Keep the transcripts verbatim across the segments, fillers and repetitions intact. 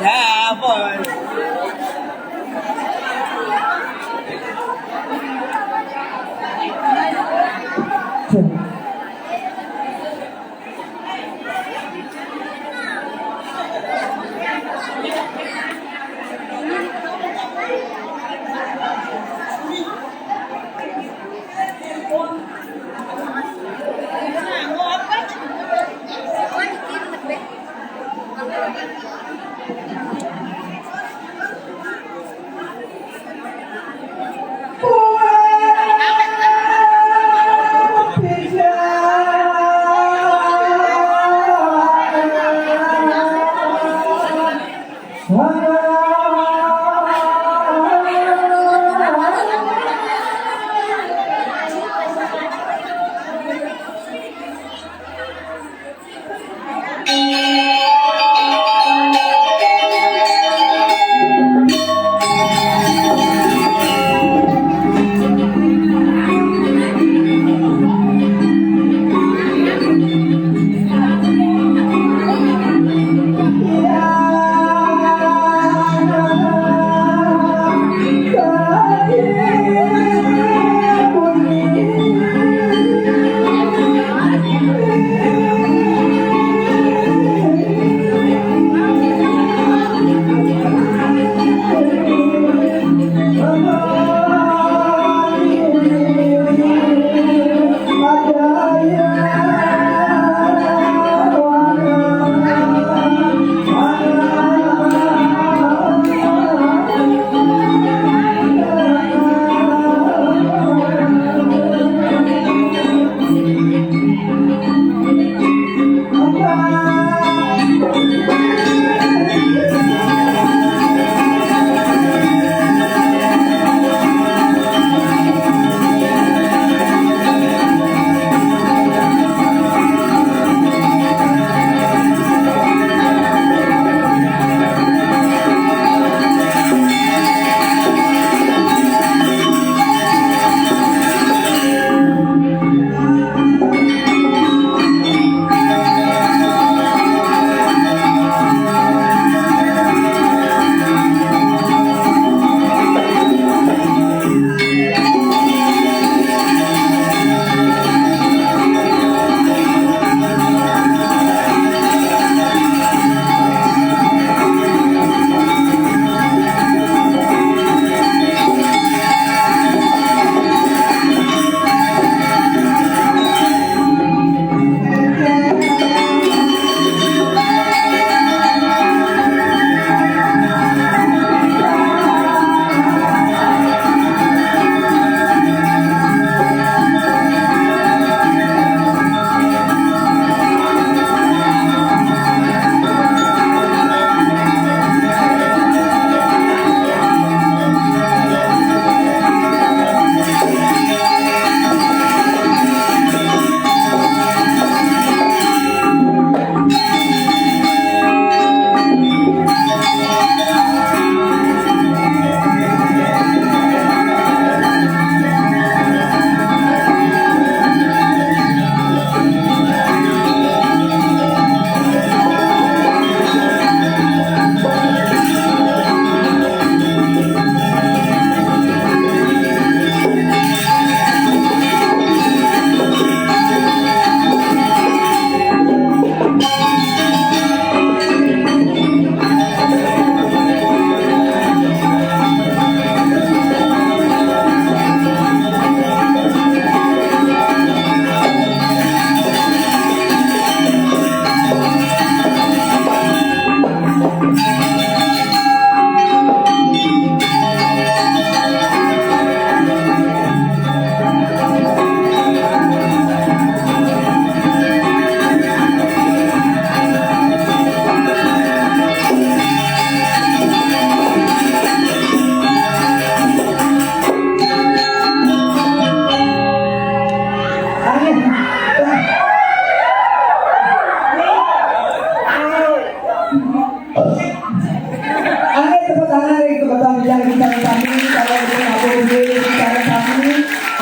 Ya, boy.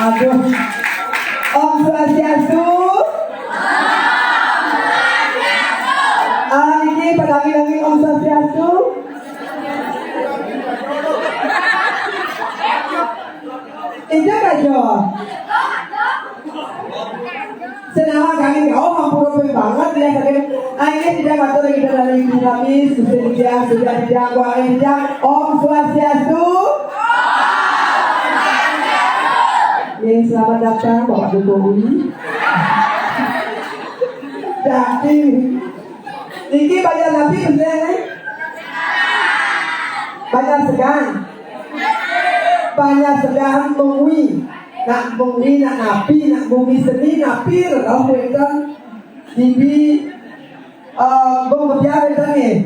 Aduh. Om Swastiastu. Ah, niki padami-dami Om Swastiastu. Ijo kajo. Senawa kami, oh, ampun, ruwet banget ya, saking, ah, ini tidak ngatur kita dari Ibu kami, sudah tidak, sudah tidak, Om Swastiastu. Nih, selamat datang Bapak Jokowi. Jadi, niki banyak nabi bener, nih? Banyak segan. Banyak segan mengwi. Nak mengwi, nak nabi, nak bumi seni, nabi, roh wénten. Bibi, eh, Gung Kebyar wénten nggih?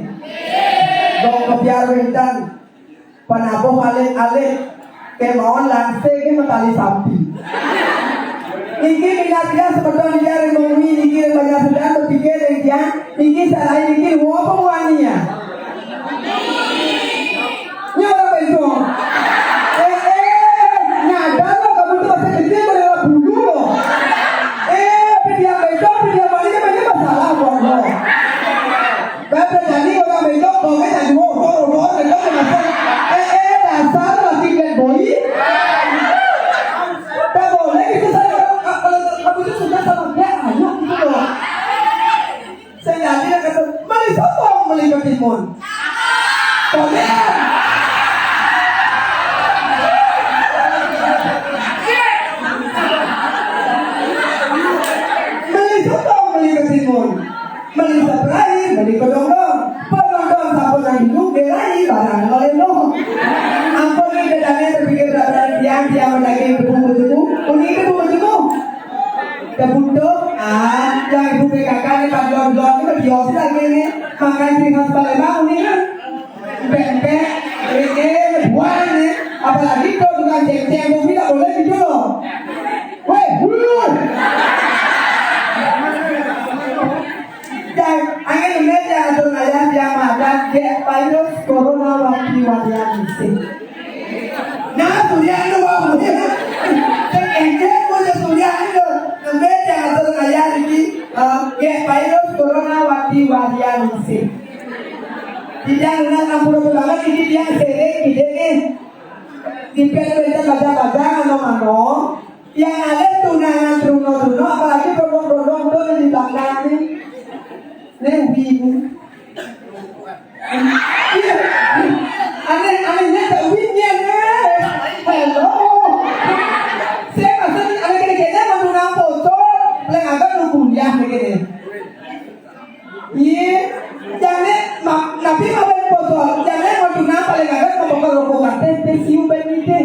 Gung Kebyar wénten. Penabuh alit-alit. Kémawon langsé nggih matali sampi. Niki minat ya semeton ya ring mengwi niki ring banyak sedan berpikir ring tiang. Niki sarai niki wong apa muani ya? Nyuwun bento. Eh, eh, nyadar lo kamu tuh masih kecil, pada bulu lo. Eh, tapi dia bento, tapi dia maling, apa ini masalah buat lo. Bapak jadi orang bento, kau kan jadi mau, mau, mau, bento, bento. Eh, eh, dasar lagi bad boy. Tak boleh gitu, saya, kalau, kalau kamu itu suka sama dia, ayo gitu loh. Sing dadi nek ketemu, meli sapa wong meli ketimun? Konden. Meli sapa wong meli ketimun? Meli Sprite, meli kedondong. Kedondong sampun nang ibu, belai barang oleh lo. Ampun, ini bedanya berpikir barang tiang, tiang mendaging tepung betuku, kuning tepung betuku. Kebutuh, ah, yang ibu P K K ini, Pak Blon-Blon ini, di Australia ini, makan ciri khas Palembang ini kan. Empek-empek, ini, buah ini. Apalagi kalau bukan ceng-ceng, itu tidak boleh gitu loh. Weh, bulu. Dan, angin ini yang atur ayah, yang makan, kayak virus corona, wati-watian sih. Nah, Surya itu mau. Sing éngkén punya Surya itu. Nembé yang atur kaya iki, eh, nggih, virus corona wati-watian isih. Tidak lunak enam puluh banget ini dia sering gede nih. Di pen baca-baca, ano-ano. Yang ada tunangan, truno-truno, apalagi produk-produk itu di belakang nih. Nih, bingung. Iya. Aneh, anehnya tak winnya, nih. Hello. Saya maksud, aneh kene-kene mau nang foto, paling agak lu kuliah begini. Iya. Jane, ma-, nabi mau foto, jane mau tunang paling agak mau bakal rokok kate, teh siu ben ide.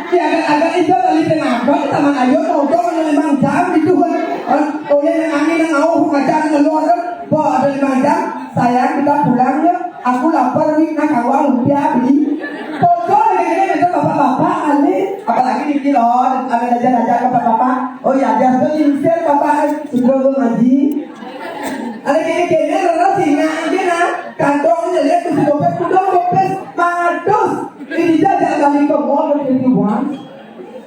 Ya, agak-agak itu kali tenaga, taman ayo, mau dong, limang jam gitu kan. Oh, oh ya, yang angin, yang mau, ngajar, ngeluar, kan. Wah, ada lima jam, sayang, kita pulang ya. Aku lapar nih, nah, kawa lumpia beli. Pokok ini, ini, itu bapak-bapak, Ali. Apalagi di kilo, ada aja-aja bapak-bapak. Oh ya, biasa tuh insir bapak, eh, sudah gue ngaji. Ada kene-kene, lho, sih, nah, ini, nah, kantong ini, lihat tuh, si dompet, udah, dompet, matus. Ini jajak kali ke mall, twenty-one.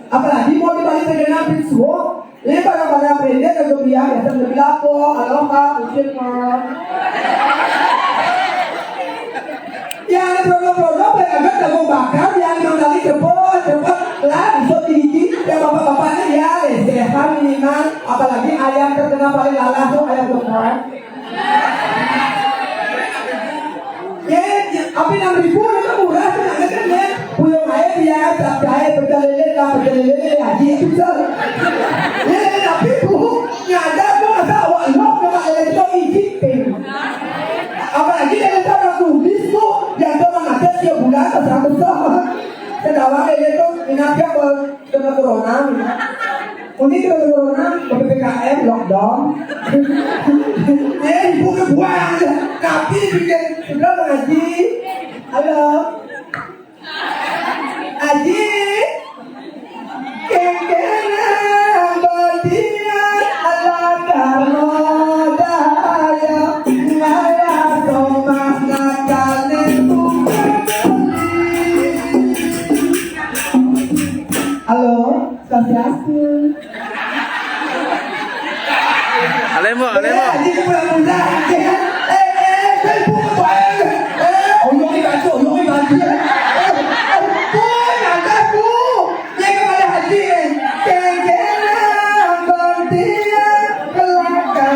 Apalagi mau dibalik ke genap, suwo. Ini para-para branded untuk dia, ya, sambil lapor, aloha, kucing, mah. Yang produk-produk, yang agak jago bakar, yang Mang Dali cepet, cepet, lah, bisa digigit, yang bapak-bapaknya, ya, lesehan minimal, apalagi ayam terkenal paling lalah tuh, ayam geprek. Ya, ya, tapi enam ribu itu murah tuh, nggak kan, ya? Puyung aja dia, capcay, pecel lele, lah, pecel lele, ya, gitu, Sir. Ya, tapi, Bu, nyadar tuh, masa awak lo, cuma lele itu isi, Ping. Apalagi lele itu orang tulis tuh, yang tuh mengatakan tiap bulan, seratus dolar. Sedangkan lele itu, minatnya ke kena corona. Ini kena corona, ke P P K M, lockdown. Eh, ibu kebuang aja. Tapi bikin, sudah mengaji. Halo. Aji. Kengkeng badian ala karno daya. Ngala somah nakane. Halo. Swastiastu. Alemo, alemo. Eh, ini pula-pula. Eh, eh, eh, eh, eh, oyong baju, oyong baju. Eh, eh, eh, ada, Bu. Dia kembali haji, eh. Kengkeng, abang dia, kelakar,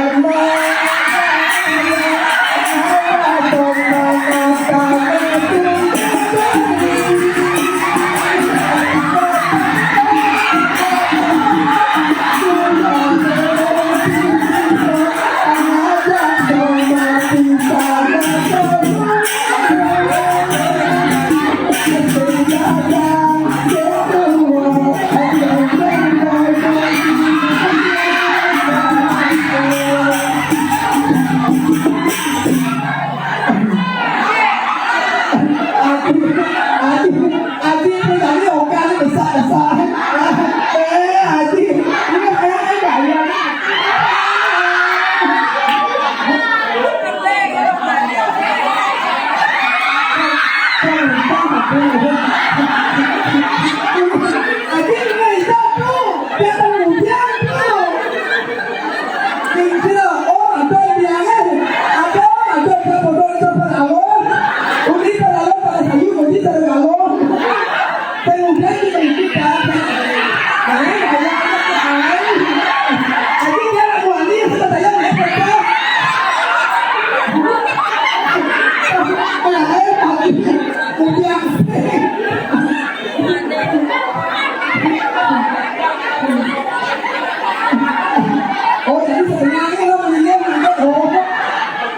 Oh, jadi sebenarnya lo mendingan nonton, oh.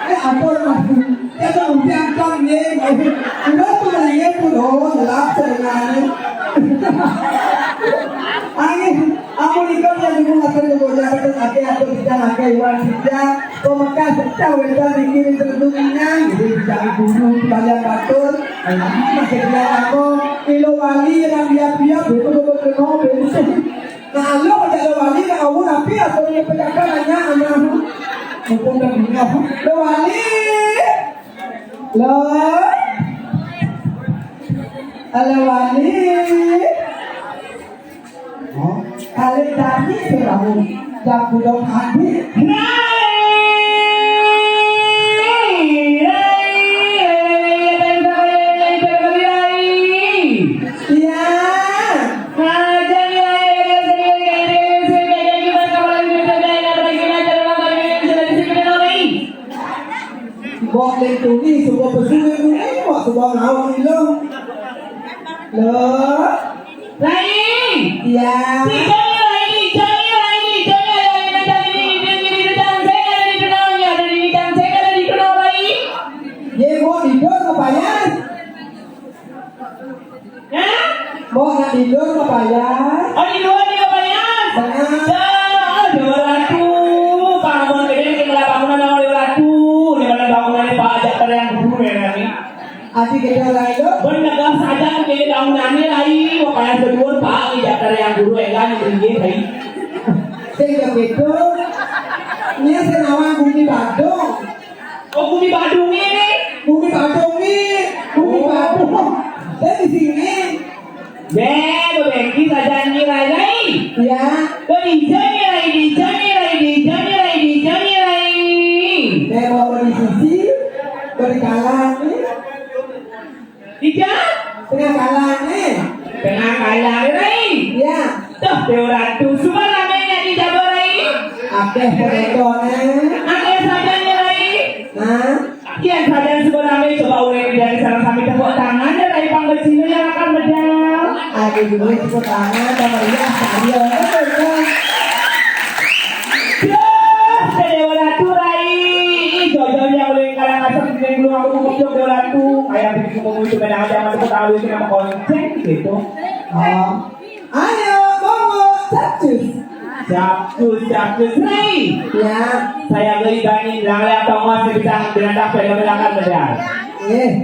Eh, apa lo? Ya, kalau udah nonton, ya, ya. Udah tuh mendingan tuh, oh, jelas sebenarnya. Angin, aku nikah yang dulu akan digoyang, terus ake, aku tidak ake, iwan tidak. Kau Mekah, pecah, wedan, dikirim, terlindunginya. Jadi, tidak guru, banyak batur. Masih dia, aku, ilo wali, yang dia, dia, betul, betul, betul, betul. Nah, lo pada lo wali, nak awun api, atau dia pecahkan, nanya, anak. Mumpung tak dengar. Lo wali. Lo. Halo, wali. Oh, kali tadi sih kamu. Dak budok hati. Iya. Bok lintuni, suka pesuwe muni, wak suka ngawang ilo. Lo. Rai. Iya. Dijani, Rai, dijani, Rai, dijani, Rai, dijani, dijani, dijani, dijani, dijani, dijani, Rai. Ye, mau tidur apa ya? Hah? Mau nak tidur apa ya? Oh, tidur di apa ya? Benar. Dah, Dewa Ratu, bangun gede, tinggal bangunan sama Dewa Ratu. Di mana bangunannya Pak ajak teriak dulu ya, Rai? Ati gede orang itu. Bener saja gede bangunannya, Rai. Makanya berdua Pak ajak teriak dulu ya, kan, yang tinggi, Rai. Sing begitu. Ini senawan Bumi Badung. Oh, Bumi Badung ini. Bumi Badung ini. Bumi Badung. Saya di sini. Deh, bebengki saja ni, Rai, Rai. Ya. Dijani, Rai, dijani, Rai, dijani, Rai, dijani, Rai. Saya bawa di sisi, berkalan ni. Ija? Tengah kalang, eh. Tengah kalang, Rai. Ya. Tuh, Dewa Ratu. Suba ramenya di Jawa, Rai. Akeh penonton, eh. Akeh saja nih, Rai. Nah. Iya, saja suba rame. Coba ulai dari sana sampai tepuk tangan ya, Rai Pangkecina yang akan medal. Aduh, dulu tepuk tangan, sama iya, ayo, ayo, ayo. Duh, Dewa Ratu, Rai. Ih, jojol yang ulai kalang asem, yang belum aku tutup, Dewa Ratu. Kayak begitu mau muncul, menang aja, masuk ke tahu, itu nama konceng, gitu. Oh. Ayo, Bobo, capcus. Capcus, capcus, Rai. Ya. Saya beli bani, lang lang, Thomas, bisa bilang tak, saya bilang kan, benar. Eh.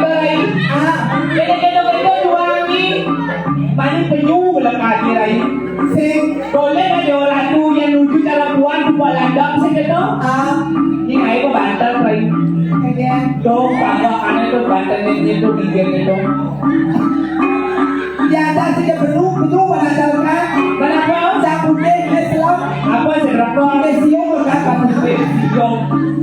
kéto, Rai. Ah. Kéto, kéto, kéto, juang ni. Mani penyu lekati, Rai. Sing. Boleh kan dia orang tu yang nuju cara buan tu buat landap sing kéto? Ah. Ni ai ko bantal, Rai. Oke. Tuh, bawa aneh tuh bantal ni, ni tuh bibir ni tuh. Dia ada sing perlu, perlu bantal kan? Kenapa? Cak putih, dia selam. Apa sih, kenapa? Dia siung kan, Pak Putih. Siung.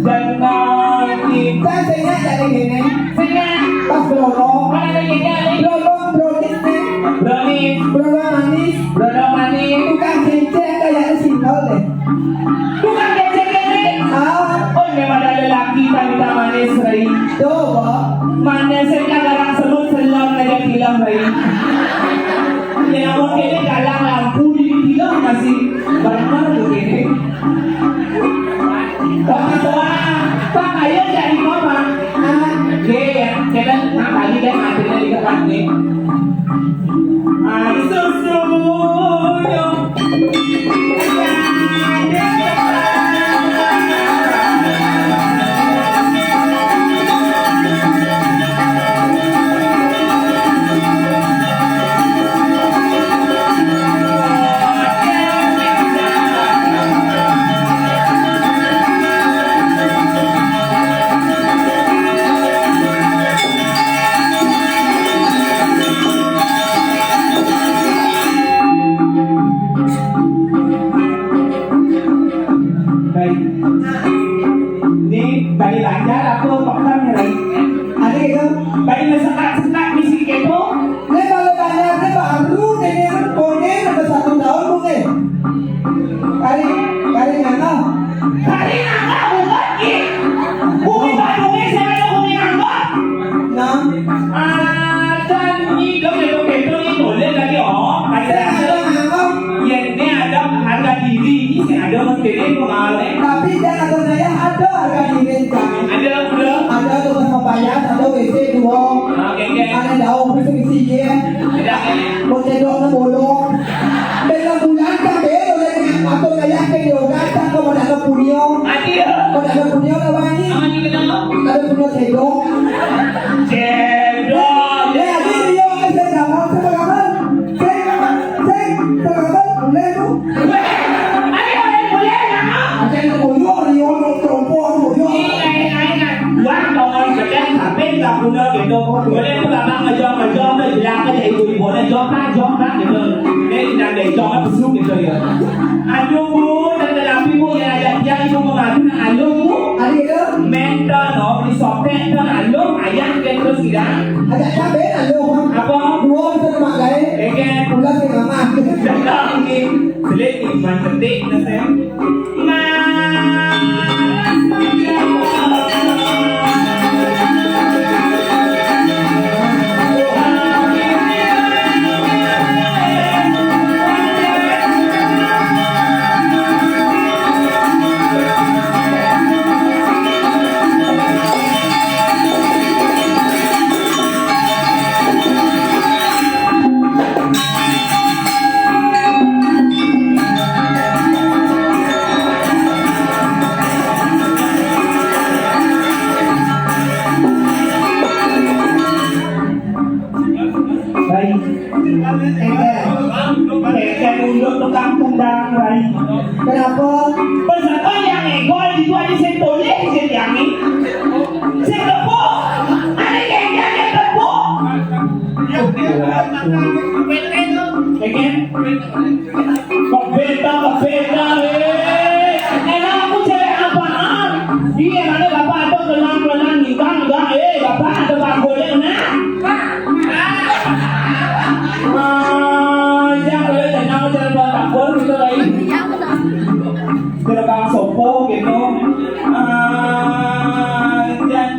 Dan, uh, di- Kan sing ingat dari ini. Sing ingat. Pas brownies. Mana ada ini, Ali? Brownies, brownies nih. Brownies. Brownies manis. Brownies manis. Tukang cincin kayaknya single deh. Tukang cincin ini. Ah. Oh, ini ada lelaki wanita manis, Rai. Coba. Manis sing kadang selut selon aja bilang, Rai. Ya, namun ini galang lampu di bilang masih benar tuh ini. Pak Ketua, Pak, ayo cari Mama. Anak. Oke, ya, kita nah, tadi kan akhirnya di depan nih. Ayo susu. Baik. Ini balik lancar apa pekan ni, Rai? Ada gitu? Balik sesak-sesak misi gitu. Ini kalau banyak ni baru ni, ni konek ada satu tahun mungkin. Kari, kari nganga. Kari nganga bukan ni. Bumi Bandung ni saya ada bumi nganga. Nah. Ah, dan ni dong, dong, dong, ni boleh lagi, oh. Saya ada nganga. Ya, ini ada harga diri, ini ada menteri kemarin. Tapi dia kata saya ada harga diri, Cak. Ada, ada. Ada tuh sama payah, ada W C dua. Oke, oke. Ada daun, bisa isi dia. Tidak, eh. Mau cedok, bolong. Dalam bulan kan, eh, oleh atau kayak ke yoga, kan, kau pada ke punyo. Ada. Kau pada ke punyo, ada wangi. Ada punyo cedok. Cedok. Ya, jadi dia orang saya dalam, saya dalam. Saya dalam, saya dalam, boleh tu. Weh, ada orang boleh, nak? Ada yang koyo, dia orang terompak, koyo. Ini lain-lain, nak. Buat orang sedang sampai tak guna gitu. Boleh tu abang ngejok, ngejok, ngejok, ngejok, ngejok, ngejok, ngejok, gitu. Ini sedang ngejok, besuk gitu ya. Aduh, Bu, dan tetapi, Bu, yang ada tiang, Ibu mengadu, nak alung, Bu. Ada gitu? Mental, no, beli sopek, no, alung, ayam, gitu, sidang. Ada cabai, alung. Apa? Dua, bisa lemak, guys. Oke. Pulang ke kamar. Sedang ni. Selit ni, man ketik, na, sayang. Ma. Oh, gitu. Ah, dan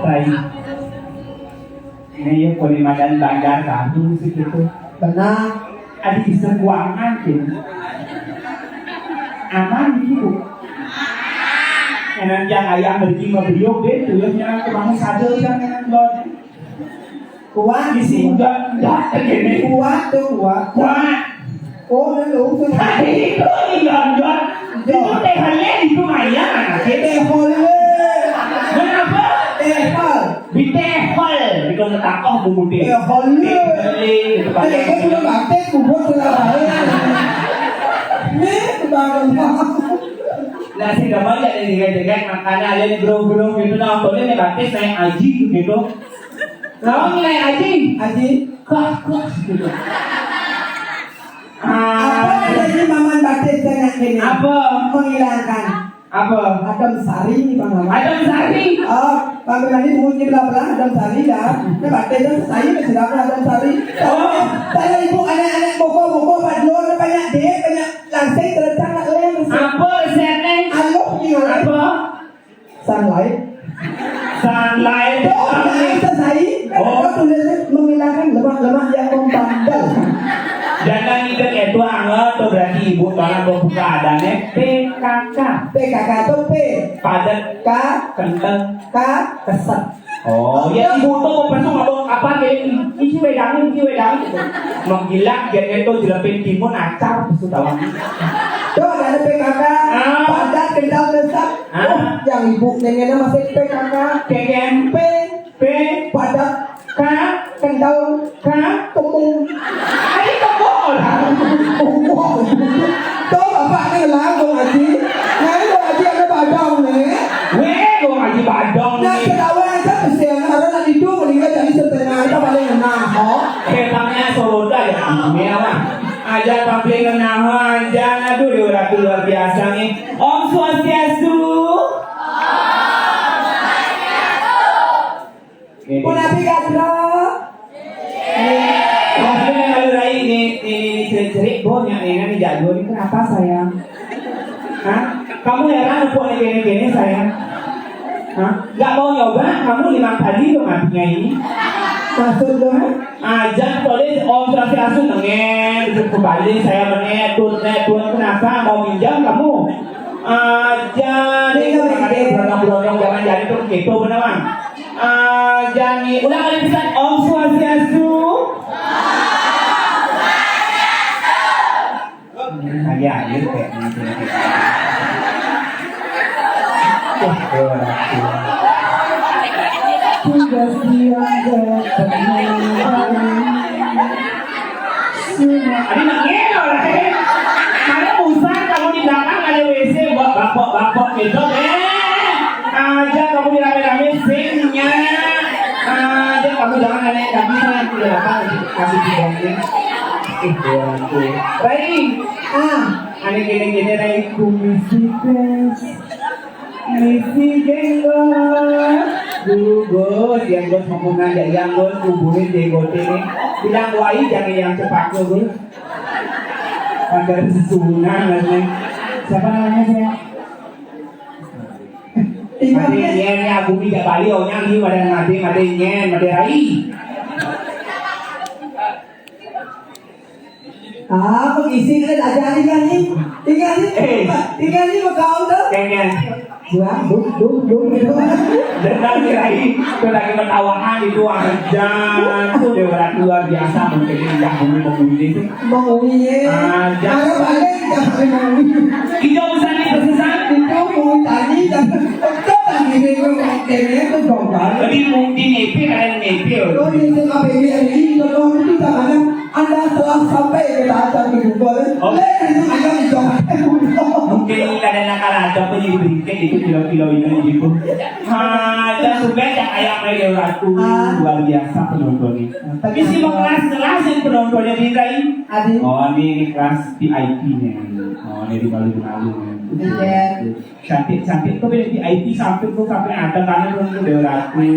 Baik. Ini ya, boleh makan bandar kami sih gitu. Benar. Ada di sekuangan gitu. Aman gitu. Enak yang ayam pergi mau beliau deh, tuh yang kemana saja yang enak banget. Kuat. Isi enggak, enggak, gini. Kuat tuh, kuat. Kuat. Oh, udah lu tuh. Tapi itu enggak, enggak. Itu tehalnya di rumahnya, anak. Tehol. Kenapa? Tehol. Di tehol, di kau ngetak, oh, bumbu teh. Tehol. Tehol, gitu, Pak. Teh, itu udah batik, bubur, sudah baik. Nih, baru. Nah, si Damang ya, dengar-dengar, makanya ada yang bro-bro gitu, nontonnya nih, batik, naik haji gitu. Naon nilai Aji? Aji. Kah, kah, gitu. Apa Ah, ada di maman batin saya ini? Apa? Menghilangkan. Apa? Adam Sari, Bang Maman. Adam Sari. Oh, Bang Berani bunyi bela-bela Adam Sari ya. Ini batin itu saya masih dapat Adam Sari. Oh. Saya ibu anak-anak boko-boko, Pak Dulur, banyak dek, banyak langsing, terencang, nak lem. Apa resepnya? Aluh, gimana? Apa? Sunlight. Sunlight. Tuh, nah, itu saya. Oh. Kan tulisnya menghilangkan lemak-lemak yang membandel. Jangan ingat itu anget tuh, berarti ibu tolong buka adanya P K K. P K K tuh P. Padat. K. Kental. K. Keset. Oh, ya ibu tuh mau pesu ngomong apa kayak ini? Isi wedang, isi wedang. Menggilat, dia itu jelepin timun acar, pesu tawang. Tuh, ada P K K, Ah. Padat, kental, keset. Ah. Oh, yang ibu nengennya masih P K K. K K M. P. P. Padat. K. Kental. K. Temu. Ayo temu orang. Tuh, bapak ini lah, Bang Haji. Nah, ini Bang Haji ada badong nih. Weh, Bang Haji badong nih. Nah, sedawa aja kesian, karena nanti itu meninggal jadi setengah, itu paling enak, oh. Hebatnya Soloda ya, ini apa? Aja tampil ngenaho aja, aduh, Dewa Ratu luar biasa nih. Om Swastiastu. Om Swastiastu. Punapi, Gadro? Tapi kalau Rai ini, ini, ini cerik-cerik, bohong yang ini, ini jadwal ini kenapa, sayang? Hah? Kamu heran aku ini gini-gini, sayang? Hah? Nggak mau nyoba, kamu lima kali dong matinya ini. Maksud dong? Aja tulis Om Swastiastu, nengen, kembali saya menet, tut, net, tut, kenapa? Mau minjam kamu? Aja nih, Iya, makanya iya. Berondong-berondong zaman jadi tuh gitu, bener, Bang? Aja nih, ulang kali bisa, Om Swastiastu. Kayak air kayak gitu. Wah, berat tuh. Tugas dia dapat. Ini nangis orang, eh. Mana pusat kamu di belakang ada W C, buat bapok-bapok gitu, eh. Aja kamu di rame-rame singnya. Aja kamu jangan aneh kami, saya tidak apa, kasih tidaknya. Eh, orang tuh. Baik. Ah, aneh gini-gini, Rai, kumisi tes. Misi jenggot. Duh, Gus, yang Gus mau ngajak yang Gus, kuburin jenggot ini. Bilang, "Wai, jangan yang cepak tuh, Gus." Ada susunan, Gus. Siapa namanya, saya? Mati nyen, ya, bumi gak bali, oh, nyang, ini pada mati, mati nyen, mati rai. Ah, pengisi kan aja tinggal nih. Tinggal nih. Eh. Tinggal nih, mau kau tuh. Kayaknya. Wah, duk, duk, duk, gitu. Dan lagi, lagi, itu lagi ketawahan itu, ajan tuh, Dewa Ratu luar biasa, mungkin indah bumi menguni itu. Menguni. Ajan. Ada balik, jangan menguni. Tidak usah dipersesat. Itu mau tadi, dan betul lagi, dia ngomong, dia tuh dong, Bang. Jadi, mungkin nyepi, kalian nyepi. Oh, dia itu K P W R I, itu dong, itu tak ada. Anda telah sampai ke tahap tertentu, boleh? Oh. Boleh, itu ada di Jawa. Mungkin kadang nakal aja apa di berita itu kilo-kilo ini gitu. Ah, dan juga yang ayam aja Ratu. Ah. Luar biasa penontonnya. Tapi si mau kelas-kelasin penontonnya di lain. Adi. Oh, ini, ini kelas V I P-nya. Oh, ini di malu-malu. Iya. Cantik-cantik tuh, V I P sampai tuh, sampai ada tangan tuh, Dewa Ratu.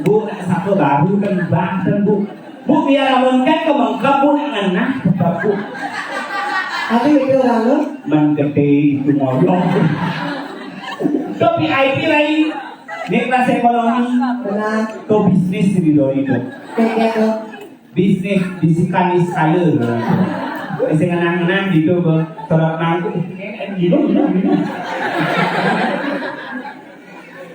Bu, satu baru kan, Bang, kan, Bu. Bu, biar lamun kan kemengkep, Bu, nak ngenah, tetep, Bu. Tapi itu orang lu? Mengkete itu ngoyong. Tuh V I P lain. Ini kelas ekonomi. Benar. Tuh bisnis di doi itu. Kayak gitu. Bisnis, bisikan iskala. Sing ngenah-ngenah gitu, Bu. Tolak mangku. Gitu, gitu, gitu.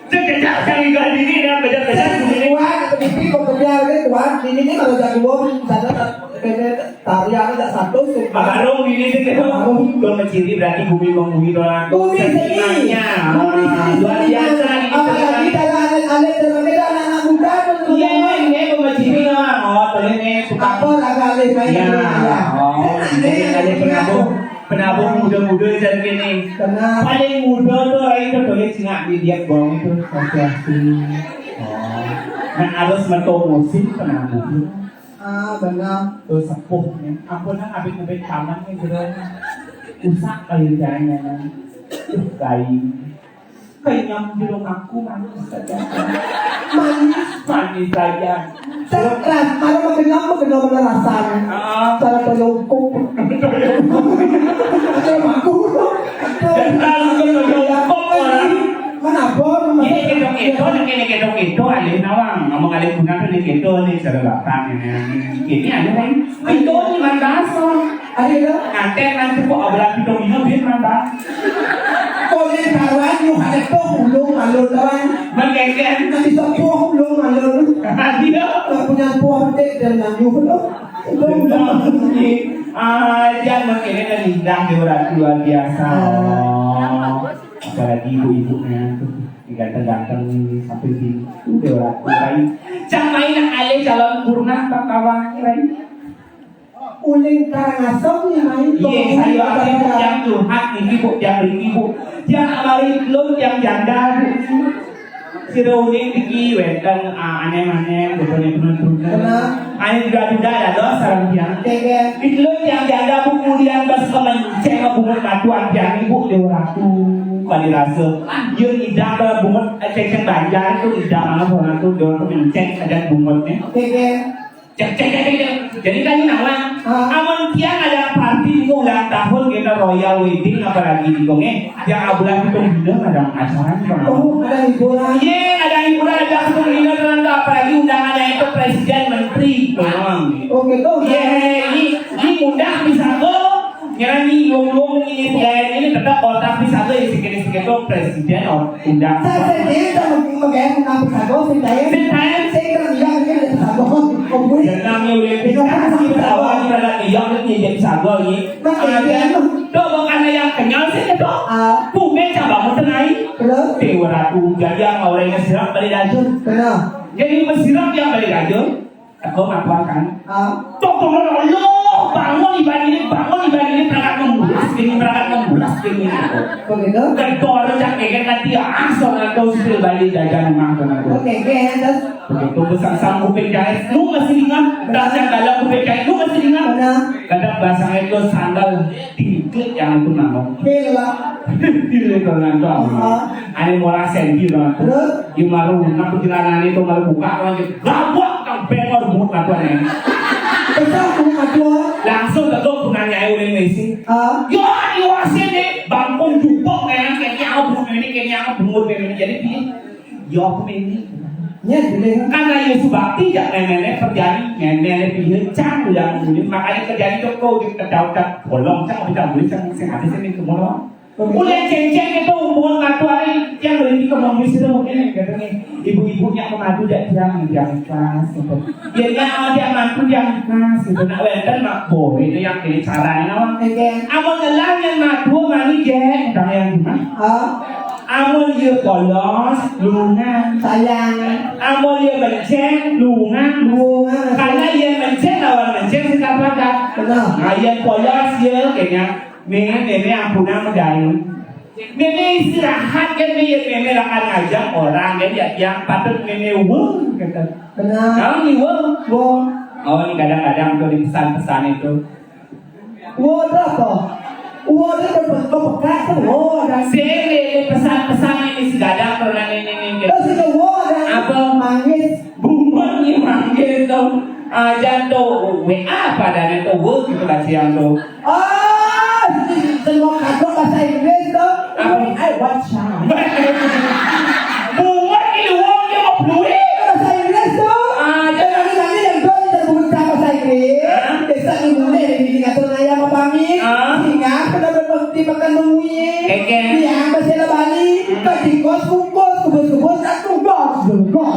Cek kejap, jangan iklan ini, ya, kejap, kejap. Kuat, pipi kok kebiar, ini kuat. Ini, ini kalau jago, misalnya, tari, aku tak satu, sih. Baru ini sih, kita Baru. Belum menciri, berarti bumi mengumi, orang. Bumi seni. Sebenarnya. Bumi seni, luar biasa, seni. Ini apalagi sebenarnya. Kalau anak-anak, anak-anak muda, tuh, iya, ini belum menciri, orang. Oh, tuh ini, suka. Apa, agak alih main Ya, dulu, ya. Oh, Ini jadi ada alih penabung. Penabung muda-muda jan kene. Tenang. Paling muda tuh lain tuh boleh cingak di dia bong itu. Oke, asik. Oh. Nah, harus metu musim penabung. Ah, benar. Tuh sepuh nih. Ampun, nang abis-abis taman nih, bro. Usak kali jalan. Tuh, baik. Kenyang di rumahku manis saja. Manis, manis saja. Stres, malah makin lama makin lama rasanya. Ah. Cara toyongkok. Ada rumahku. Dan lalu ke toyongkok orang. Mana apa? Ini gedong itu, ini gedong itu, alih nawang. Ngomong alih guna tuh ini gitu, nih, cara bapak ini. Ini ada kan? Itu ini mandaso. Ada ya? Ngantek nanti kok obrolan pitung dino duit nambah. Kone karuan lu ada tuh ulung alun doang. Mengkeken. Nanti sepuh ulung alun. Iya. Nggak punya buah petik dan nanyuh tuh. Benar. Ah, jangan mengkeken dan indah, Dewa Ratu luar biasa. Oh. Apalagi ibu-ibunya tuh, yang ganteng-ganteng nih, sampai sini. Tuh, Dewa Ratu lain. Cang main yang alih calon purna, tak kawannya lain. Uling Karangasem nih main. Iya, saya akhirnya yang curhat nih, Bu, yang ini, Bu. Yang kemarin lo yang janda, Bu. Si Roni iki wénten, ah, aneh-aneh, bojone bener-bener. Kenapa? Aneh juga-juga ada dos sareng dia. Iya, iya. Iki lo yang janda, Bu, kemudian pas kemenceng bungut matuan dia, Bu, Dewa Ratu. Kali rasa, ah, dia tidak ke bungut, eh, ceng-ceng Banjar itu tidak mana orang tuh, dia tuh menceng aja bungutnya. Iya, iya. Cek, cek, cek, cek, cek. Jadi kan ini nawang. Ah. Amun tiang ada party ulang tahun kita royal wedding apalagi di kongé. Yang abulan itu dina ada acara nih, Bang. Oh, ada hiburan. Iya, ada hiburan, ada satu dina ternyata apalagi undangannya itu presiden, menteri. Bang. Oh, gitu. Iya, ini, ini mudah bisa ke nyanyi, luang-luang ini, ini tetap otak bisa ke isi kene-kene presiden, oh. Undang. Saya, saya, saya tak mungkin pakai menang sago, saya, saya, saya, saya, saya, saya, saya, sago, oh, gue. Jenang ni ulih picas, kita awal ni dalam iya ni jadi sago ni. Makin Ada dia tu. Tu bukan yang kenyal sih tu. Ah. Bumi cabang mau tenai. Terus? Dewa Ratu, jadi yang orang yang siap balik raja. Benar. Jadi mesiram yang balik raja. Aku ngapakan. Ah. Tok, tok, tok, Allah, bangun ibadah ini, bangun ibadah ini, berangkat enam belas ini, berangkat enam belas ini. Begitu? Kedor jak kagak nanti asal atau sipil bayi jajan rumah tuh nanti. Oke, oke, terus? Begitu besar sang kuping jahit, lu masih ingat? Dasar dalam kuping jahit, lu masih ingat? Benar. Kadang bahasa itu sandal diklik yang itu nama. Gila. Gila itu nanti. Heeh. Ane murah sendi lah. Terus? Di maru nak perjalanan itu malu buka lagi. Gabak kang bengor buat apa nih? Besar buat apa? Langsung teguk punanya oleh Messi. Ah. Yo, yo sini bangkung jupuk nih, kayaknya aku bungut ini, kayaknya aku bungut ini. Jadi dia, yo aku ini. Ya, jadi. Karena Yesus bakti jak nenek perjani, nenek pilih cang yang ini, makanya kerjanya itu kau di kedau-kedau bolong, cang bisa beli cang sing ada sini ke bolong. Udah ceng-ceng itu umur matu hari yang beli di kemang di sini mungkin yang katanya ibu-ibunya mau matu jak tiang tiang ikhlas gitu. Dia nggak mau tiang matu tiang ikhlas gitu. Nak wenten mak boy itu yang pilih caranya nawang keke. Amun ngelah yang matu mani jek tang yang gimana? Amun dia polos lungan sayang. Amun dia menceng lungan lungan. Karena dia menceng lawan menceng kita padat. Benar. Nah, dia polos dia kayaknya Meme, meme, ampunang, Dayu. Meme istirahat kan, meme, meme lakan ngajak orang kan, ya, yang patut meme wong gitu. Benar. Nah, ini wong. Wong. Oh, ini kadang-kadang tuh di pesan-pesan itu. Wong itu apa? Wong itu ber-, berpekat tuh, wong ada. Sini, ini pesan-pesan ini si gadang pernah ini, ini, gitu. Oh, sini wong ada. Apa? Manggis. Bungut ni manggil tu. Ajan tu W A padanya tu, word gitu lah siang tu. Oh, semua kagok bahasa Inggris tu. Apa? I watch out. Bungut ni wong dia mau peluit. Bahasa Inggris tu. Ah, jangan lagi yang tu yang terbunyi bahasa Inggris. Hah? Biasa ni boleh ni ngatur ayam apa ni? Ah. Singa kena berhenti makan nungui. Keke. Yang bahasa Bali. Hmm. Kau tikus kukus, kukus, kukus, tak kukus, kukus.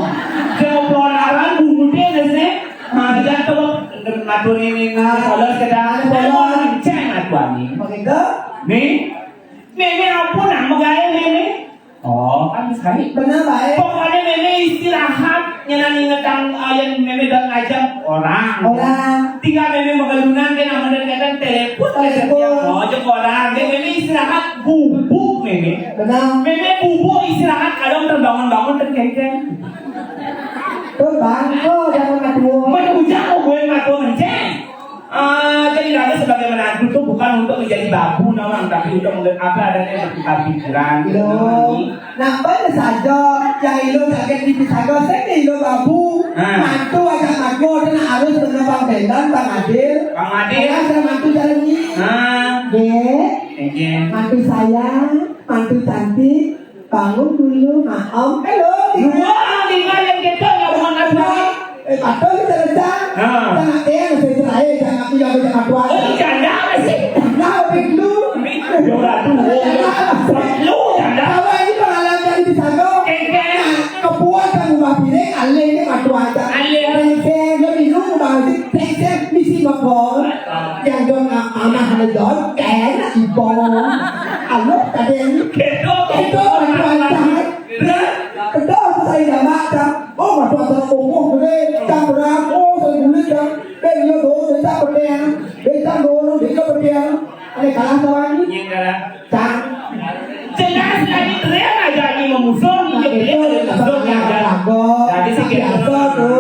Dia mau peluang arang, bungut dia nasi. Nah, dia tu matur ini, ini, ini, polos ke dah. Ada polos. Ceng aku ni. Begitu? Ni? Meme apa nama gaya meme? Oh, kan sekali. Benar, baik. Pokoknya meme istirahat, nyenang ingetang, eh, yang meme dah ngajak orang. Orang. Tinggal meme mengelunan, dia nama dan kata telepon. Telepon. Oh, jek orang. Dia meme istirahat, bubuk meme. Benar. Meme bubuk istirahat, kalau terbangun-bangun terkengkeng. Tuh, Bang. Oh, jangan mati. Menghujat, oh, gue mati, menceng. Ah, jadi raga sebagai menantu tuh bukan untuk menjadi babu nawang, tapi untuk menge-, apa adanya bertukar pikiran gitu. Iya. Namanya saja, yang ilo sakit di pisaga, saya ke ilo babu. Ah. Mantu aja mago, dan harus menebang belan, Bang Adil. Bang Adil. Saya mantu jalan ini. Ah. Dek, Oke. Mantu saya, mantu cantik, bangun dulu, maem. Hello, Dina. Wah, Dina yang kita nggak bukan aduan. Eh, patut kita rencang. Ha. Kita nak tengok, saya terakhir, jangan aku yang macam aduan. Oh, ini janda apa sih? Janda, habis dulu. Ini janda tu. Janda. Lu janda. Kalau ini pengalaman di sana, Kengkeng. Nah, kepuasan rumah pilih, alih ni aduan. Alih. Kengkeng, dia minum, bang, kengkeng, misi bakal. Yang don anak ada don, kena ibon. Alo, tadi ni. Kedo. Kedo, aduan. Betul, saya dah baca. Oh, aduan, saya kokoh, boleh. Tak berang, oh, saya boleh, dah. Ben, dia do, dia tak berang. Dia tak do, dia tak berang. Ada kalah sama ni? Yang kalah. Tak. Jelas lagi, dia aja ni memusuh, dia, dia memusuh, yang jago. Jadi, sikit biasa tu.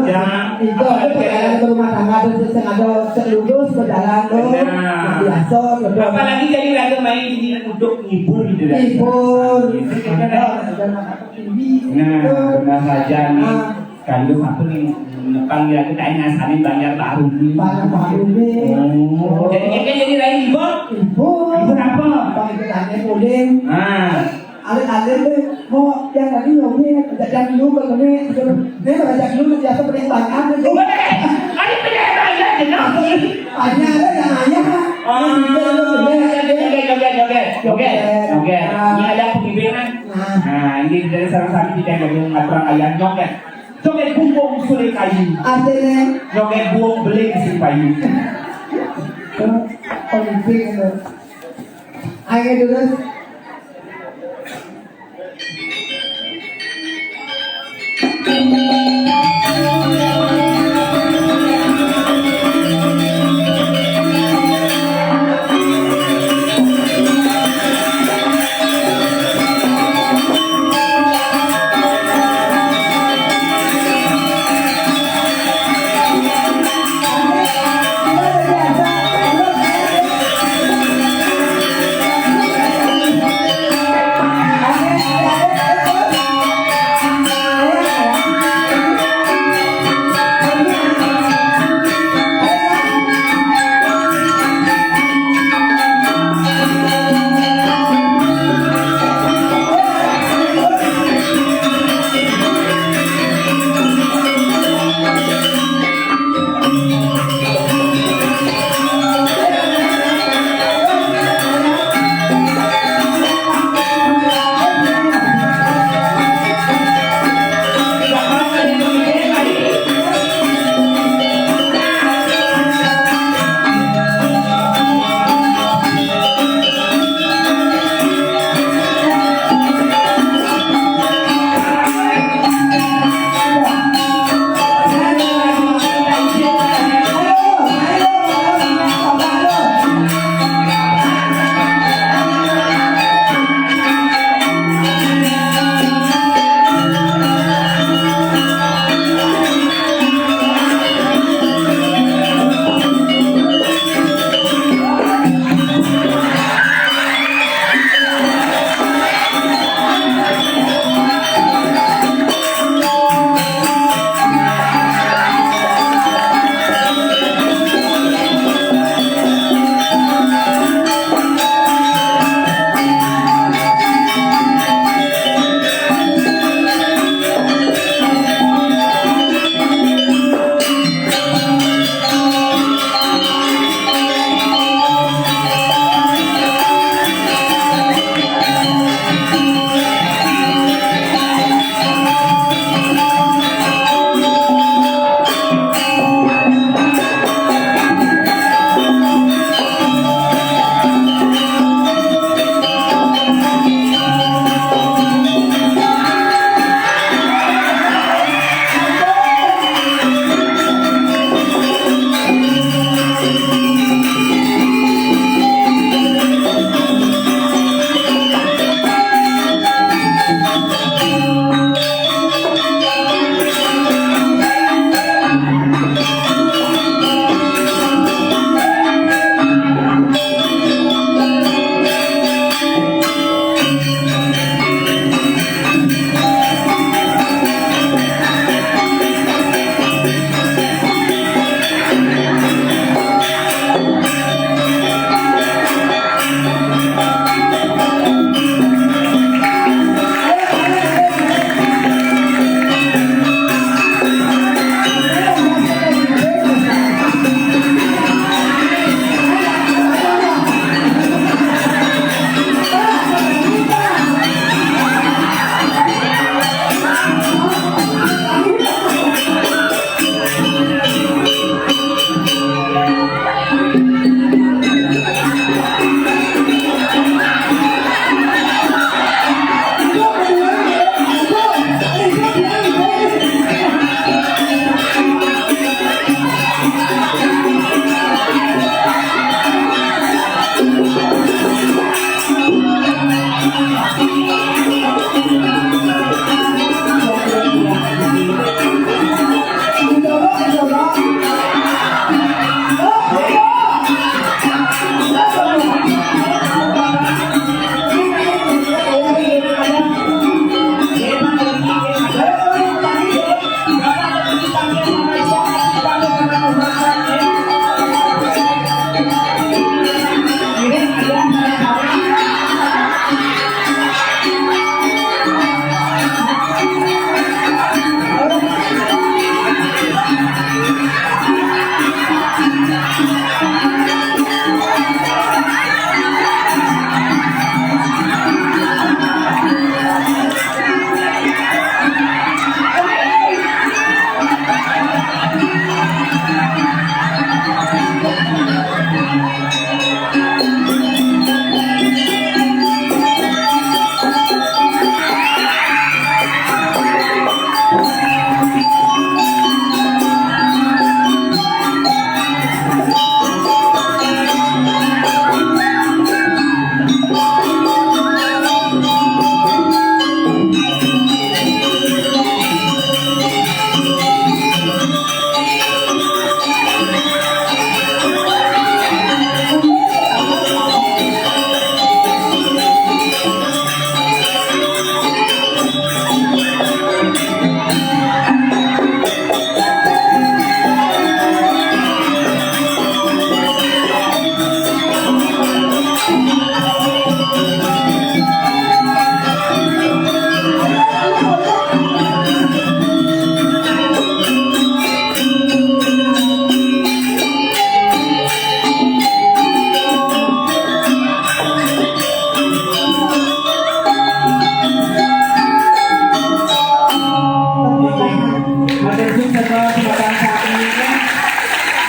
Ya. Itu, ada perjalanan ke rumah tangga tu, terus ada selurus berjalan tu. Benar. Biasa, betul. Apalagi jadi raga main di untuk ngibur gitu, kan? Ngibur. Gitu, kan? Ada, ada makan tinggi. Nah, benar saja nih. Ah. Sekaligus apa nih? Nepang ya, kita ini asalnya Banjar Baru nih. Banjar Baru nih. Oh. Jadi, kita jadi lain ngibur? Ngibur. Ngibur apa? Bang, kita tanya boleh. Ah. Alit-alit deh, mau yang tadi nyobek, ajak yang dulu, Bang, ini, ini ajak dulu, biasa paling banyak, gitu. Weh, ada penyakit aja, jelas. Banyak ada yang nanya. Ah, joget, joget, joget, joget, joget, joget. Joget. Ah. Ini ada pembimbingan. Nah. Nah, ini dari sareng sami kita jadi ngaturang ayah joget. Joget bumbung suling kayu. Artinya? Joget bumbung beling sing payu. Pemimpin itu. Ayo, terus.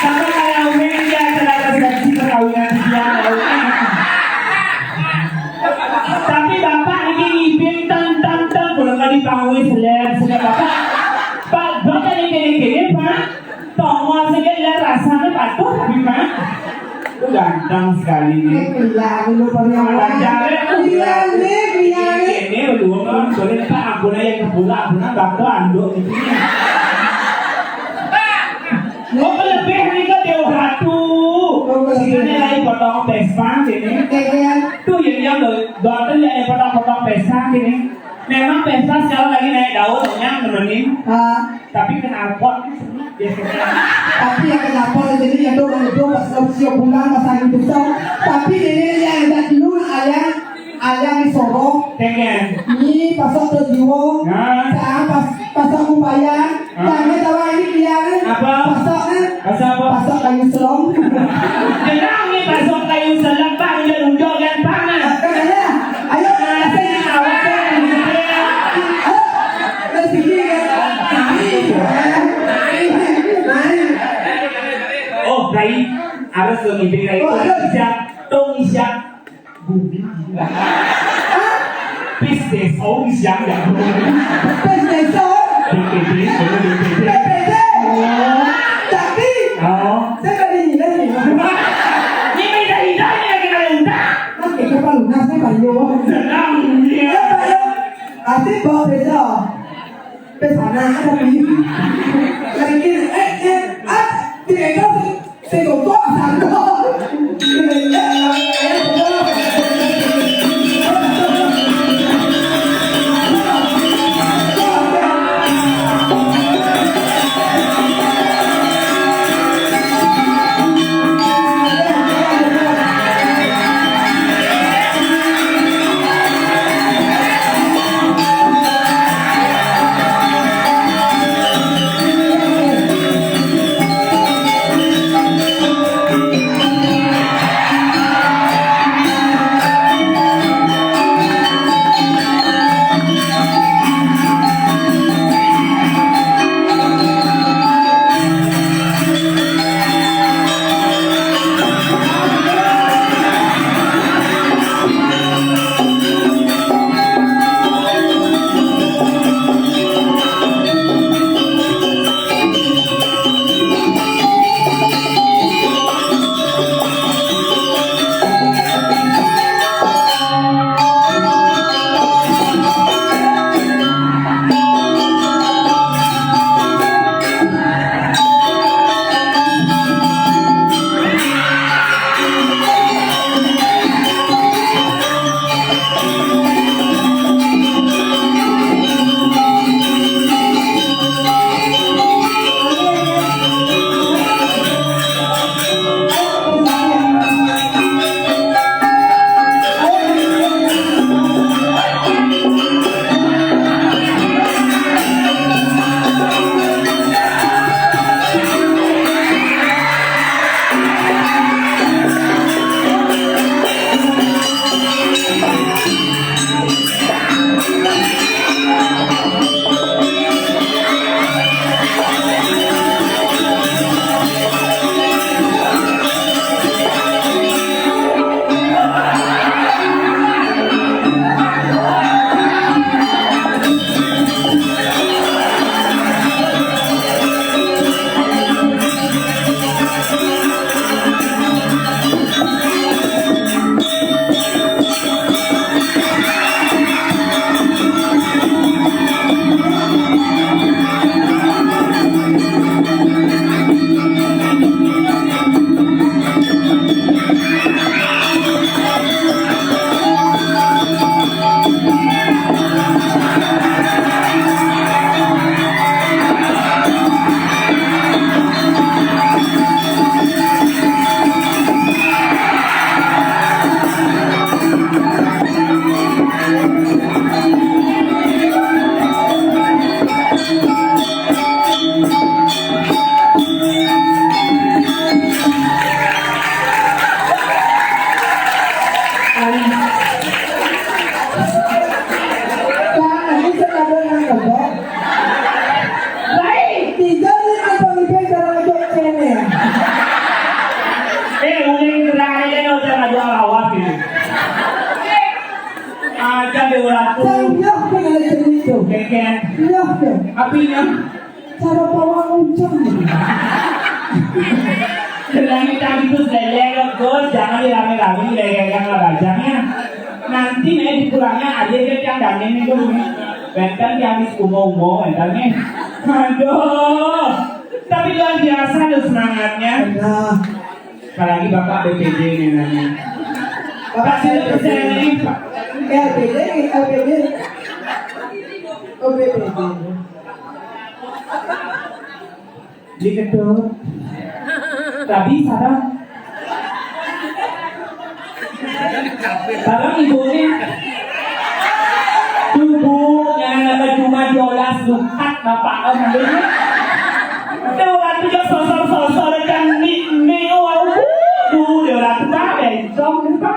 Sama kayak Umin, dia acara resepsi perkawinan dia, Umin. Tapi bapak ini ngibing tang tang tang, kalau nggak dipanggil seleb, seleb bapak. Pak, bapak ini kene kene, Pak. Tongol saja lah rasanya patuh, tapi, Pak. Itu ganteng sekali nih. Eh, iya, lu pada Ada jalan. Iya, nih, iya, nih. Ini lu, Pak, boleh, Pak, ampun aja ke pula, ampun, Pak, tuh anduk gitu. Oh, lebih nih ke Dewa Ratu. Oh, lebih. Sini lagi potong Vespa sini. Iya, iya. Tuh, yang, yang, dokter yang potong-potong Vespa sini. Memang Vespa sekarang lagi naik daun, yang nemenin. Ah. Tapi kenapa? Ya, sekarang. Tapi yang kenapa di sini ya tuh, itu pas siap pulang, pas angin besar. Tapi ini yang ada dulu, ayah, ayah di Soro. Pengen. Ini pasok ke Jiwo. Nah. Sekarang pas, pasok Upaya. Ah. Jangan tahu ini dia, kan? Apa? Pasok, kan? Pasok apa? Pasok kayu selong. Jangan nih pasok kayu selong, Pak. Udah unjuk kan, Pak, nah. Kan ada. Ayo, nah, saya awak, saya. Ayo, dari sini, kan? Mari, mari, mari. Oh, baik. Harus lebih baik. Oh, harus. Siap. Tong siap. Bumi. Pis deso siang ya. Pis deso. B P D, B P D. B P D. Oh. Tapi, oh. Saya tadi nilai nih. Ini beda-beda ini lagi kena utang. Mas, kita paling lunas nih, Pak Yo. Senang dunia. Ya, Pak Yo. Asik, Pak Yo. Pesana, tapi. Lagi kiri, eh, eh, ah, tidak tahu. Saya kok kok sangkut. Ora tuh. Saya lihat kan ada cerita. Keken. Lihat kan. Apinya. Cara pawang uncang. Langit tadi tuh lele, Gus, jangan dirame-rame, lele yang bajangnya. Nanti nih dipulangnya aja dia yang dangin itu. Bentar dia habis umo-umo, bentar nih. Aduh. Tapi luar biasa loh semangatnya. Nah. Apalagi Bapak B P D nih namanya. Bapak Kasih persen ini, Pak. L P D, L P D. Oh, B P D. Diketut. Tadi sarang. Sarang ibunya. Tubuh, yang ada cuma diolas lukat bapak, eh, maksudnya. Dia orang tuh dia sosor-sosor kan mi mi oh, aduh, dia orang tuh, Pak, bencong, Pak.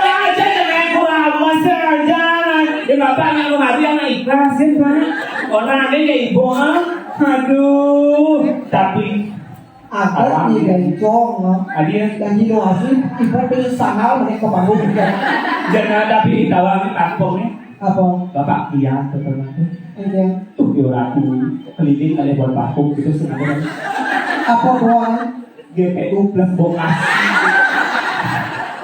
Aja dengan kurang awas aja. Ya, bapak yang mau mati, anak ikhlas, ya, Pak. Orang ada ya ibu, ah. Aduh, tapi ada di bencong, ah. Ada. Dan di Noasi, ibu pilih sandal, naik ke panggung, ya. Jangan ada pilih tawang, kampungnya. Apa? Bapak, iya, betul, betul. Iya. Tuh, ya, orang tuh keliling kali buat bakung gitu, sengaja. Apa, Bang? G P U plus bokas.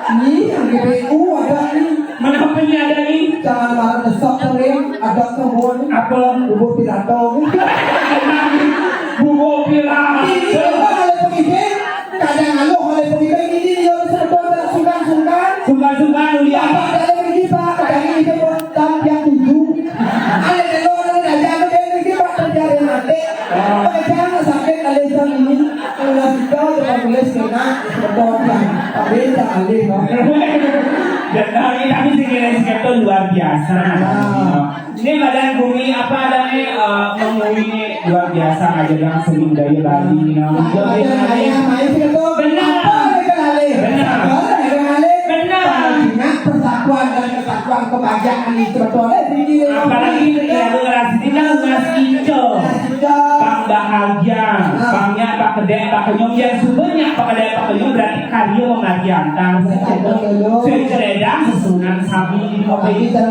Ini yang G P U ada nih. Mana apa ini ada nih? Jangan marah, besok sering ada semua nih. Apa? Bubur pidato. Bubur pidato. Ini apa kalau pengidik? Kadang alo kalau pengidik ini dia sebetulnya sungkan-sungkan. Sungkan-sungkan, Ulia. Apa ada lagi, Pak? Kadang ini dia buat dan yang tujuh. Ada telur, ada dada, ada lagi, Pak, terjadi mati. Pekerjaan sakit alih jam ini. Ulah kita jangan boleh kena. Betul kan? Tapi tak alih, no. Dan hari ini kami sih kira-kira luar biasa. Nah. Ini badan bumi apa adanya, eh, mengui ini luar biasa aja yang seni budaya Bali, no. Nah, ada yang main betul. Benar. Apa mereka alih? Benar. Apa mereka alih? Benar. Ingat persatuan dan kesatuan kebahagiaan itu betul. Eh, tinggi. Apalagi ketika generasi kita generasi hijau. Generasi hijau. Pang bahagia, nah. Pangnya pak kedek, pak kenyum, yang sumbernya pak kedek, pak kenyum berarti karya menghargai antar. Betul, betul. Secereda sesunan sami di kopi. Kita,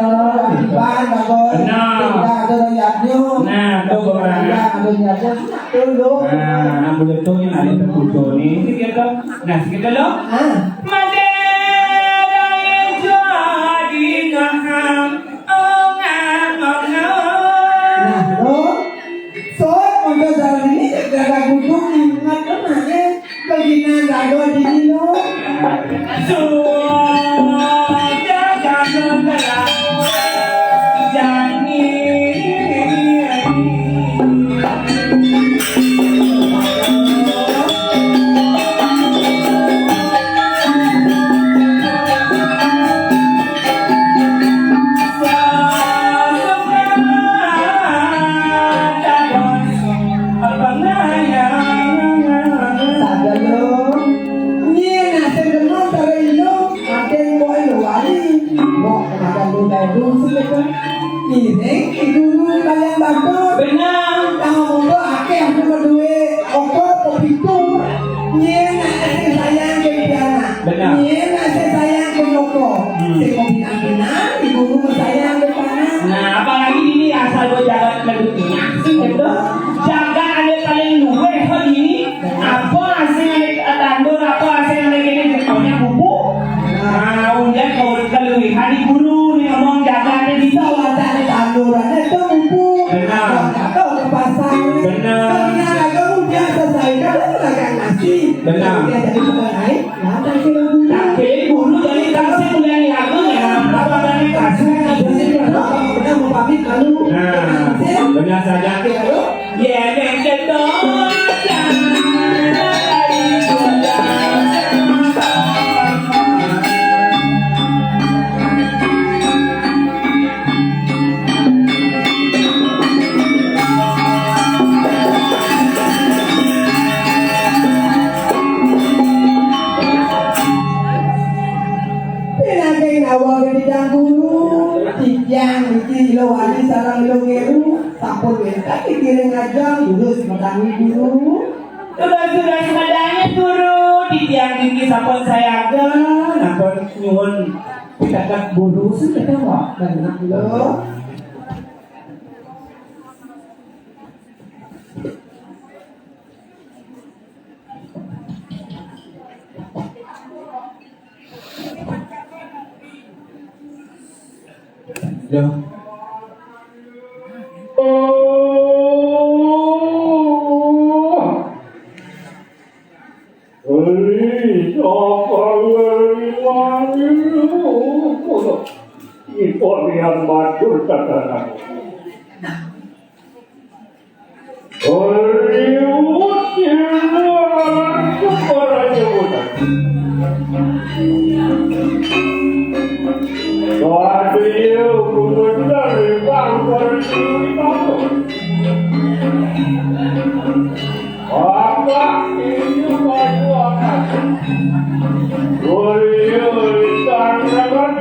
Iban, bagus. Benar. Kita ada rakyatnya. Nah, tuh, Bang. Kita ada rakyatnya. Tuh, lu. Nah, nah, boleh tuh yang ada terkucur nih. Gitu. Nah, segitu loh. Ah. Madera jadi ngaham. Nah, lo, so, untuk dalam ini gagah gudung ingat kan hanya keginan gagah di lo. Sudah gagah berlalu, jangan Iring, ibu kalian bagus. Benar. Tahu muda akeh aku duwe opo pepitu. Nyén nak sing sayang ke piana. Benar. Nyén nak sing sayang ke moko. Hmm. Sing kombinasinan, ibu rumah sayang ke tanah. Nah, apalagi ini asal dua jalan penduduknya. Sing gitu. Jaga ada paling luweh kok ini. Apa asing ada tandur, apa asing ada ini, pokoknya bubu. Nah, udah kalau keluihan di guru nih ngomong jaga ada di sawah, ada tanduran itu bubu. Benar. Kalau kata orang pasar. Benar. Kalau nak ada udah selesai, kalau makan nasi. Benar. Dia jadi tukang naik, nah, tak kira guru. Tak kira guru, jadi taksi mulai aku ya. Apa tadi taksi? Benar, mau pamit lalu. Nah, benar saja. Oke, lalu. Pinanggih awal di Dangguru, titiang niki ilo wali sareng ilo ngeru, sampun wénten dikiring ajeng, lurus metangi guru. Lurus-lurus metangi guru, titiang niki sampun sayaga, sampun nyuwun Kita tak buru sih kita, Pak. Dan nak lo. Ya. Iko lian matur tatanan. Liwat liwat para jabatan. Kadaya gumetar bangkar liwat. Apa ini majuakan? Uli-uli tangan.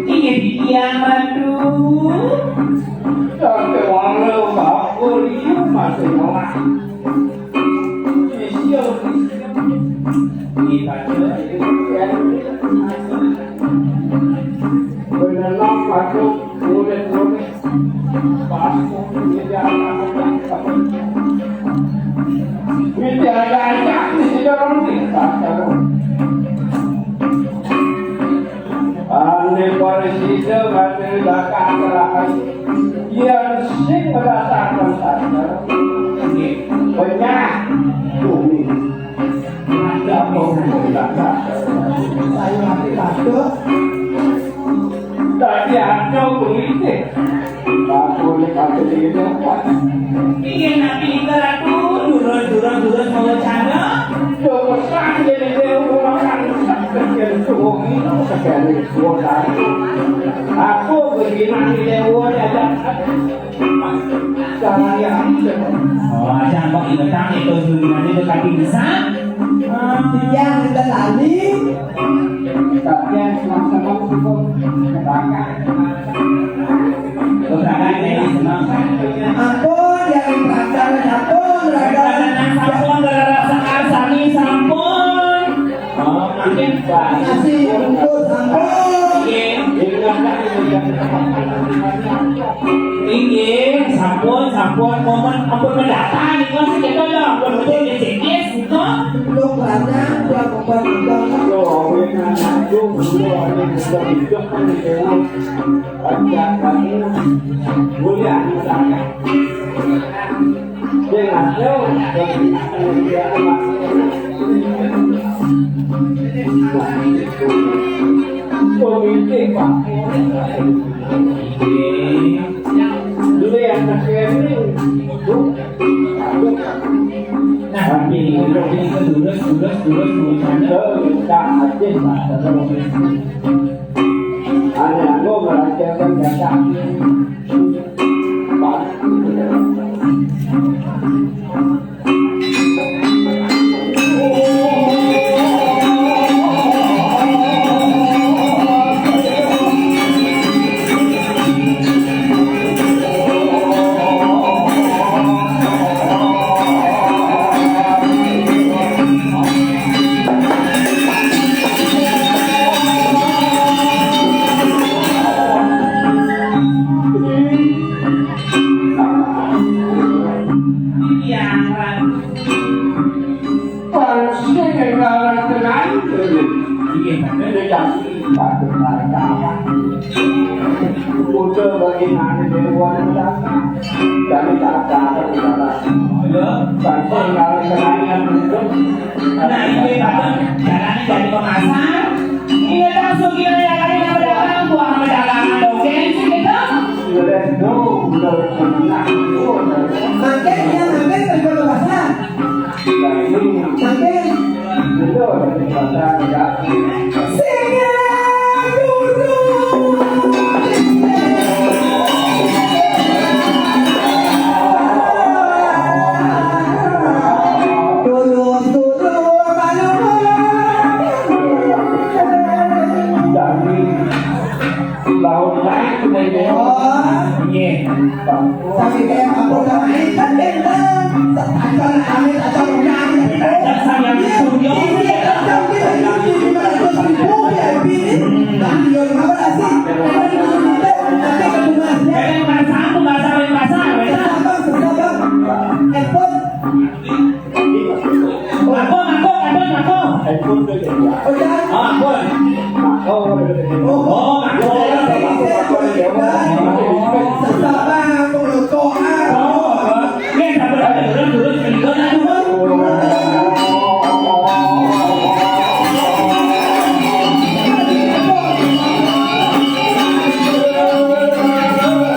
Inggih titiang, Ratu. Ane parisida materi bakal terakhir. Yen sing merasakan sadar, nggih, penyah bumi. Ada bumi bakal. Saya mati takut. Tadi ada politik. Aku ini kaki ini, Pak. Iya, nanti kita ratu, durus, durus, durus, mau canda. Durus, kan, jadi dia orang kan. Kerja suami, sekali, dua kali. Aku begini, dia orang ada. Jangan yang itu. Oh, aja kok ingetang itu, suruh nanti itu kaki bisa. Yang kita lali. Tapi yang sama-sama cukup kebakar. Ampun, yang pacaran ampun, rada. Sampun, rada, rada, sami, sampun. Oh, makin. Nasi bungkus ampun. Inggih. Inggih, sampun, sampun, momen ampun mendatang, niku sekitar ya, ampun, betul, ya, sikis, niku. Belum banyak, belum banyak. Nah, ini, ini, ini, terus, terus, terus, terus, terus, terus. Pancing ing lalem tenan. Inggih, bener ya. Patut marang. Kuda bagi nane dewa dan kami tak ada di sana. Ya. Pancing ing lalem tenan. Nah, inggih, Pak. Jalane dari Makassar. Ini langsung kita ya, kali nama dalam, buah nama dalam, dongeng sih gitu. Sudah dong, udah. Mangke, ya, mangke, pergi Makassar. Oke. Laut lain. Oh. Nggih. Tapi dia mampu sama ikan, dia bilang, "Sepanjang langit atau dunia." Saya suryo. Iya, dia bilang, "Lima ratus ribu V I P ini." Nah, dia kenapa nggak sih? Karena di Indonesia, nanti ketemu Mas, ya. Bang, Bang, Bang, Bang. Handphone. Mako, mako, kadon, mako. Oh, ya? Oh, mako. Oh, mako. Oh, mako. Sesama pengelotoan. Oh, nggih, sampun, sampun, sampun, sampun.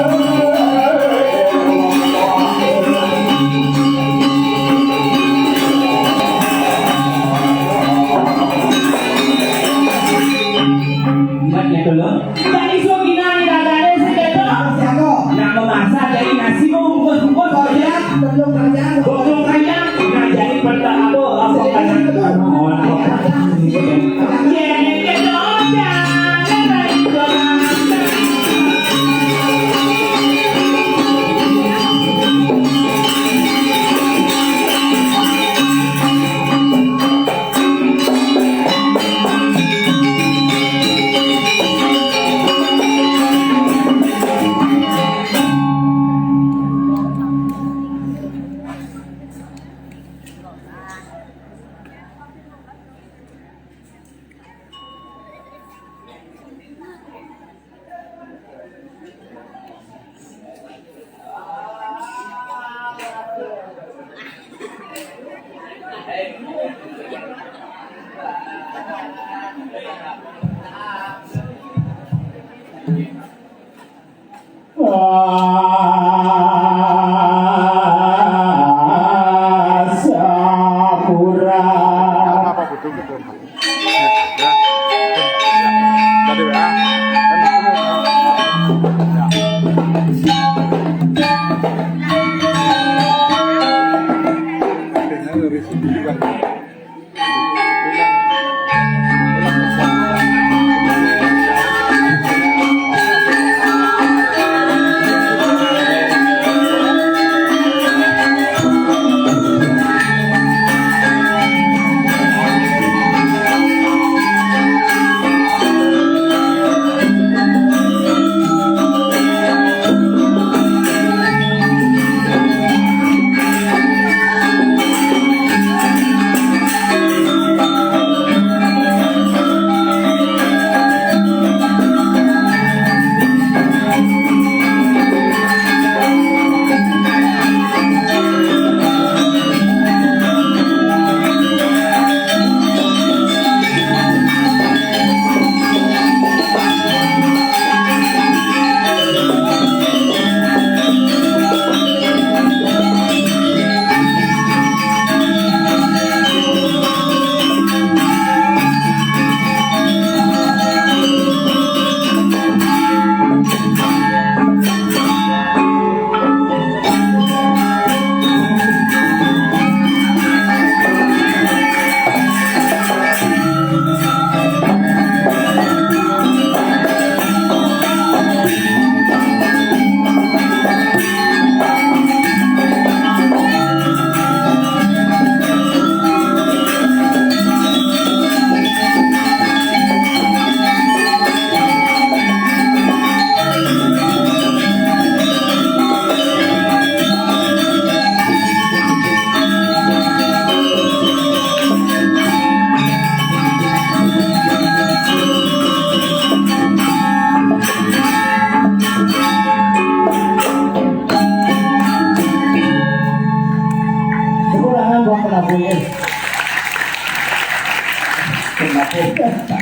Ingat ya, Dul. Tadi suginane ragane sing ketok. Siapa? Nak memasak dari nasi bungkus-bungkus. Oh, iya. Belum kerja. Belum kerja. Nah, jadi pertama apa? Apa kan? Iya, iya, iya.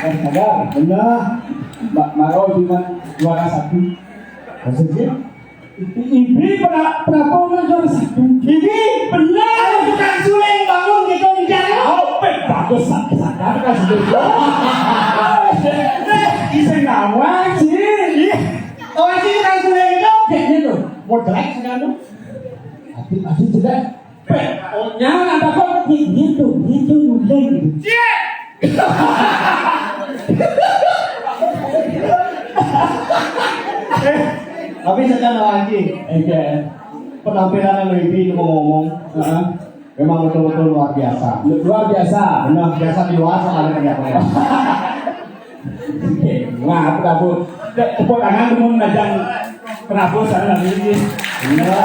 Sadar, bener. Mbak Maro cuma juara satu. Maksudnya? Ibi pernah pernah juara satu. Ibi bener. Tukang suling bangun gitu, enggak? Oh, pe-, bagus, sadar, sadar, kan sudah. Eh, bisa ngawang sih. Iya. Oh, sih tukang suling itu. Kayaknya tuh, mau jelek sekarang tuh. Aduh, aduh, jelek. Pe-, oh, nyala, ada kok. Gitu, gitu, udah gitu. Iya. Eh, tapi sekarang lagi, oke. Penampilan Ibi itu ngomong, heeh, memang betul-betul luar biasa. Lu-, luar biasa. Benar, biasa di luar soalnya kerja apa ya? Oke, wah, Prabu. Tepuk tangan dulu, Najang. Prabu sana lagi. Iya.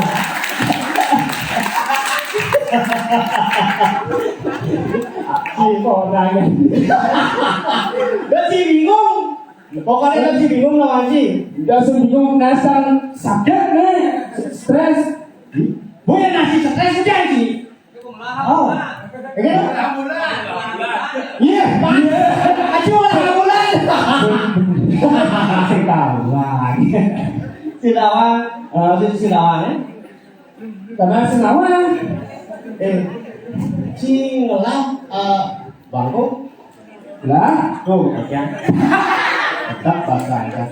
Apa orangnya? Udah sih bingung. Pokoknya kan sih bingung lah, Haji. Udah sih bingung, nasang sakit nih, stres. Gue nasi stres aja, Haji. Oh, iya. Iya, Pak. Haji mau ramalan. Sing tahu lagi. Sinawa, eh, itu Sinawa, ya. Karena Sinawa. Eh, Sinawa, eh, bangku. Lah, tuh, ya. Tetap bahasa aja.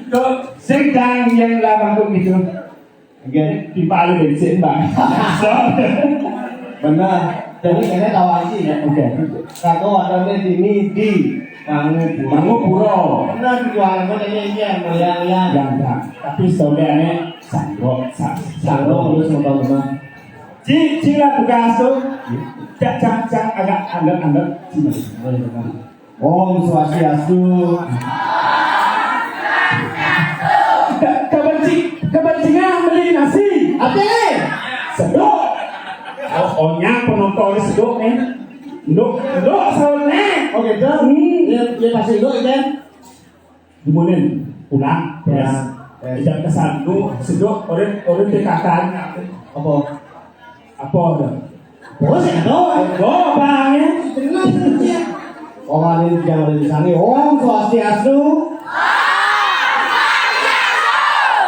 Tuh, sing dang yang lah bangku gitu. Oke, tiba lu bensin, Bang. So. Benar. Jadi ini tahu aja ya. Oke. Satu ada di sini di Mangupuro. Mangupuro. Benar, di Mangupuro ini, ini yang mulia, ya. Yang, yang. Tapi saudaranya sanggup, sa-, sanggup, terus mau tahu, Bang. Ci, ci lah tugas tuh. Cak, cak, cak, agak andek-andek. Boleh, Bang. Om Swastiastu. Ka-, kabanci-, kabancingan beli nasi. Apa? Sedok. Oh, onya penonton sedok nih. Nduk, nduk, sautnya. Oh, gitu? Hmm. Iya, iya, pasti nduk, kan? Gimana? Pulang. Ya. Terus, ya. Tidak kesan. Nduk, sedok, orang, orang T K K. Apa? Apa ada? Bos, ya, dong. Oh, bang, ya. Tenang, ya. Oh, ada yang jangan ada di sana. Om Swastiastu.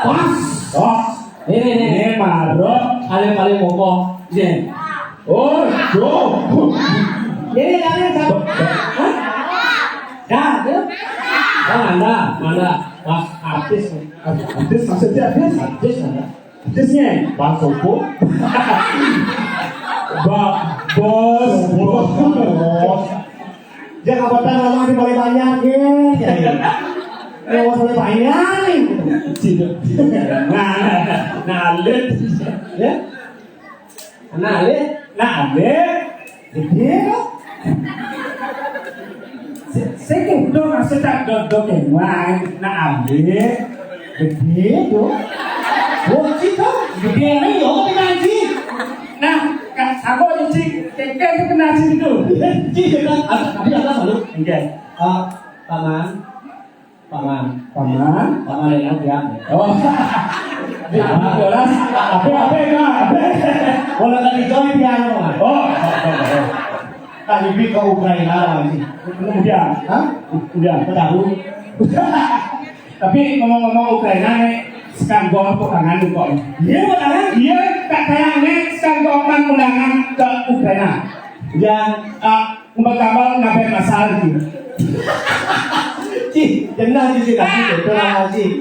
Pas. Oh. Ini, ini. Ini marot. Ada yang paling mokok. Ini. Oh, tuh. Ini ada yang satu. Hah? Dah, tuh. Oh, mana? Mana? Pas artis. Artis, maksudnya artis? Artis, mana? Terusnya, Bang Sopo. Ba-, bos, bos, bos. Dia kabupaten lama di paling banyak, ya. Ya, bos paling banyak, nih. Nah, nah, nah, Lid. Ya? Nah, Lid. Nah, Lid. Gede, kok. Sing kudu maksud tak dodok yang lain. Nah, ambil. Gede, tuh. Bocil, tuh. Gede, ini, ya, Allah, kena, Ji. Nah, Kak, aku aja, Ji. Keke itu kena, Ji, itu. Ji, ya, kan? Ada, tadi ada selalu. Enggak. Ah, paman. Paman. Paman? Paman yang ya. Oh. Di apa, Doras? Apa, apa, apa? Kalau tadi John piano, Mas. Oh. Tadi pi ke Ukraina, Mas. Kemudian? Hah? Kemudian? Tahu. Tapi ngomong-ngomong Ukraina nih, sekarang gua apa tangan kok? Iya, apa tangan? Iya, tak kayak nih, sekarang gua akan ulangan ke Ukraina. Yang, ah, Umpama kabal ngapain masal gitu. Cih, jenar di sini, Cih. Betul lah, Cih.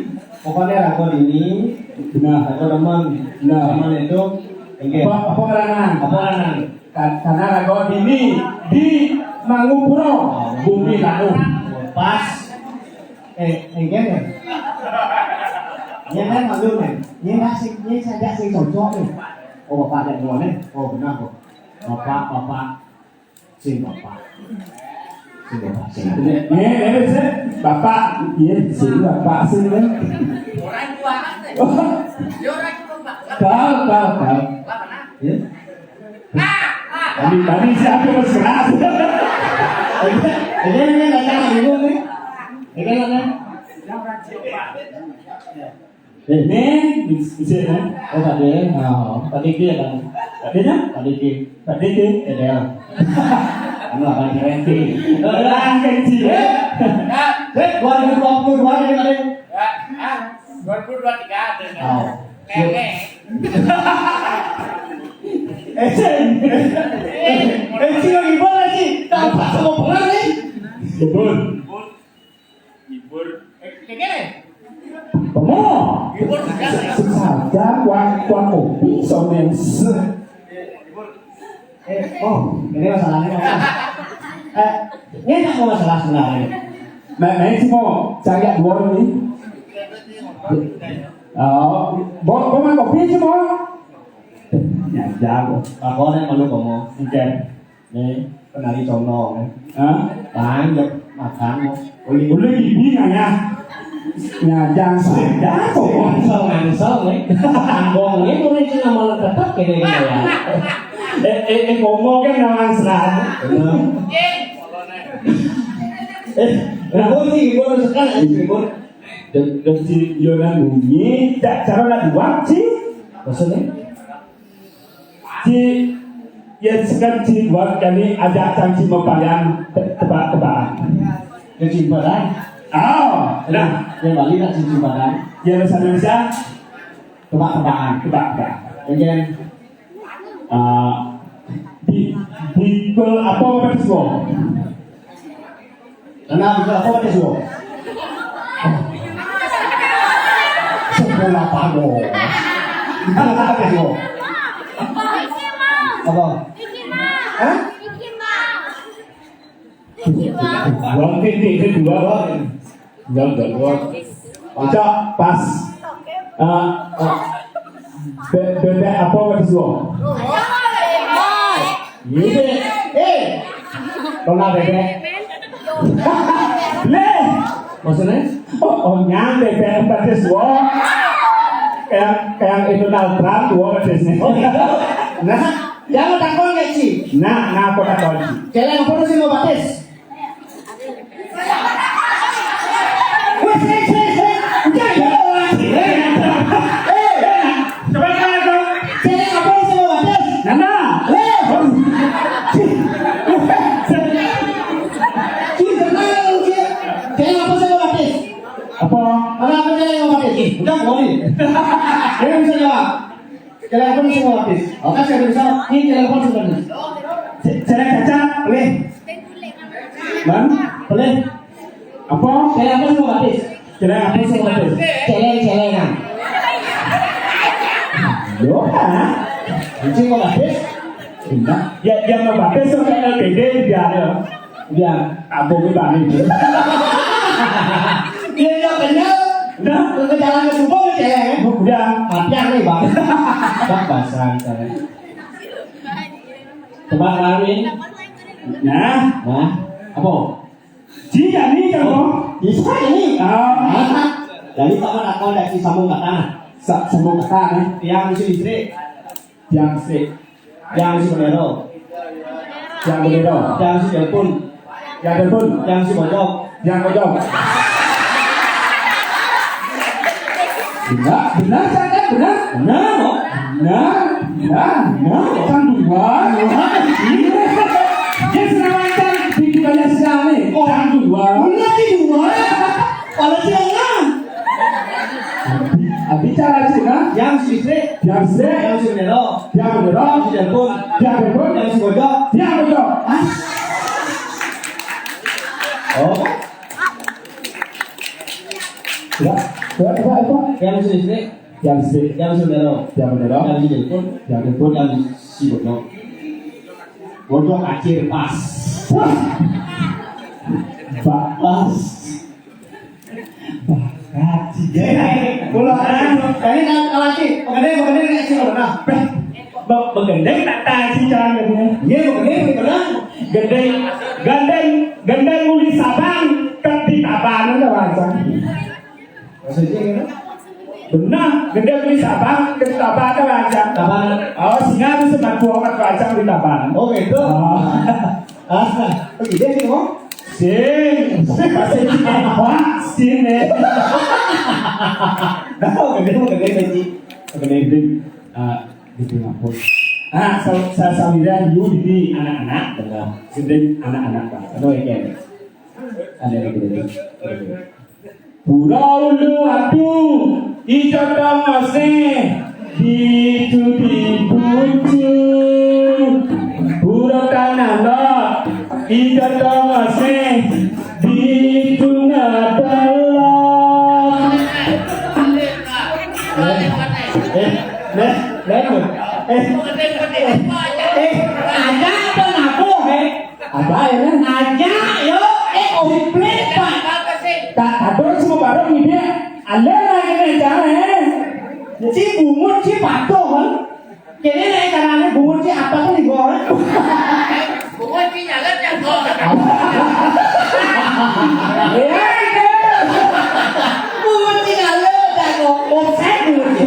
Pokoknya ragu ini, nah, ragu teman. Nah. Teman itu, enggak. Apa, apa karena? Apa karena? Ka-, karena ragu ini di Mangupuro, oh, bumi lalu. Pas. Eh, enggak ya? Ini kan maklum ya. Ini masih, ini saja sih cocok nih. Oh, Bapak ada dua nih. Oh, benar kok. Bapak, Bapak. Sing Bapak. Sing Bapak, sing. Ini, ini, ini, sing. Bapak, iya, sing Bapak, sing, ya. Orang tua, kan? Oh. Dia orang tua, Pak. Tahu, tahu, tahu. Bapak, nah. Ya. Tadi, tadi siapa yang keras? Ini, ini, ini, ini, ini, ini. Ini, ini. Ini, bisa, bisa, ya? Oh, tadi, oh, tadi dia kan? Tadinya? Tadi dia. Tadi dia? Iya. Anu apa, Randy? Lah, kecil. Eh, dua ribu dua puluh dua ini, Pak. Ya, ah, dua ribu dua tiga ada. Oh. Kene. Eh, Cing. Eh, Cing, lagi mana, Cing? Tak apa sama pernah, nih. Libur. Libur. Eh, kene. Pemoh. Libur, tegas, ya. Saja, kuat, kuat kopi, somense. Eh, oh, ini masalahnya. Eh, ini tak mau masalah sebenarnya. Nah, nah, ini mau cari dua ini. Oh, bo, bo main kopi sih, mau? Ya, jago. Aku nih malu kamu. Oke. Nih, kenali contoh, ya. Hah? Banyak makan, mau. Boleh, boleh gini, ya. Nyajang saja, kok. Ngangsel, ngangsel, nih. Ambong, ini mulai cina malah tetap kene, ya. Eh, eh, eh, ngomong kan nama serah. Benar. Eh, nah, gua sih, gua harus sekarang, gua. Dan, dan si Yonan bunyi, tak cara nak buat sih. Maksudnya? Si, ya, sekarang si buat kami ajak sang si mempayang te-, tebak-tebakan. Kesimpulan. Oh, nah. Yang Bali nak kesimpulan. Ya, bahasa Indonesia. Tebak-tebakan. Tebak-tebakan. Oke. Ah, di, di gol apa, Pak Siswo? Kenapa, Pak Siswo? Sekolah Pago. Di gol apa, Pak Siswo? Apa? Hah? Dua titik kedua. Dua, dua, dua. Ucap pas. Ah, ah. Be-, bebek apa, Pak Siswo? Ini. Eh. Kena bebek. Leh. Maksudnya? Oh, oh, nyang bebek, Pak Siswo. Kayak, kayak itu naltram dua, Pak Siswo. Oh, gitu. Nah, jangan takon, Ci. Nah, nah, aku takon, Ci. Kalian apa sih mau batis? Wes, wes, wes, wes. Udah, ya, orang. Eh, eh. Coba, coba, coba. Cek apa sih mau batis? Nana. Eh. Cek, cek. Cek apa sih mau batis? Apa? Apa, apa sih mau batis? Ih, udah, boleh. Dia bisa jawab. Telepon semua habis. Oke, saya bisa. Ini telepon semua habis. Ce-, celeng caca, boleh? Man? Boleh. Apa? Telepon semua habis. Celeng apa semua habis? Celeng-celengan. Yo, ah. Ini semua habis. Enggak. Ya, yang mau habis sama L P D dia ada. Udah, kampung ini, Bang. Dia udah kenyal. Udah. Ke jalan ke Subang, ya, ya. Udah. Mati aku, Bang. Bang, basah, misalnya. Coba kawin. Nah. Nah, apa? Jika nih, kan, Bang? Bisa ini. Ah. Nah, jadi, Pak, Man, aku ada si sambung kata. Sa-, sambung kata, nih. Yang si istri. Yang si. Yang si bendera. Yang bendera. Yang si telepon. Yang telepon. Yang si bojok. Yang bojok. Benar, benar, Cak, benar. Benar, no? Benar, benar, benar. Kan dua. Iya. Dia senang macam di budaya Islam ni. Oh. Kan dua. Benar di dua. Kalau dia enggak. Abi cara Cina. Yang si istri. Yang si. Yang si bendera. Yang bendera. Yang si telepon. Yang telepon. Yang si bojok. Yang bojok. Ah. Oh. Ya, ya, ya, ya. Yang si istri. Yang si. Yang si bendera. Yang bendera. Yang si telepon. Yang telepon. Yang si bojok. Bojok acir pas. Wah. Ba-, pas. Bakat sih. Pulang. Tadi nak lagi. Mengenai, mengenai nak sih, pernah. Ba-, begendeng tak tahu sih cara ngomongnya. Iya, begendeng, begendeng. Gendeng, gendeng, gendeng uli Sabang, kat di Tabanan ada bahasa. Bahasa Inggris kan? Benar, gendeng uli Sabang, kat di Tabanan ada bahasa. Tabanan. Oh, singa itu sebab buah kat bahasa di Tabanan. Oh, gitu. Oh. Ah, pergi deh, sini, Bang. Sing, bahasa Inggris, Pak, sini. Dah, gendeng, gendeng, gendeng. Gendeng, gendeng. Ah, di Singapura. Ah, sa-, sa-, sawiran yu di anak-anak. Bener. Sing anak-anak, Pak. Anu, ya, Ken? Ada lagi, ada lagi. Pura ulu adu, ijo tongose, ditu dibucu. Pura tanah lo, ijo tongose, ditu ngadalok. Eh, eh, eh, eh, eh. Eh, ada apa ngaku, eh? Apa ya, Ren? Aja, yo, eh, komplit, Pak. Tak, tak, terus mau bareng ini dia. Alé lagi nih, jangan, eh. Ci bungut, ci patuh, kan? Kene nek carane bungut ci apa tuh di bawah? Bungut ci nyalet ya, kok. Ya, itu. Bungut ci nyalet ya, kok. Offset bungut ci.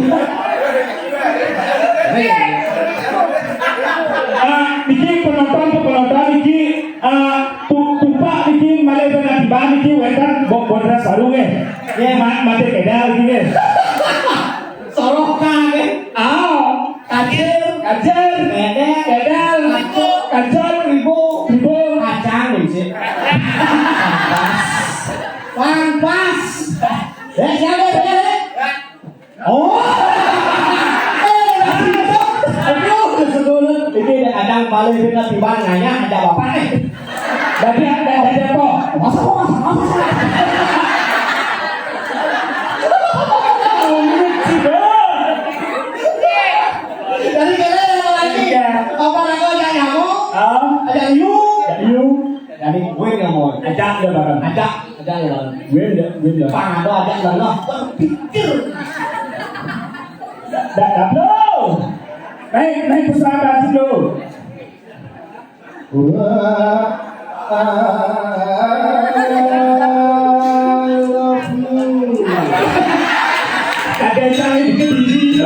Ah, niki penonton, penonton niki, ah, tu-, tupak niki malih ben atiban niki wénten Bo-, Bondras Baru nggih. Nggih, ma-, matur kedal niki nggih. Sorokan nggih. Ah, kacir, kacir, bedel, bedel, kacang, ribu, ribu, kacang nggih. Pas. Pas. Ya, siap, ya, siap, ya. Oh. Eh, aduh, kesedulut. Ini ada yang paling pinter di mana ya? Ada bapak nih. Jadi ada, ada apa? Masa, masa, masa. Jadi kalian ada lagi? Iya. Apa namanya? Ada nyamuk? Ah. Ada liu? Ada liu. Jadi gue nggak mau. Ajak dia bareng. Ajak, ajak dia bareng. Gue nggak, gue nggak. Pang ada ajak bareng. Berpikir. Dah, dah, bro. Naik, naik pesawat dulu. Wah, I love you. Kagak cari dikit biji.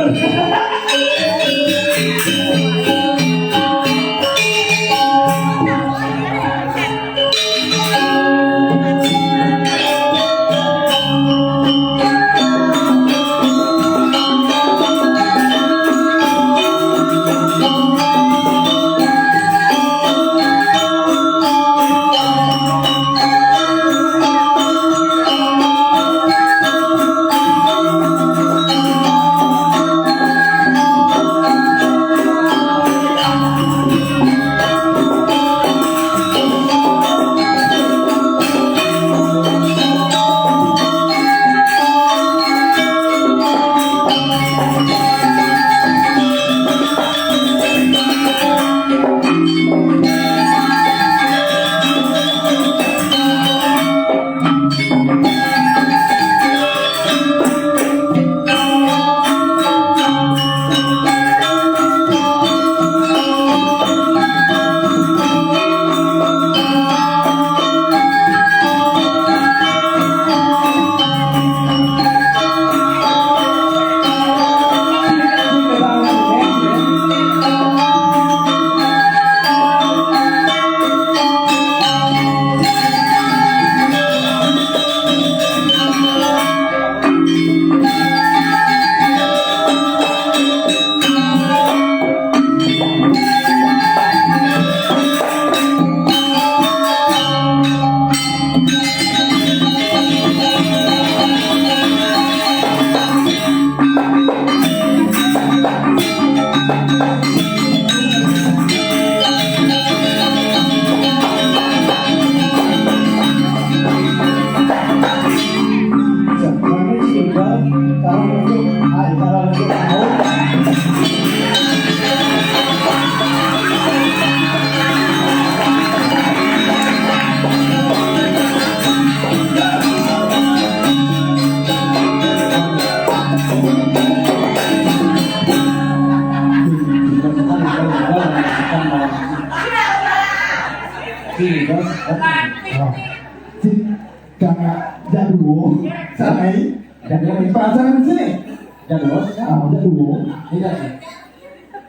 Kakak jadul, sanai, jadul di pasangan sini. Jadul, ah, jadul. Iya.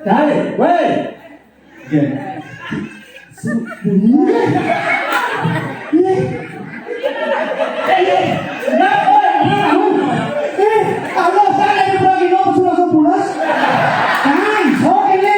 Cari, weh. Iya. Su-, bunyi. Iya. Eh, iya. Nah, oh, iya, tahu. Eh, Allah, saya lagi bagi nomor sudah sebulan. Kan, sok ini.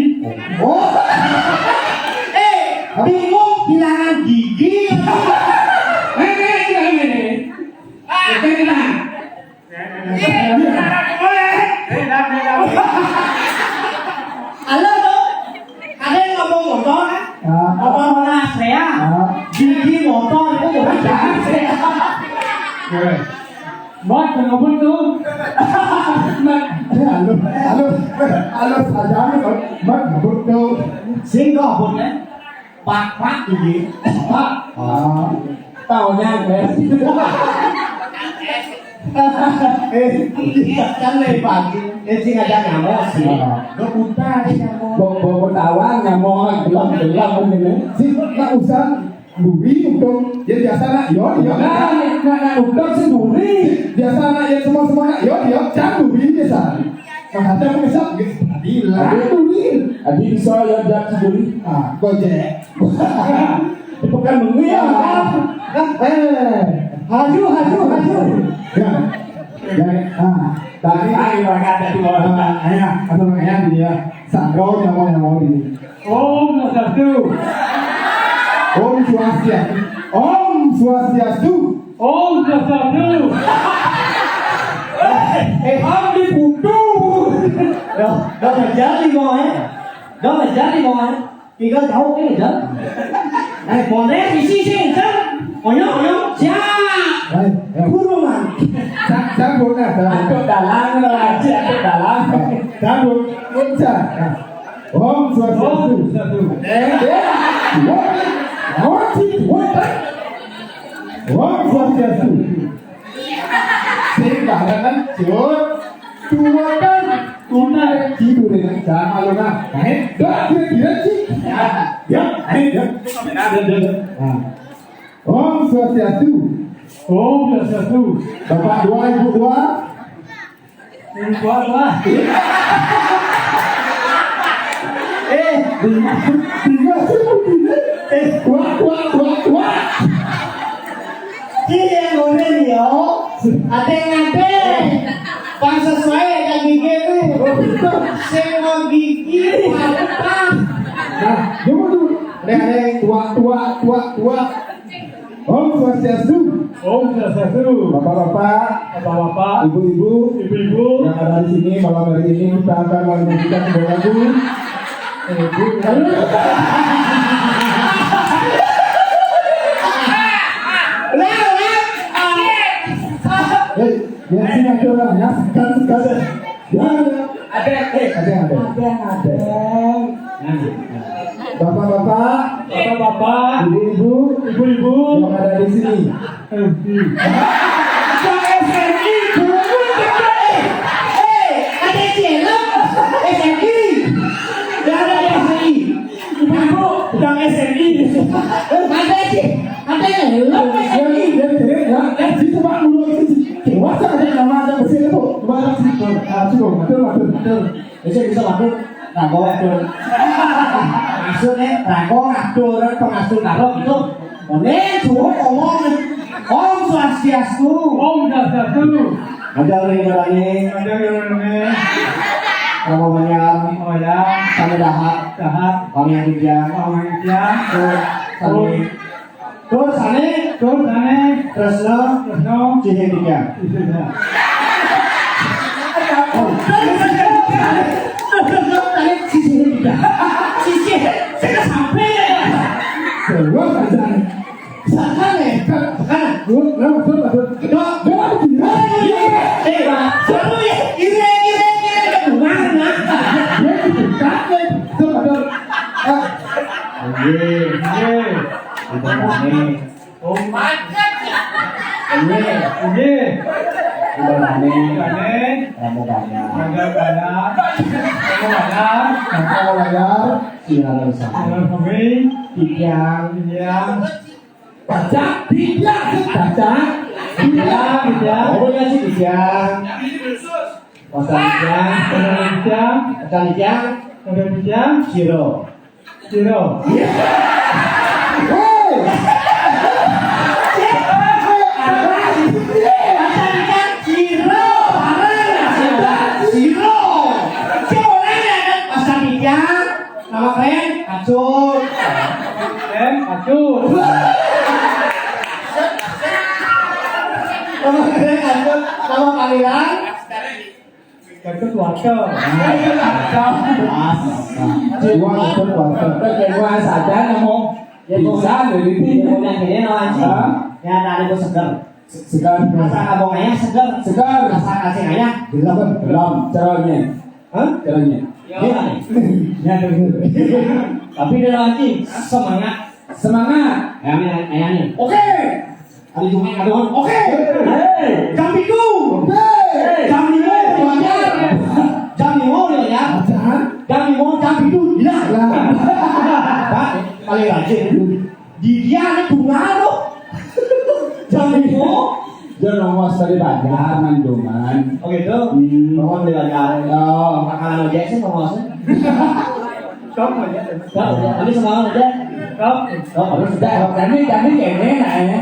Oh. Eh, bingung kehilangan gigi. Ini, ini, ini. Ini, ini. Halo, Dok. Ada yang ngomong motor, kan? Ah. Ngomong motor Astrea. Ah. Gigi motor itu bukan Astrea. Mat, ngobut tuh. Mat. Eh, halo, halo, halo, saja, Mat, ngobut tuh. Sing ngobut, ya. Pak, Pak, ini. Pak. Ah. Taunya, guys. Eh, kan dari pagi. Eh, sing ada nyamuk sih. Ah. Lo putar nyamuk. Bawa, bawa tawon, nyamuk, gelap, gelap, ini. Sing, nggak usah. Duri, udang. Ya, biasa, nak. Yo, yo. Nah, nah, nah, udang sih duri. Biasa, nak. Ya, semua, semua, nak. Yo, yo. Jangan duri, biasa. Makanya aku bisa, gitu. Tadi lah. Aduh, duri. Tadi bisa ya, jatuh duri. Ah, Gojek. Bukan duri ya. Ah, eh. Haju, haju, haju. Ya. Ya, ah. Tadi. Ayo, ada dua. Ah, ya, atau ya, dia. Sandro, nyamuk, nyamuk ini. Om Swastiastu. Om Swastiastu. Om Swastiastu. Om Swastiastu. Eh, eh, Om dibutuh. Dah, dah ngajar nih, Bang, eh. Dah ngajar nih, Bang, eh. Tinggal jauh, eh, dah. Eh, boleh, isi sih, dah. Oyong, oyong, siap. Eh, eh. Burungan. Sa-, sambut, nah, sambut. Aduh, dalang, aja, aduh, dalang. Sambut, Om Swastiastu. Om Swastiastu. Eh, eh. What? What? What? Om Swastiastu. Sing barengan, Jun. Dua kan. Tuna tidur ya. Jangan malu, nah. Eh, dah, dia, dia, sih. Ya, ya, eh, ya. Nah, dia, dia, dia. Nah. Om Swastiastu. Om Swastiastu. Bapak dua, Ibu dua. Ini kuat, Pak. Eh, bingung, bingung, bingung. Eh, kuat, kuat, kuat, kuat. Iya, ngono ya. Ada yang ada. Pas sesuai ada gigi tuh. Semua gigi apa? Nah, dulu, dulu. Ada, ada yang tua, tua, tua, tua. Om Swastiastu. Om Swastiastu. Bapak-bapak, Bapak-bapak. Ibu-ibu. Ibu-ibu. Yang ada di sini malam hari ini, kita akan menyaksikan sebuah lagu. Ibu. Lah, lah. Hei, yang sini ada orang, ya, sekat, sekat. Ya, ya. Ada, eh, ada, ada. Ada, ada. Nah, nah. Bapak-bapak, Bapak-bapak. Ibu-ibu, Ibu-ibu. Yang ada di sini. Eh, hmm. Ada S M I, dulu, eh, eh, ada cilok, S M I. Nggak ada S M I. Ibu-ibu, yang S M I. Ada sih, ada yang cilok, S M I. Ya, ya, ya, ya. Eh, situ, Pak, dulu itu sih. Dewasa ada nama ada mesin itu. Coba, Pak, situ. Ah, cukup, betul, betul, betul. Bisa, bisa, Pak. Nah, bawa tuh. Maksudnya, rago ngatur, pengasuh taruh gitu. Oke, cukup ngomong. Om Swastiastu. Om Swastiastu. Ada orang yang berani. Ada orang yang berani. Nama banyak. Nama banyak. Sama dahat. Dahat. Orang yang tiga. Orang yang tiga. Tuh, sami. Tur sané, tur sané, tresna, tresna, sisih tiga. Sisih tiga. Oh, tresna, tresna, tresna, sisih tiga. Sisih, saya sampai ya. Terus aja. Sakan ya, sakan. Tur, tur, tur, tur. Dok, dok, dok. Eh, Pak, seru ya. Ire, ire, ire, ire. Mana? Dia itu sakit. Tur, tur. Ah. Oke, oke. Ibaratnya, oh, ini, ini. Ibaratnya, ibaratnya, kamu banyak. Banyak, banyak. Kamu banyak. Kamu banyak. Siaran sama. Siaran sama. Tiang. Tiang. Baca, tidak, baca, tidak, tidak. Oh, ya sih, tidak. Pasal tidak, pasal tidak, pasal tidak, pasal tidak, zero. Zero. Hei! Pasal tidak, zero. Zero. Zero. Pasal tidak. Nama keren? Acut. Keren? Acut. Nama keren? Acut. Nama panggilan? Gatot Warga. Gatot Warga. Mas. Gua Gatot Warga. Terus yang gua sadar ngomong. Ya, gua bisa dari sini. Ngomong yang gini, no, anjing. Hah? Ya, tadi gua seger. Segar. Rasa kabong ayah segar. Segar. Rasa kacang ayah gelem. Gelem. Caranya. Hah? Caranya. Iya, nih. Ya, bener. Tapi dia lagi semangat. Semangat. Ya, ini ayahnya. Oke. Hari Jumat ada. Oke. Hei. Jam itu. Hei. Jam lima, ya. Jam lima, ya. Jam lima, jam itu. Iya. Lah. Pak, paling rajin. Di dia ada bunga tuh. Jam lima. Dia nongos tadi banjar, mandoman. Oh gitu? Hmm. Nongos di banjar. Oh. Makanan aja sih nongosnya. Stop aja. Stop aja. Tapi semalam aja. Stop. Stop, harus sudah. Jadi, jadi gini, nah, ya.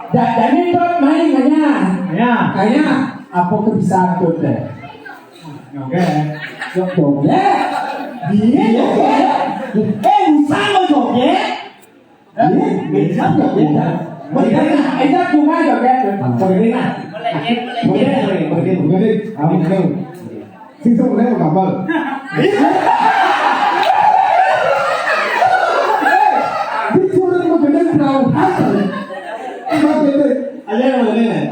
Ja-, jadi tuh main hanya. Ya. Hanya apa kebiasaan tuh deh? Oke. Yuk, joget. Iya, joget. Eh, usah lo joget. Iya, bisa joget. Joget, enak juga joget. Joget, enak. Joget, joget, joget. Kamu, kamu. Sing sebenarnya mau gambar. Disuruh mau bener perahu. Emang bener. Ayo, yang bener.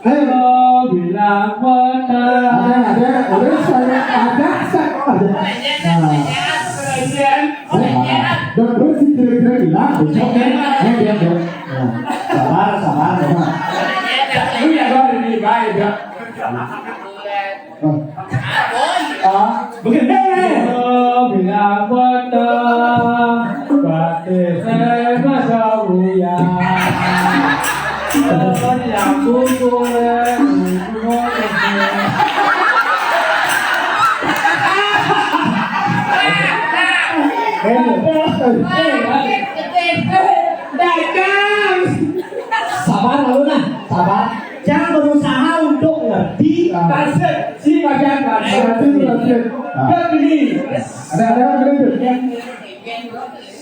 Ayo, bilang betul. Ada, ada, ada, saya ada, saya ada. Nah. Dan gue sih kira-kira bilang, besok kan, eh, dia, dia. Nah. Sabar, sabar, sabar. Lu ya, gue ini baik, ya. Oh. Ah, begendeng, eh. Oh, bilang betul. Batis, eh, masa uya. Terus yang kumpul, eh, kumpul, kumpul. Eh, eh, eh, dagang. Sabar, lalu nah, sabar. Jangan berusaha untuk ngerti. Ah. Translate, si bagian translate. Translate, translate. Ah. Ngerti. Ada, ada yang ngerti?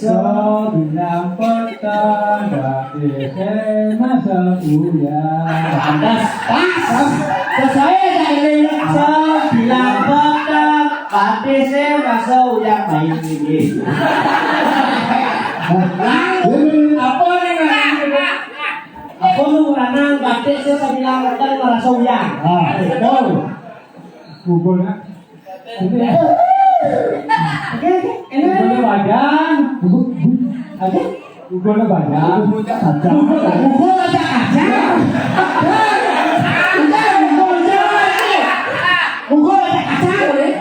Sebilang petang, dadi kena sebulan. Pas, pas. Sesuai dari sebilang petang, dadi kena sebulan. Main ini. Apa nih, Mas? Apa lu lanang batik sih sebilang petang merasa uyang? Ah, betul. Bubur, nak. Oke, oke. Enak. Bubur Padang. Oke. Bubur Padang. Bubur Padang. Bubur ada kacang. Bubur ada kacang, boleh.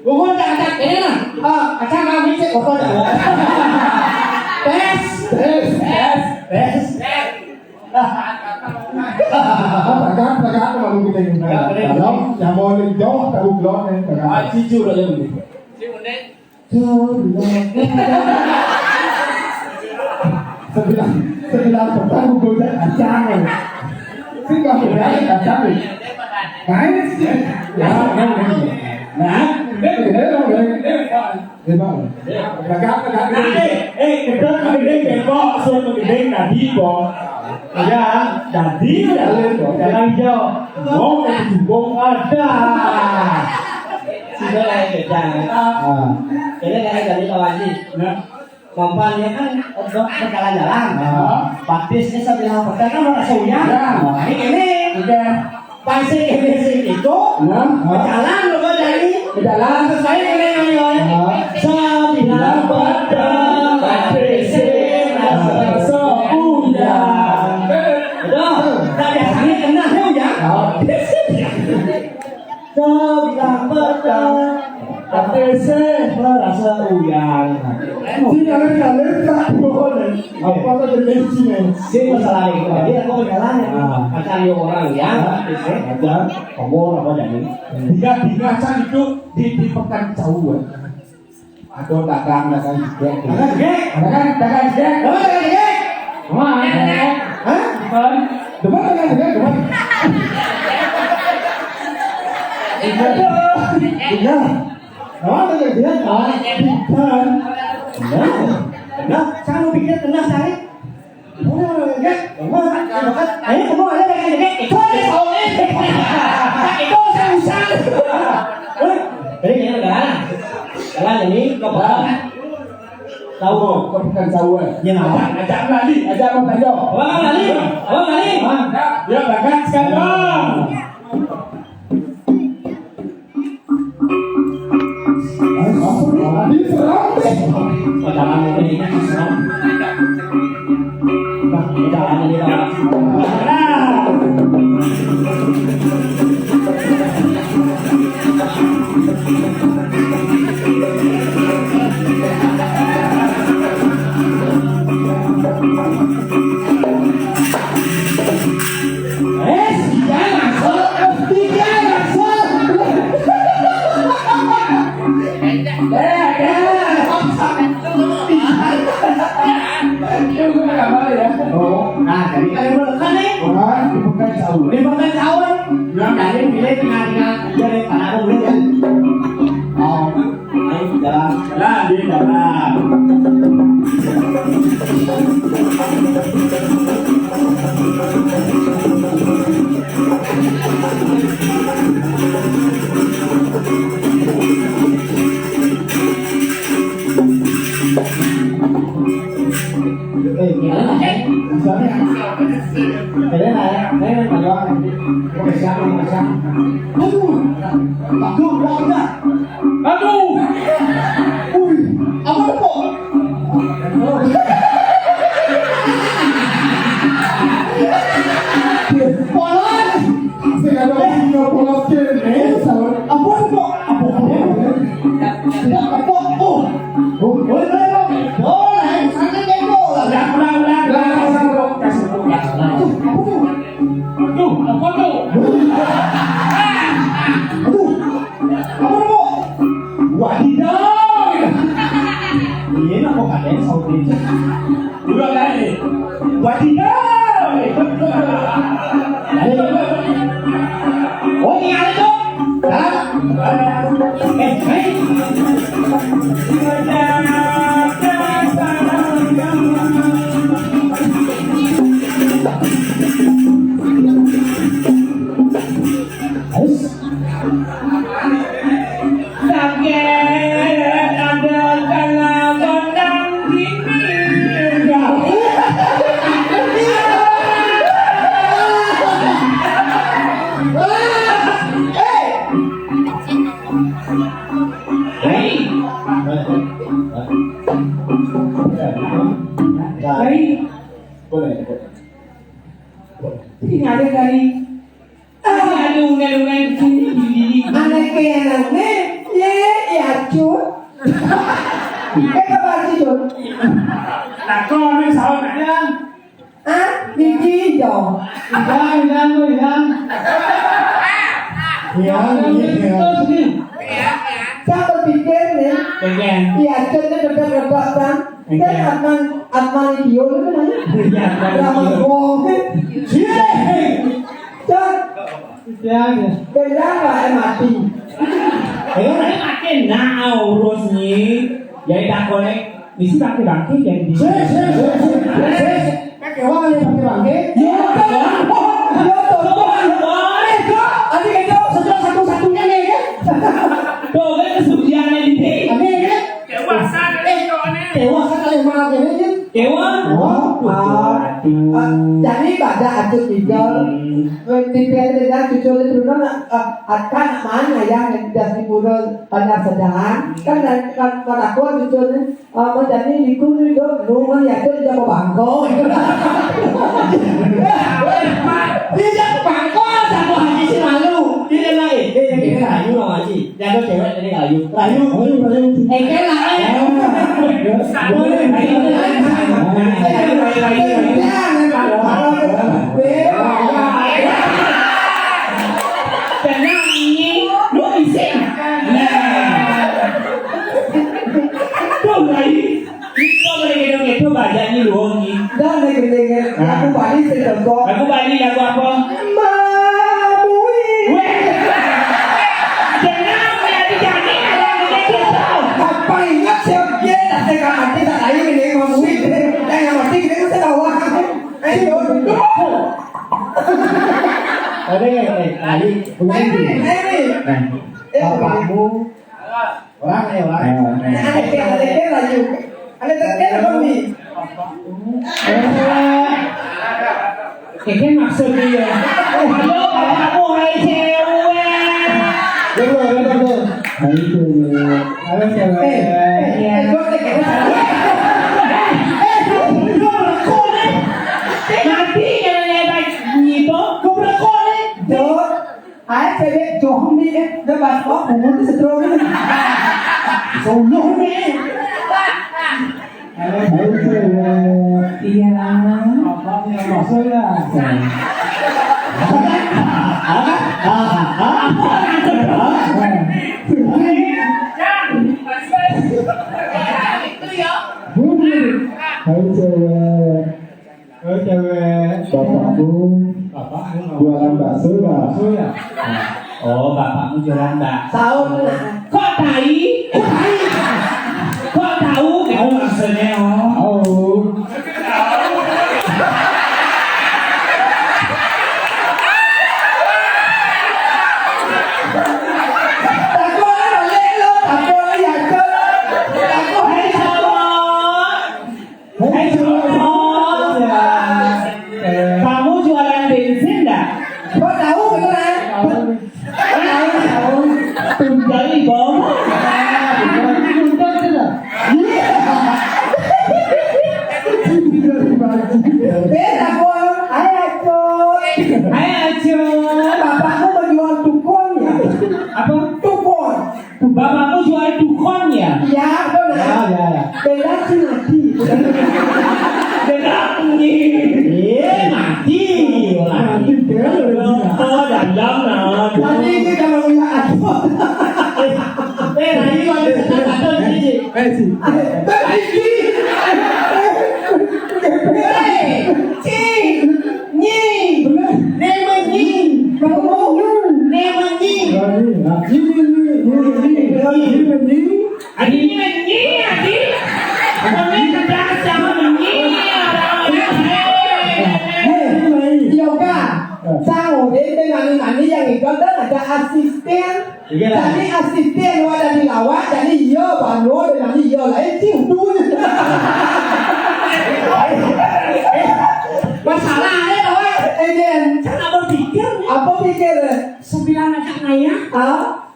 Bubur ada kacang. Ini nah. Ah, kacang kami cek kotor ya. Tes, tes, tes, tes. Pegang, pegang, malu kita ini. Pegang, pegang. Kalau yang mau jauh, tahu belum nih, pegang. Ah, jujur aja dulu. Sebilang, sebilang petang, gue udah kacang. Sih, nggak berani kacang. Nah, ini sih. Ya, ya, ya. Nah, udah, udah, udah. Memang. Gagah, gagah. Nah, eh, eh, kita menggending bengkok, suruh menggending tadi, Bong. Ya, tadi ya, jalan hijau. Bong, eh, Bong ada. Sudah lah, ya, jangan. Ah. Jadi, kayak tadi, Pak Haji. Nah. Mampannya kan, eh, berjalan-jalan. Ah. Batisnya sambil apa? Kan orang soya. Ya. Nah, ini, ini. Udah. Pas sing ini sing itu, nah, berjalan loh, Bang, dari. Berjalan. Sesuai dengan yang lain. Nah. Sebilang petang, tapi Apa tuh jenis sih, men? Sing masalah itu, jadi aku berjalan ya. Ah. Kata yo orang ya, Ah. Ada. Ngomong apa jadi? Tiga, tiga kan itu di, di Pekan Cawan. Ada dagang, dagang juga. Dagang juga? Dagang, dagang juga. Oh, dagang juga. Wah, hah? Depan. Depan dagang juga, depan. Iya. Iya. Oh, dagang juga. Ah, depan. Nah, nah, saya mau pikir tenang, saya. Oh, ya, ya, ya, ya, ya. Ayo, kamu ada lagi, ya? Itu ada tahu, eh. Itu saya usah. Woi, tadi yang mana? Jalan ini, kau paham? Tahu, kau bukan tahu, eh. Ya, nah. Ajak, ajak lagi, ajak mau tanya. Wah, lagi. Wah, lagi. Ah, ya, berangkat sekarang. Oh, nah, jadi kalian boleh kan nih? Wah, dibuka sahur. Dibuka sahur. Nah, kalian pilih tengah-tengah. Jadi, pada aku boleh kan? Oh. Jalan, jalan, di jalan. Eh, gimana, eh? Misalnya, kalian ada, kalian ada doang. Oke, siapa yang siapa? Aduh, aduh, udah, udah. Aduh. Wih, apa tuh, Pok? Polos. Sing ada sing polos kene. Apa tuh, Pok? Apa, apa, apa? Tidak, apa? Oh. Oh, boleh, boleh, Pok. Boleh, sana deh, Pok. Udah, udah, udah, udah, kasih, Pok. Kasih, Pok. Aduh, apa tuh? Aduh, apa tuh? Aduh. Apa, Pok? Wadidaw. Iya, apa katanya saudara? Dua kali. Wadidaw. Oh, ini ada tuh. Salah. Eh, eh. Boleh, boleh. Ini ada kali. Ah, aduh, udah, udah, di sini, di sini. Anak keenaknya, ye, ya, Cut. Eh, apa sih, Cut? Nah, kau ni salah nak. Ah, Didi, dong. Yang, yang, yang. Yang, yang. Terus ni. Saya berpikir ni, Pengen. Ya, Cut ni dekat-dekat kan. Pengen. Dan Atman, Atman Idio tu namanya. Ya, Atman Idio. Ramah bohong. Cie. Cut. Iya, iya. Benar lah, eh, mati. Eh, orang mati nak urus ni. Jadi tak konek. Mesti tak bangkit jadi. Sik, sik, sik, sik. Sik. Kan kewan ada pakai bangkit. Ya, betul. Ya, betul. Boleh, Cok. Adik itu satu-satunya ni, ya. Tuh, kan kesuciannya di sini. Amin, ya. Dewasa kali ini. Dewasa kali mana kali ini? Dewa? Wah, ah, ah, jadi pada Acut Ijol, hmm. Di P R D dan Cucul itu dulu, ah, akan mana ya yang sudah di Pura Banjar Sedang? Kan dari, kan, kan aku Cucul ni, ah, menjadi ikut itu, lu mah ya, itu jago bangko. Dia jago bangko, satu haji sih malu. Dia lain, dia yang kira ayu loh, Haji. Jago cewek tadi layu. Layu, layu, layu. Engkel lah, eh. Ah, ya. Boleh, boleh. Banyak ni luhung ni. Dah, dah, dah, dah. Lagu Bali sing contoh. Lagu Bali, lagu apa? Mamui. Weh. Jangan, jangan, jangan, jangan. Apa ingat siapa dia dah tengah mati tak lain ni Mamui. Yang mati dia mesti tahu. Ayo, dulu. Ada yang lain? Lain. Nah, bapakmu. Orang ni, orang. Ada ke, ada ke laju. Ada ke, ada ni. Keke maksud dia. Halo, bapakmu, hai cewek. Betul, betul, betul. Hai cewek. Halo, cewek. Eh, eh, eh, kau tak kira. Eh, eh, kau berkau ni. Mati yang hebat gitu. Kau berkau ni. Jawab. Ai, cewek jom ni, eh, dah bas kok, bungun tu seterus ni. Suluh ni. Ai, cewek. Iya. Apa yang masuk ya? Apa? Apa? Apa? Apa? Bunyi. Hai, cewek. Oh, cewek. Bapakmu Bapakmu jualan bakso ya? Bakso ya? Oh, bapakmu jualan bakso. Tahu, nah. Kok tai? Kok tai? Kok tahu? Itu maksudnya, oh. Oh. Takut lah, balik lo, takut lah, ya, takut. Hai, Sarah. Hai, Sarah. Kamu jualan bensin nggak? Kok tahu beneran? Tahu, tahu. Tunggali bom. Nonton sudah. Iya. Beda, Bom. Hai, Acun. Hai, Acun. Bapakmu menjual tukun ya? Apa? Tukun. Bapakmu jual tukun ya? Ya, betul. Ya, ya, ya. Beda sih mati. Beda nih. Iya, mati. Mati, kan? Oh, dalam, nah. Mati ini kalau punya Acun. Eh, tadi lagi satu, satu, satu, satu. Eh, si. Eh, tadi ini. Eh, si. Nyi. Benar. Nama nyi. Kamu. Nama nyi. Nyi, nyi, nyi, nyi, nyi. Nyi, nyi. Adi ni nyi, adi. Kami kerja sama nyi. Hei, yoga. Sang orang dengan nani yang itu kan ada asisten. Iya. Jadi asisten wa dari lawak, jadi iya, bano, dari iya, lain sih, udah. Masalahnya, kawan. Eh, Jen. Kan apa pikir? Apa pikir? Sembilan anak ngayah. Ah?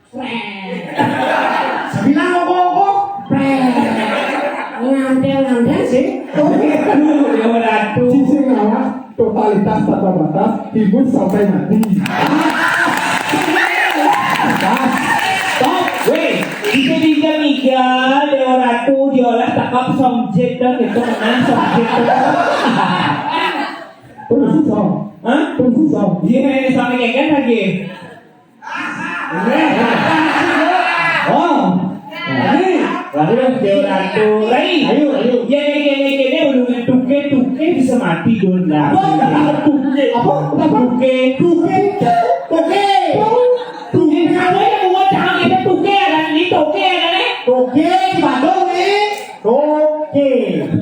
Prek. Sembilan apa-apa? Prek. Ngantel-ngantel sih. Oke. Aduh, Dewa Ratu. Sisi ngawak. Totalitas tanpa batas, hibur sampai mati. Stop. Weh, bisa-bisa Miga, Dewa Ratu, diolah takap somjet dan itu menang somjet. Terus song. Hah? Terus song. Iya, ini sama kayak kan lagi. Oh. Ini. Lalu dia orang tu. Lai. Ayo, ayo. Ya, ya, ya, ya, ya, dia belum tuke, tuke bisa mati dulu lah. Apa? Tuke. Apa? Apa? Tuke. Tuke. Tuke. Tuke. Kenapa ya buat jangan kita tuke ada ni, tuke ada ni? Tuke, Bandung ni. Toke.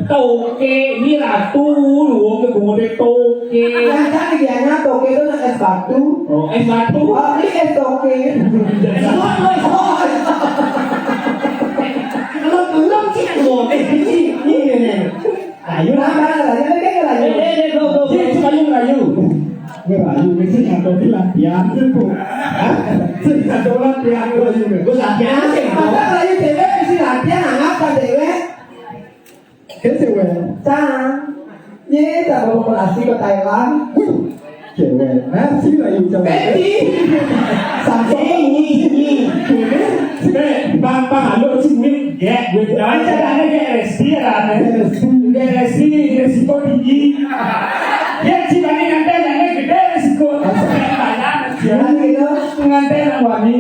Toke, ini ratu, lu ke bunga dia toke. Yang kan dianya toke itu nak es batu. Oh, es batu. Oh, ini es toke. Kalau belum sih, mau eh ini ini ini. Ayo lah, lah, lah, lah, lah, lah. Eh, eh, eh, bro, bro, bro. Sini, sini, ayo, ayo. Ngerayu mesti ngatur latihan tu. Hah? Sing ngatur latihan ngerayu ni. Gue latihan sih. Masa ngerayu cewek mesti latihan, anggap kan cewek? Ke cewek? Sang. Ye, tak bawa operasi ke Thailand. Wih, cewek. Nah, sini lagi cewek. Betty. Samsung. Ni, ni, ni. Cewek. Bang, bang, halo, sini. Gak, gue bilang aja ada gak R S D, ada ada. R S D. Gak R S D, resiko tinggi. Ya, si Bani nanti ada gede resiko. Jangan gitu. Pengantin yang wangi.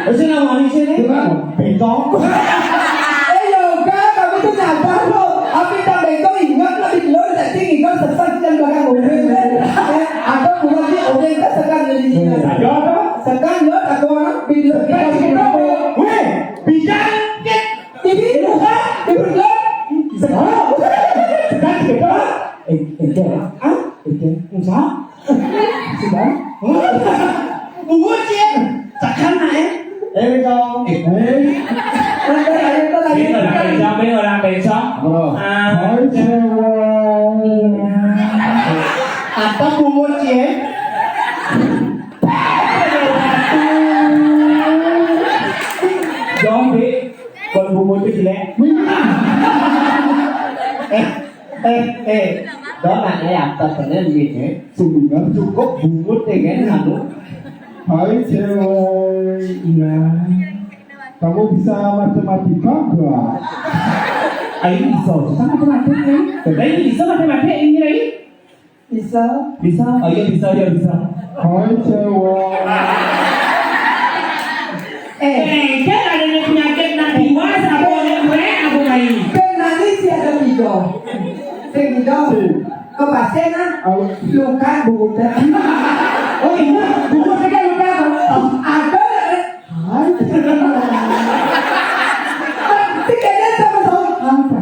Terus yang wangi sini. Gimana? Bencong. Eh, yoga, kamu tuh nyadar loh. Éh, éh, éh. Hah? Éh, éh. Enggak. Sudah? Bungut, Cin. Tekan, eh. Éh, Béncong. Éh. Éh. Éh, éh, éh, éh. Béncong, Béncong, Béncong. Apa? Ah, hai, cewek. Apa bungut, Cin? Jom, Dik. Kon bungut itu jelek. Éh. Éh, éh, dong nanya ya, apa bener gitu? Sebenarnya cukup bungut ya kan, anu. Hai, cewek. Iya. Kamu bisa matematika nggak? Ayo bisa, bisa matematika. Ayo bisa matematika ini, Rai? Bisa. Bisa? Ayo bisa, ya bisa. Hai, cewek. Éh. Éh, kan ada penyakit nak diwas, apa orang keren, apa lain? Kan nanti si ada tiga. Sing tiga. Ke pasien, ah. Luka, bungut. Oh, iya, bungut kan luka. Ada, éh. Hai. Tapi kayaknya sama-sama. Apa?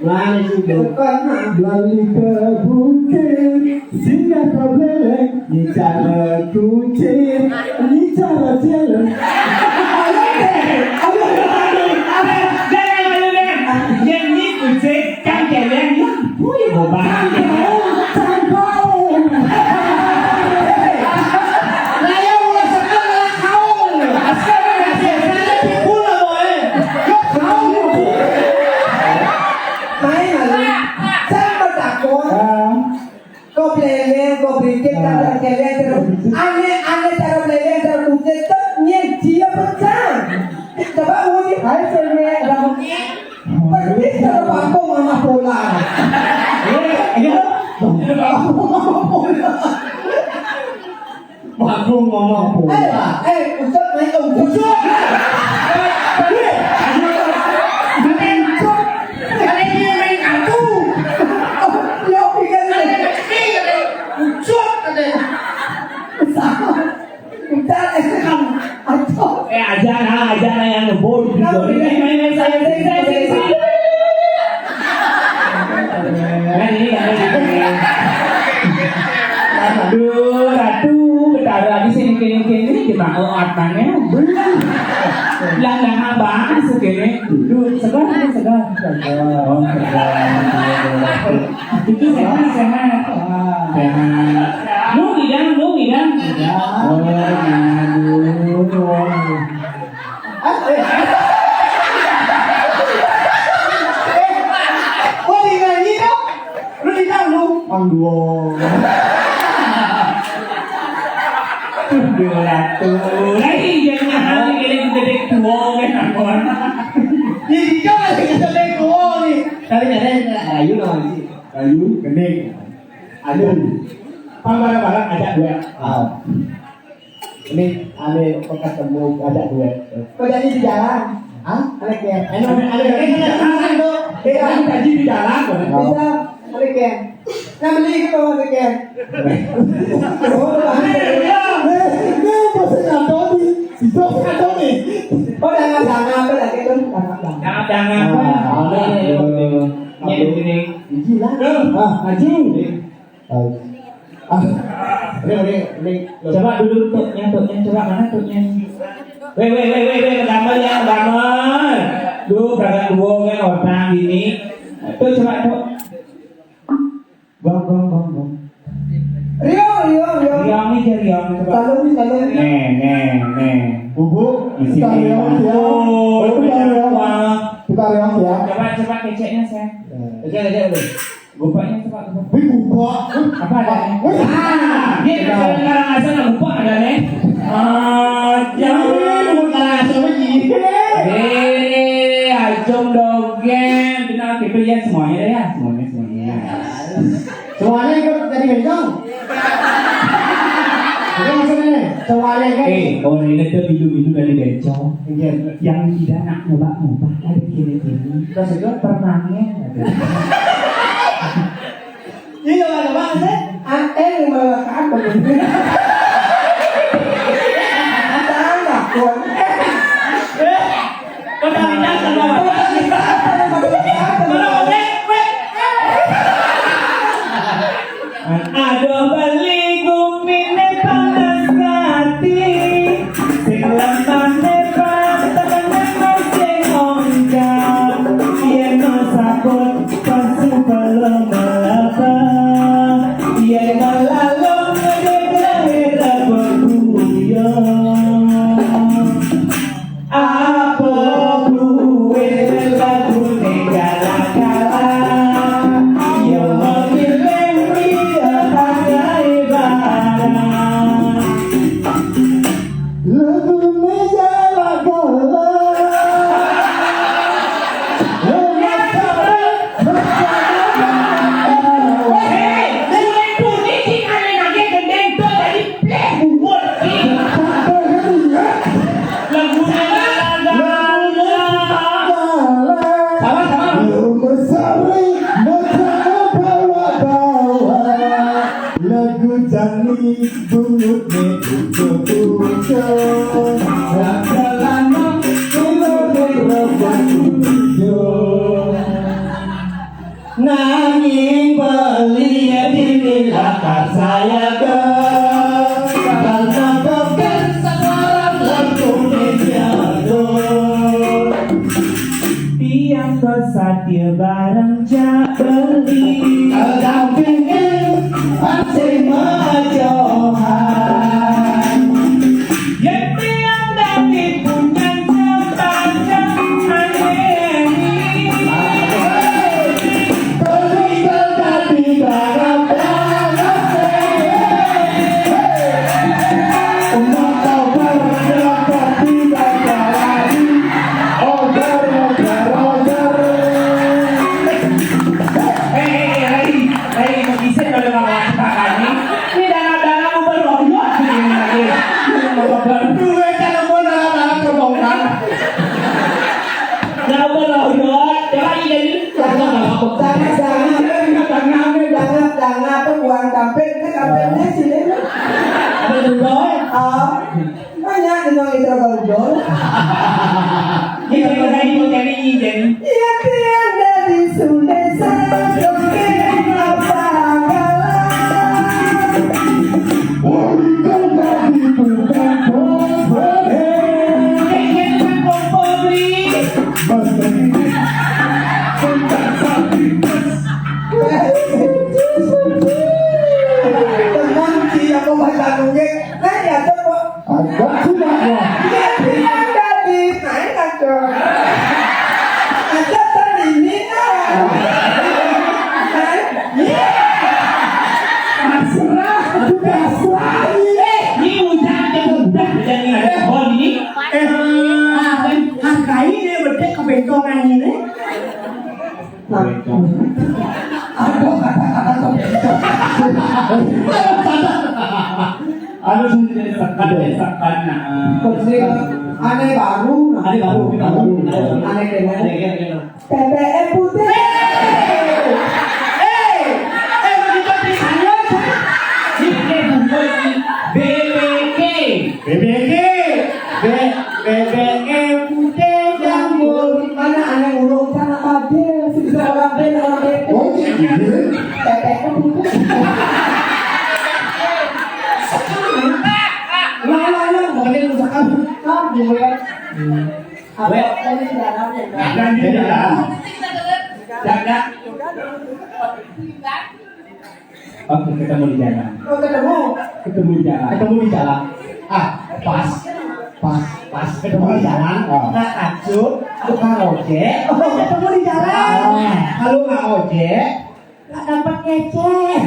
Mana sih, Bang? Balik ke bukit, singgah ke belek, bicara kucing, bicara jelek. Ayo deh, ayo deh, ayo deh. Jangan malu deh. Yang ini kucing, kan kalian yang punya boba. Jangan kau, jangan kau. Lah, yang ulah sekarang lah kau. Sekarang lah saya, saya pun lah, boy. Yo, kau. Main malu. Saya bertakwa. Ah. Kau peleleng, kau berintik, ah, kau peleleng terus. Aneh, aneh cara peleleng, cara berintik, terus nyék dia pecah. Coba uji, hai, cewek, kamu. Persis cara bakung sama bola. Iya, iya. Bakung sama bola. Bakung ngomong apa? Éh, éh, Ucup main ke Ucup. Ucup. Éh, éh, Ucup. Kali ini main kartu. Oh, ya, pikir ini. Ucup, katanya. Sama. Ucup, éh, kamu. Ucup. Éh, aja nah, aja nah yang ngebul. Kamu ini main, main, saya, saya, saya, saya, saya. Nah, ini, ini, ini. Aduh, Ratu, Betara di sini, kini, kini, gimana otaknya? Lah, lah, abang, segini. Duh, segar, segar. Oh, segar. Itu sehat, sehat. Sehat. Lu ngidang, lu ngidang. Oh, aduh. Éh, éh. Éh, kok dinyanyi dong? Lu di dalam. Pang dua. Dua ratus. Lah, iya, jangan, ini gede dua, kan, apa? Ini juga lagi gede dua, nih. Tapi nyari, ayo, dong, sih. Ayo, gede. Ayo. Pang bareng-bareng, ajak duet. Ah. Ini ane kok ketemu, ajak duet. Kok jadi di jalan? Hah? Ada kayak, anu, ada kayak di jalan, anu. Kayak anu tadi di jalan, bisa, ada kayak. Nah, beli gitu, ada kayak. Oh, ada kayak. Nih, nih, pasti nggak tahu nih. Bisa nggak tahu nih. Oh, jangan, jangan, apa lagi tuh? Jangan, jangan. Jangan, jangan. Ah, ada. Ini, ini. Gila. Ah, maju. Ah. Ah. Oke, oke, oke. Coba dulu tuknya, tuknya, coba mana tuknya? Weh, weh, weh, weh, weh, damel ya, damel. Duh, kagak dua kan orang ini. Tuh, coba, tuh. Bang, bang, bang, bang. Riong, riong, riong. Riong nih, jadi riong, coba. Tahu nih, tahu nih. Nih, nih, nih. Bubuk, isi kita riong, ya. Oh, kita riong. Wah. Kita riong, ya. Coba, coba keceknya, saya. Ya. Kecek, kecek, dulu. Gopaknya coba, gopaknya. Wih, gopak. Apa ada? Wih. Ah, dia sekarang asal gopak ada nih. Ah, jangan. Wih, gopak asal lagi. Eh, acung dogén. Benar, kita lihat semuanya ya, semuanya, semuanya. Semuanya ikut jadi bencong. Jadi maksudnya nih, semuanya kan. Eh, orang ini tuh dulu-dulu dari bencong. Iya. Yang tidak nak ngubah-ngubah, ada kiri-kiri. Terus itu? Permanen, ada. Iya, ada banget, sih. Ah, éh, malah kapan? Salah, Wan. Eh, Bungut ne ujo-ujo, rasa lama, bungut ne ujo-ujo. Nanging beli di lakar saya ke, karena kopi sekarang lagu dijago. Tiang ke sadia bareng jak beli. Kedampingin pasti majohan. Yen tiang dadi punyan sepanjang angin. Beli ke dadi bareng-bareng. Hei, hei, hei, hei, kok bisa pada makan ini? Ini dana-dana mau berloyot begini lagi. Duit kalau mau dana-dana terbongkar. Nah, berloyot, coba ini jadi. Jangan, jangan, jangan, jangan, jangan, apa buang kampret, ini kampretnya sini. Ada juga, eh? Oh. Banyak dengan itu kalau dol. Ini cerita ini mau jadi ini jadi. Iya, tiada di Sunda saya joget apa kalah. Berikan kaki bukan kompor. Eh, dia bukan kompor, Bli. Mas Bli. Bukan sapi, Mas. Tenang, Ci, aku baca nunggek. Nah, ya, tuh, kok. Agak cuma ya. Iya, iya, tadi main aja. Aja tadi ini, nah. Nah, iya. Pasrah, pasrah. Eh, ini udah, udah, udah, udah, ini ada pohon ini. Eh, ah, hargai ini, udah kebentongan ini. Nah, ada kata-kata kebencong. Anu sendiri sekat, sekat, nah. Terus ini aneh baru, nah. Aneh baru, aneh baru. Aneh kena. Aneh kena. P P M putih. Eh, eh, eh, begitu di sana, kan? Ini bukan B B K. B B K. B-, B B M putih jambul. Mana aneh urung sana pade, sing bisa orang ben, orang ben. Oh, iya. P P M putih. Lah, lah, lah, makanya lu sekarang, ah, gue. Apa, apa ini sekarang? Dan dia, ya. Jaga. Oke, ketemu di jalan. Oh, ketemu. Ketemu di jalan. Ketemu di jalan. Ah, pas. Pas, pas ketemu di jalan. Oh. Nggak takut, tukang ojek. Oh, ketemu di jalan. Ah. Kalau nggak ojek, nggak dapat ngecek.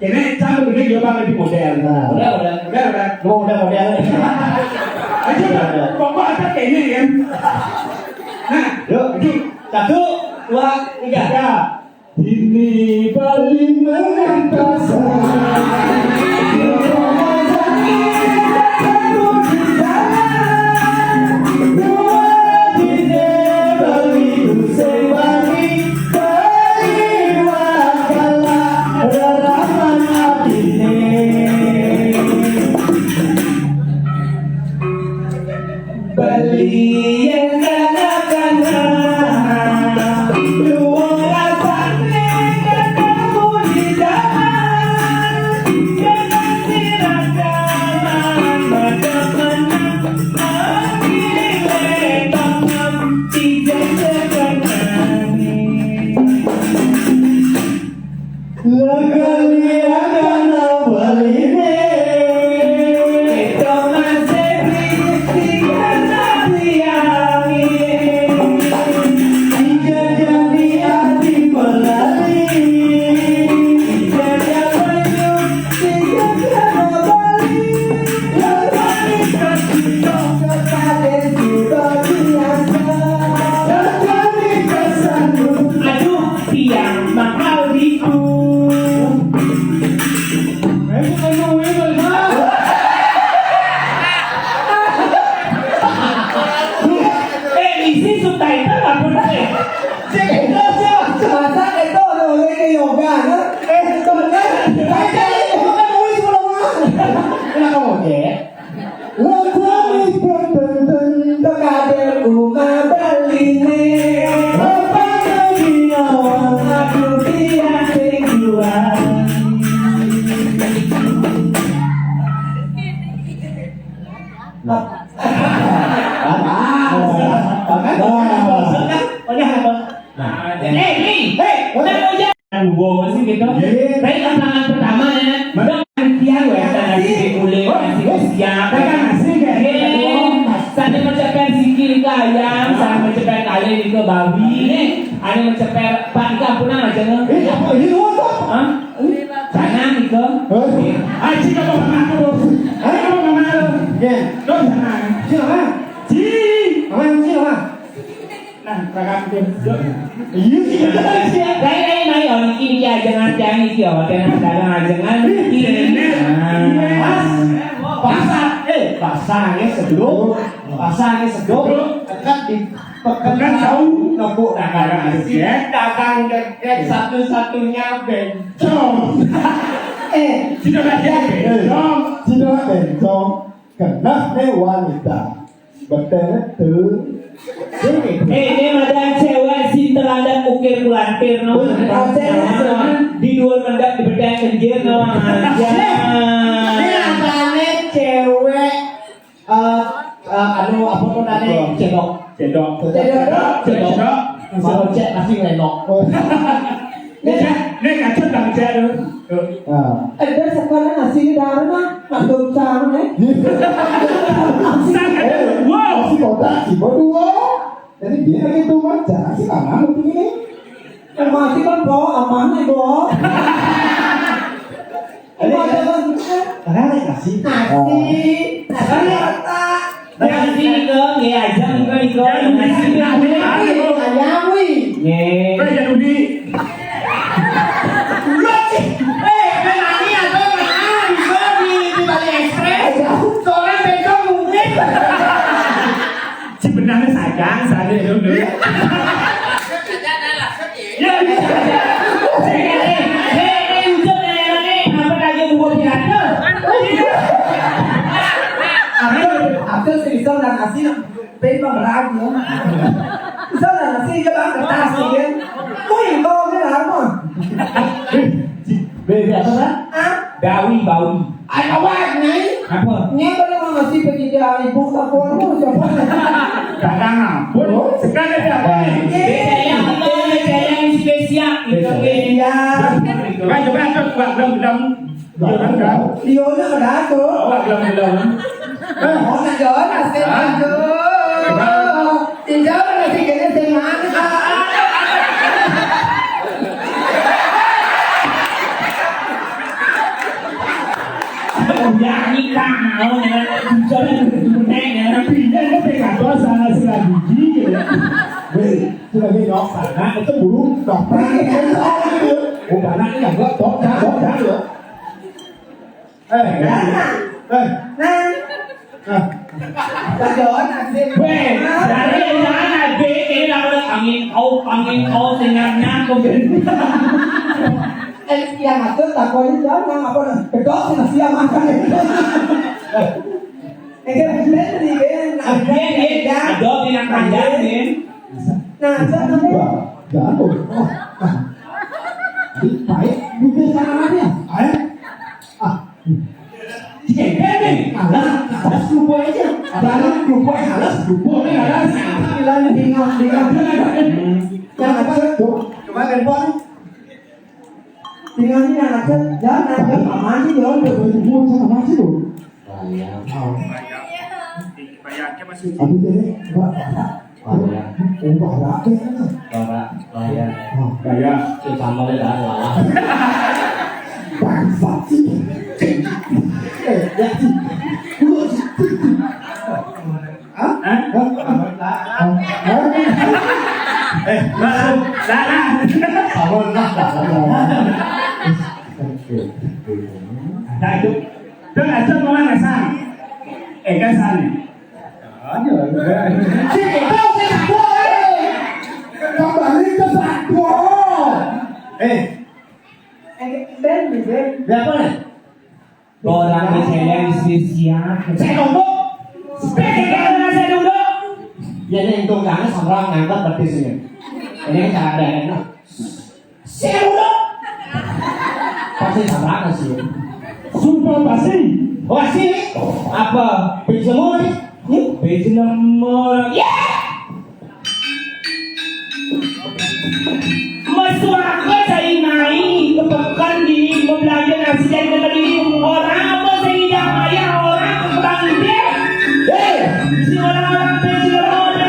Ini sama begini juga, Bang, di model. Nah. Udah, udah. Udah, udah. Mau udah model. Ayo, udah. Bapak ada kayaknya, kan? Nah, yuk, yuk. Satu, dua, tiga. Ya. Ini Bali mengantar saya. Beli yang kanak-kanak, luwung rasane ketemu di jalan. Jangan sirah jalan, macam mana, lagi letongan, tidak sebenarnya. Lekali akan apa ini? Itu masih tiga hari. Tiga jadi hati pelari. Tiga jadi tiga jadi balik. Yang paling kasih kepada sudah biasa. Yang paling kasih. Aduh. Tiang mahal ditu. Eh, bukan mau ini, Bang. Eh, isi subtitle apa dah, eh? Cek itu, cek. Masa itu ada orang ke yoga, nah? Eh, sebenarnya, saya itu bukan mau itu. Nika ayam, saya menceper kali nika babi. Ada menceper, Pak, nika ampun aja, nge. Eh, apa ini, apa? Hah? Jangan nika. Hah? Aji, kamu makan aku, bos. Hah? Kamu makan aku. Ya. Lo jangan. Siapa? Ji. Apa yang siapa? Nah, kakak tuh. Iya, iya, iya. Lain, lain, lain, oh, niki, niki ajengan tiang niki, oh, tiang dagang ajengan niki. Nah. Pas, pasang, eh, pasangnya sedot, pasangnya sedot, dekat di pekan jauh, nemu dagang ajengan, dagang dekat satu-satunya bencong. Eh, sudah lagi bencong. Sudah bencong. Keneh nih wanita. Betul tuh. Eh, ini madang cewek sing telanjang ukir kulantir, no. Di dua mendak di bedang kenjir, no. Aja. Ini apane cewek, eh, eh, anu, apa namanya? Cedok. Cedok. Cedok. Cedok. Mau cek nasi lenok. Nek, nek kacau tak cek tu. Ah. Ada sekolah nasi di dalam, ah. Mandum cang, eh. Sangat. Wow. Nasi kotak, si berdua. Jadi dia lagi tu, Mat. Jangan si tangan begini. Mati kan, bawa aman, eh, bawa. Ada, ada. Ada nasi. Nasi. Nasi rata. Nasi ke, nggih, aja muka iko. Nasi ke. Ayawi. Nggih. Weh, ya Dudi. Lu sih. Eh, kan nani atau mana? Bisa di, di Bali Express. Soalnya besok mungkin. Si benangnya sayang, saya dulu. Ya, bisa. Eh, eh, eh, eh, ucap yang lain, apa lagi yang mau diatur? Aku, aku sih bisa udah kasih, tapi mah berani, ya. Bisa udah kasih, ya, Bang, kertas, ya. Wih, kau ini apa? Beda apa, Bang? Ah? Bawi, bawi. Ay, awak, Nyai. Apa? Nyai pada mau ngasih penjajah ibu tak kuat lu, siapa? Kadang ampun, sekali dia apa? Nyai. Saya, saya yang spesial, gitu. Iya. Coba, coba, coba, belum, belum. Dia nak ada tu. Awak belum, belum. Oh, nak jual, nasib tu. Tidak, nasib kena senang. Nyanyi kau, ya. Jangan berguna, ya. Pindah ke P K K sana selagi gigi, ya. Weh, sudah gini, dok, sana itu burung, dok, perang, ya. Oh, mana ini, dok, dok, dok, dok, ya. Eh, eh, eh. Nah. Nah. Saja, nasib. Weh, dari yang jangan lagi, ini lawan angin, au, angin, au, sinyalnya, kau. Eh, yang ngatur tak kau ini jangan, apa, nah? Kedok, sih, siap makan, ya. Eh, kan, bener nih, kan? Nah, dia, dia, dia, ada di yang panjang, nih. Nah, saya nemu. Jatuh. Jadi, baik, bukan sana dia. Ayo. Ah. Alas, alas kerupuk aja. Alas kerupuk, alas kerupuk ni, alas. Bilang bingung, bingung. Yang apa? Coba handphone. Tinggal ni yang ada, jangan ada paman ni, dia orang berbuat sama tu. Bayang. Bayang. Bayang ke masih. Habis ni, buat apa? Bahaya. Oh, bahaya apa sana? Bahaya. Bahaya. Oh. Bahaya. Sesama dia dah lama. Bangsat sih. Eh, ya sih. Hah? Hah? Hah? Eh, masuk. Salah. Salah. Salah. Nah, itu. Dan aja malah ngasang. Eh, kan sana. Kembali ke satu. Eh. Eh, Ben, Ben. Siapa nih? Orang di saya istri siap. Saya ngomong. Sepeda dengan saya dulu. Ya, ini untung jangan sama ngangkat petisnya. Ini cara ada enak. Sing udah. Pasti salah sih. Sumpah pasti. Pasti. Apa? Bisa mulai. Bisa mulai. Ya. Masuk apa saya naik ke pekan di belanja nasi dan kata diri orang apa saya tidak bayar orang ke bank dia. Hei. Si orang-orang pensiun orang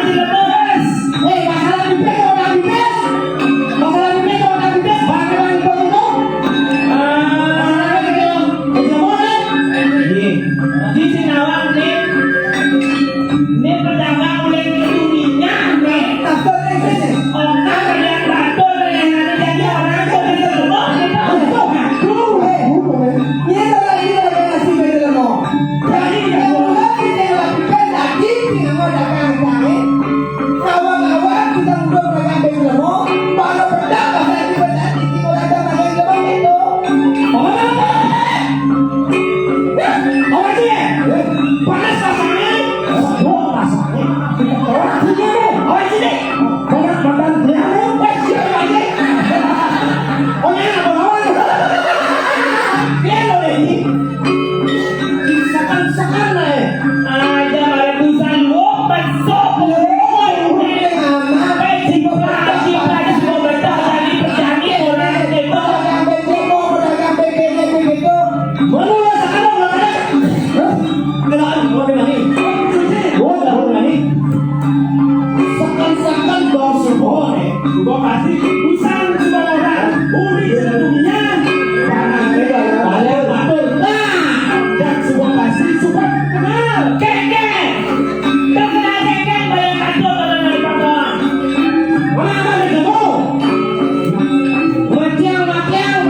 Suba pasti usang suba lorang, uri suba dunia. Balik batur. Nah, jak suba pasti suba kenal. Keke. Kenal keke, balik batur, balik batur. Mana ada ketemu? Matiang, matiang.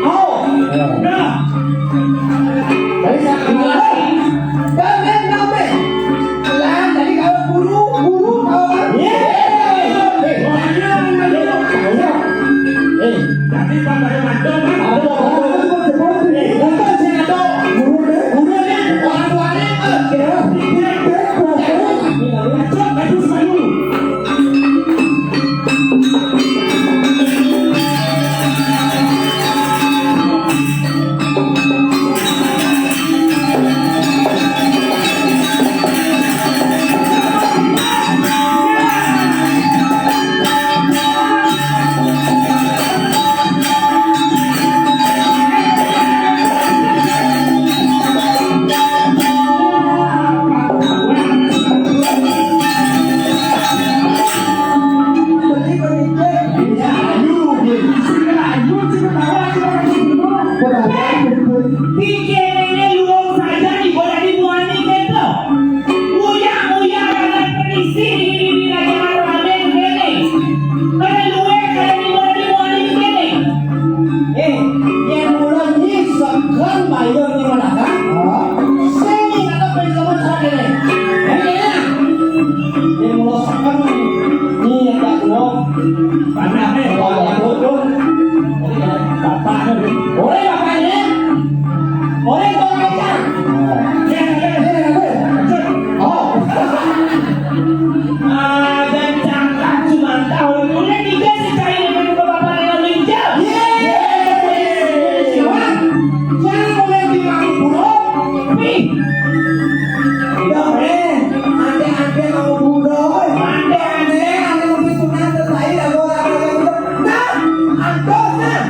Oh. Nah. Tadi saya kenal. Kalian kenapa? Lah, tadi kalau guru, guru, kalau kan? Iya. Eh, eh, eh, tadi Pak Bayu Manto, kan? Ada, ada, ada, ada, ada. Eh, bukan saya tahu. Guru deh. Guru deh. Orang tuanya, eh, kira pikir, eh, eh, eh. Lanjut, lanjut, lanjut. Pikir ini luwung saja ibu tadi muani keto. Nguyak-nguyak anak perisi di, di, di raja ramé kéné. Kada luwih kada di, kada di muani kéné. Eh, yén mula nyi seken bayar di mana kan? Sing ingat apa yang kamu cakap ini? Ini ya. Yén mula seken nyi yang tak kenal. Mana, eh? Bapak, eh. Bapak, eh. Boleh bapak ini? Orang tua kaya. Oh. Ah, dan cangkang cuma tahu. Udah tiga sih cari dengan bapak yang linjau. Iya. Jangan boleh bilang buruk. Nih. Udah, eh. Ande-ande kamu bodoh. Ande-ande, ande lebih sunat selesai, aku orang-orang bodoh. Nah, antos, nah.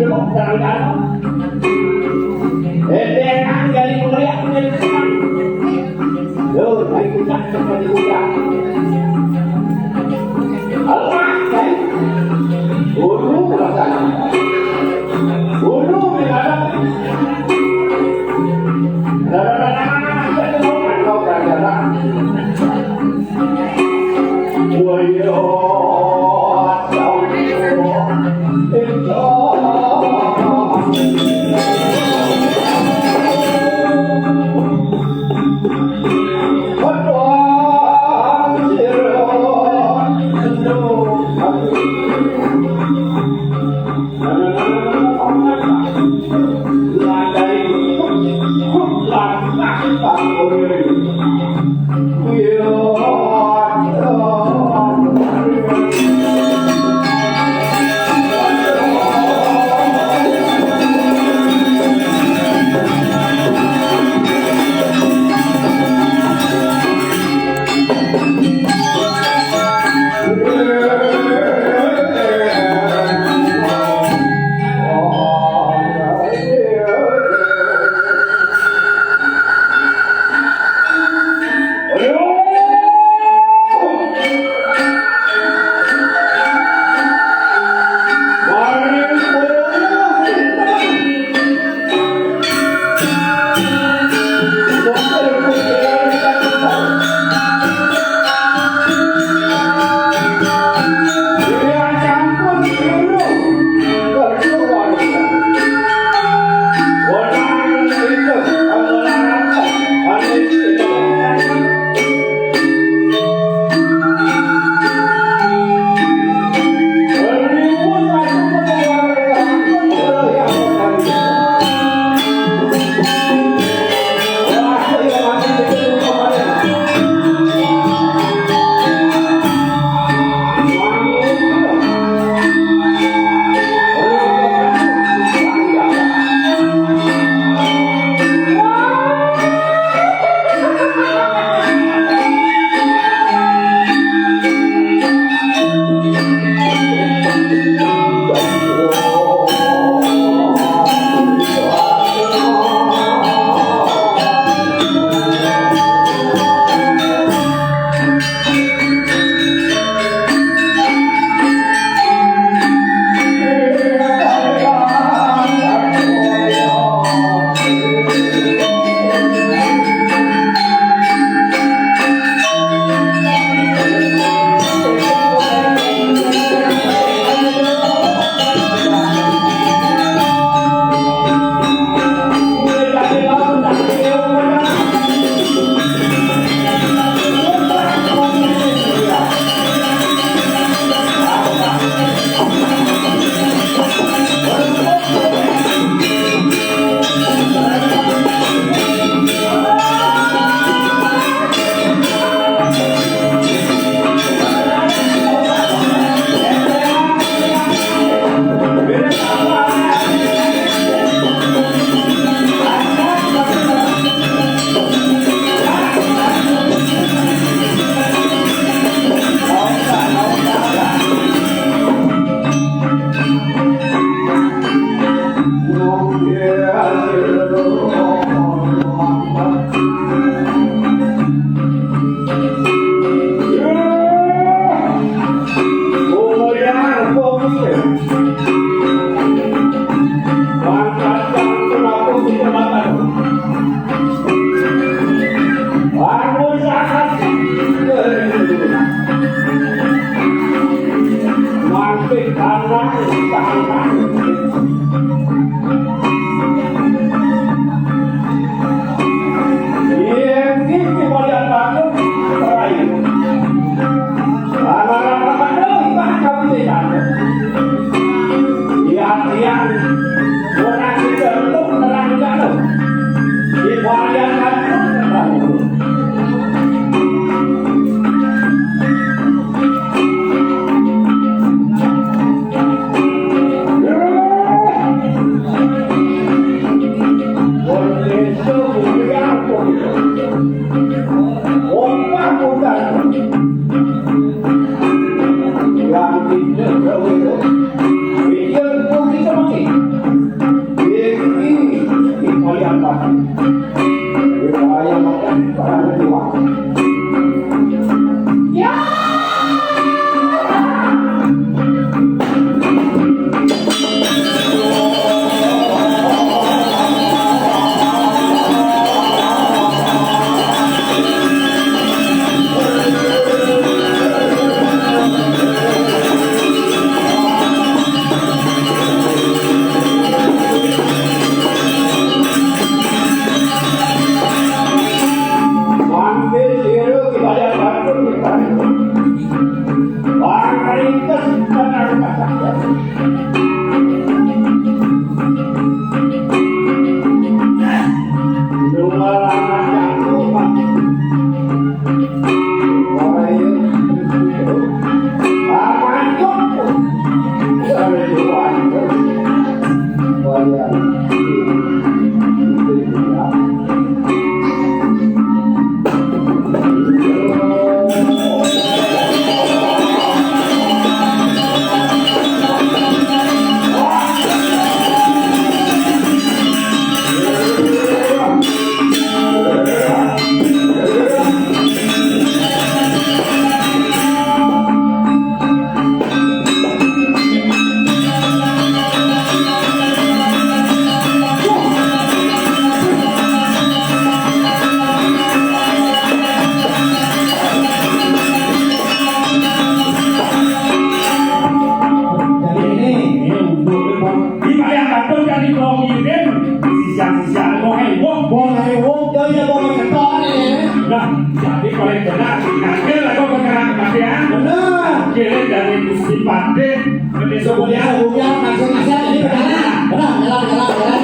Terang-terang. Edengan dari kuliah punya tukang. Yo, dari tukang, tukang, tukang. Allah, kan? Guru rasanya. Guru, ya, kan? Rada-rada, rada-rada. Jadi ini, ini untuk di balik angkatan jadi kau kirim sisa-sisa kau heboh. Kau heboh, kau ya kau ketok ni. Nah, jadi paling benar, ngambil lagu pengarang kata ya. Benar. Kirim dari Gusti Patih. Ini semuanya. Semuanya, masing-masing ini benar. Benar, benar, benar, benar.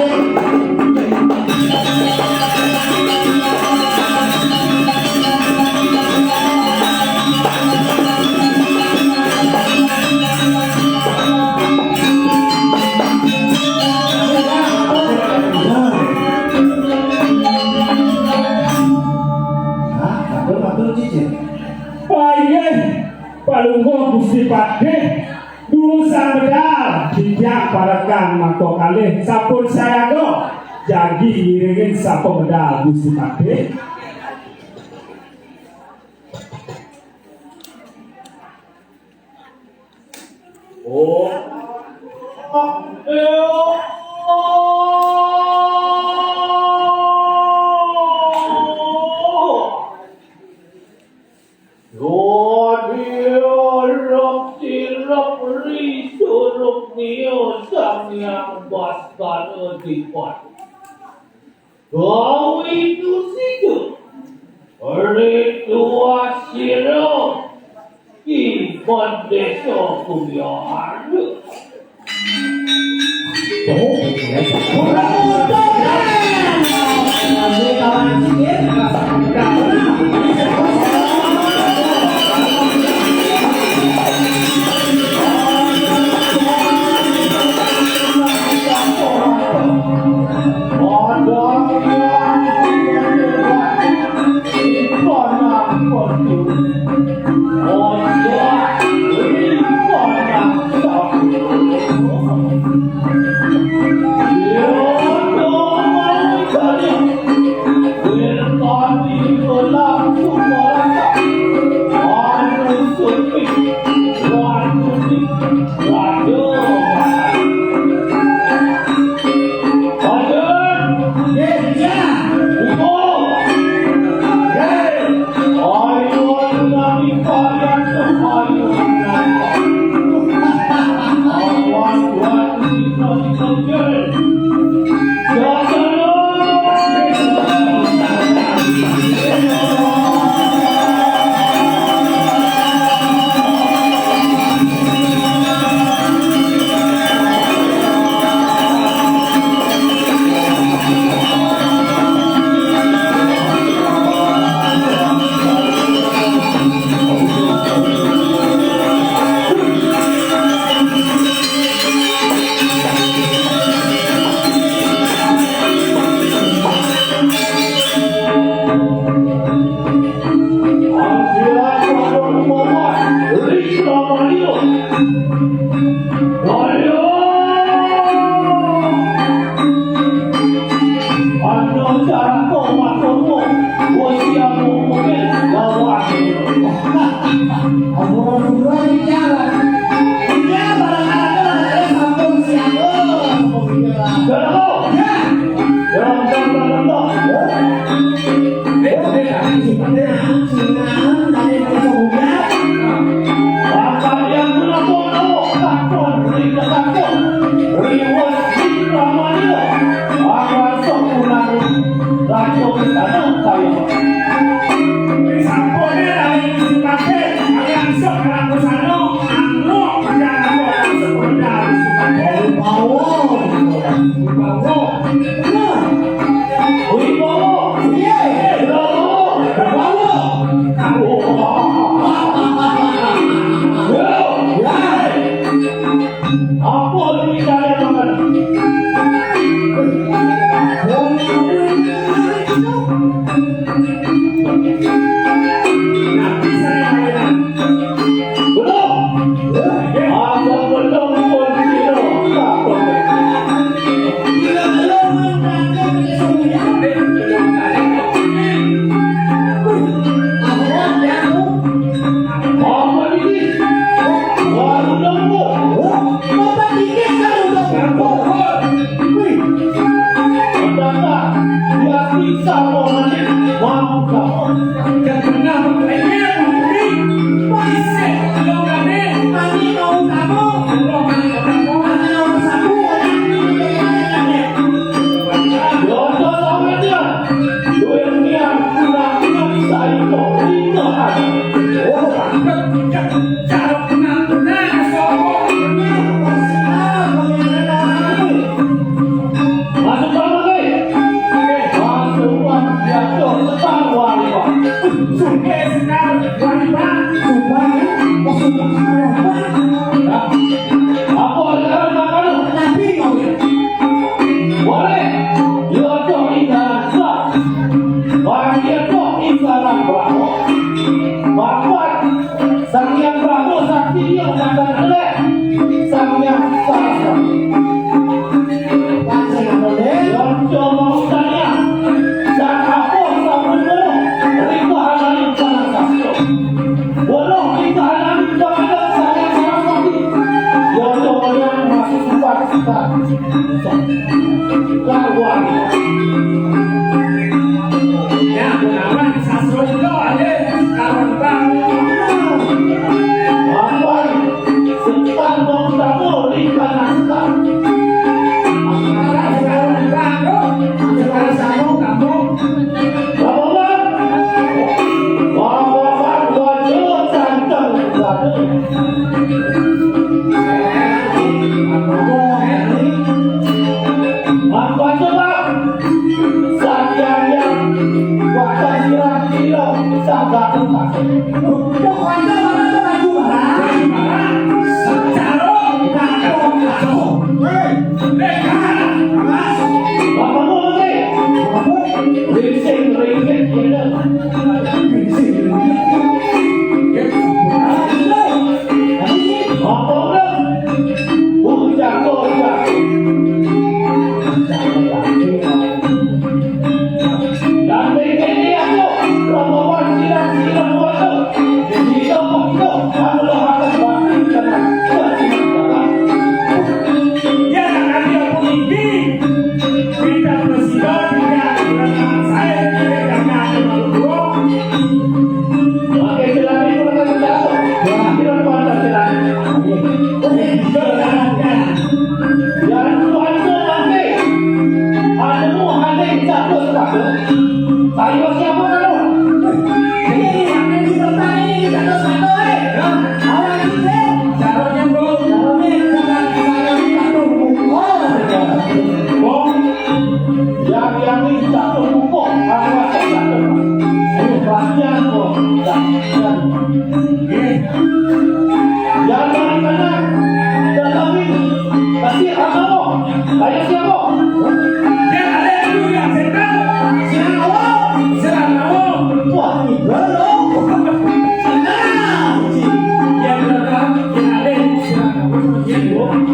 Hah? Betul, betul, Cicil. Wah, iya. Palungguh Gusti Patih, dulu sang medal, dijak parekan mangko kalih, sampun sayaga, jagi ngiringin sampun medal Gusti Patih. Oh. Dadi arep sirep ri surup nia Sang Hyang Baskara Dipati. Gawi tusida ri tuah sira Ki Pandesa Kumbiyara. Kawan. Ya, menawan sasro ito, ade, kawan bang. Kawan, setan mau tamu di kanan setan. Sekarang, sekarang, sekarang, sekarang, kamu. Bapak, Bapak, Bapak, wajib tantang satu. Apa coba? Sadian yang bakal kira-kira sabar. Apa mau, Mas? Apa mau? Apa mau? Rising, rising, rising. Yang, yang ini jatuh pupuk, awas jatuh. Ayo, perhatian kok. Perhatian. Yang dari kanan, datangin. Kasih apa lo? Ayo, siapa? Yang ada itu yang setan. Serang awal. Serang awal. Wah, ini belum. Tenang. Yang belakang, yang ada itu serang awal. Yang belakang.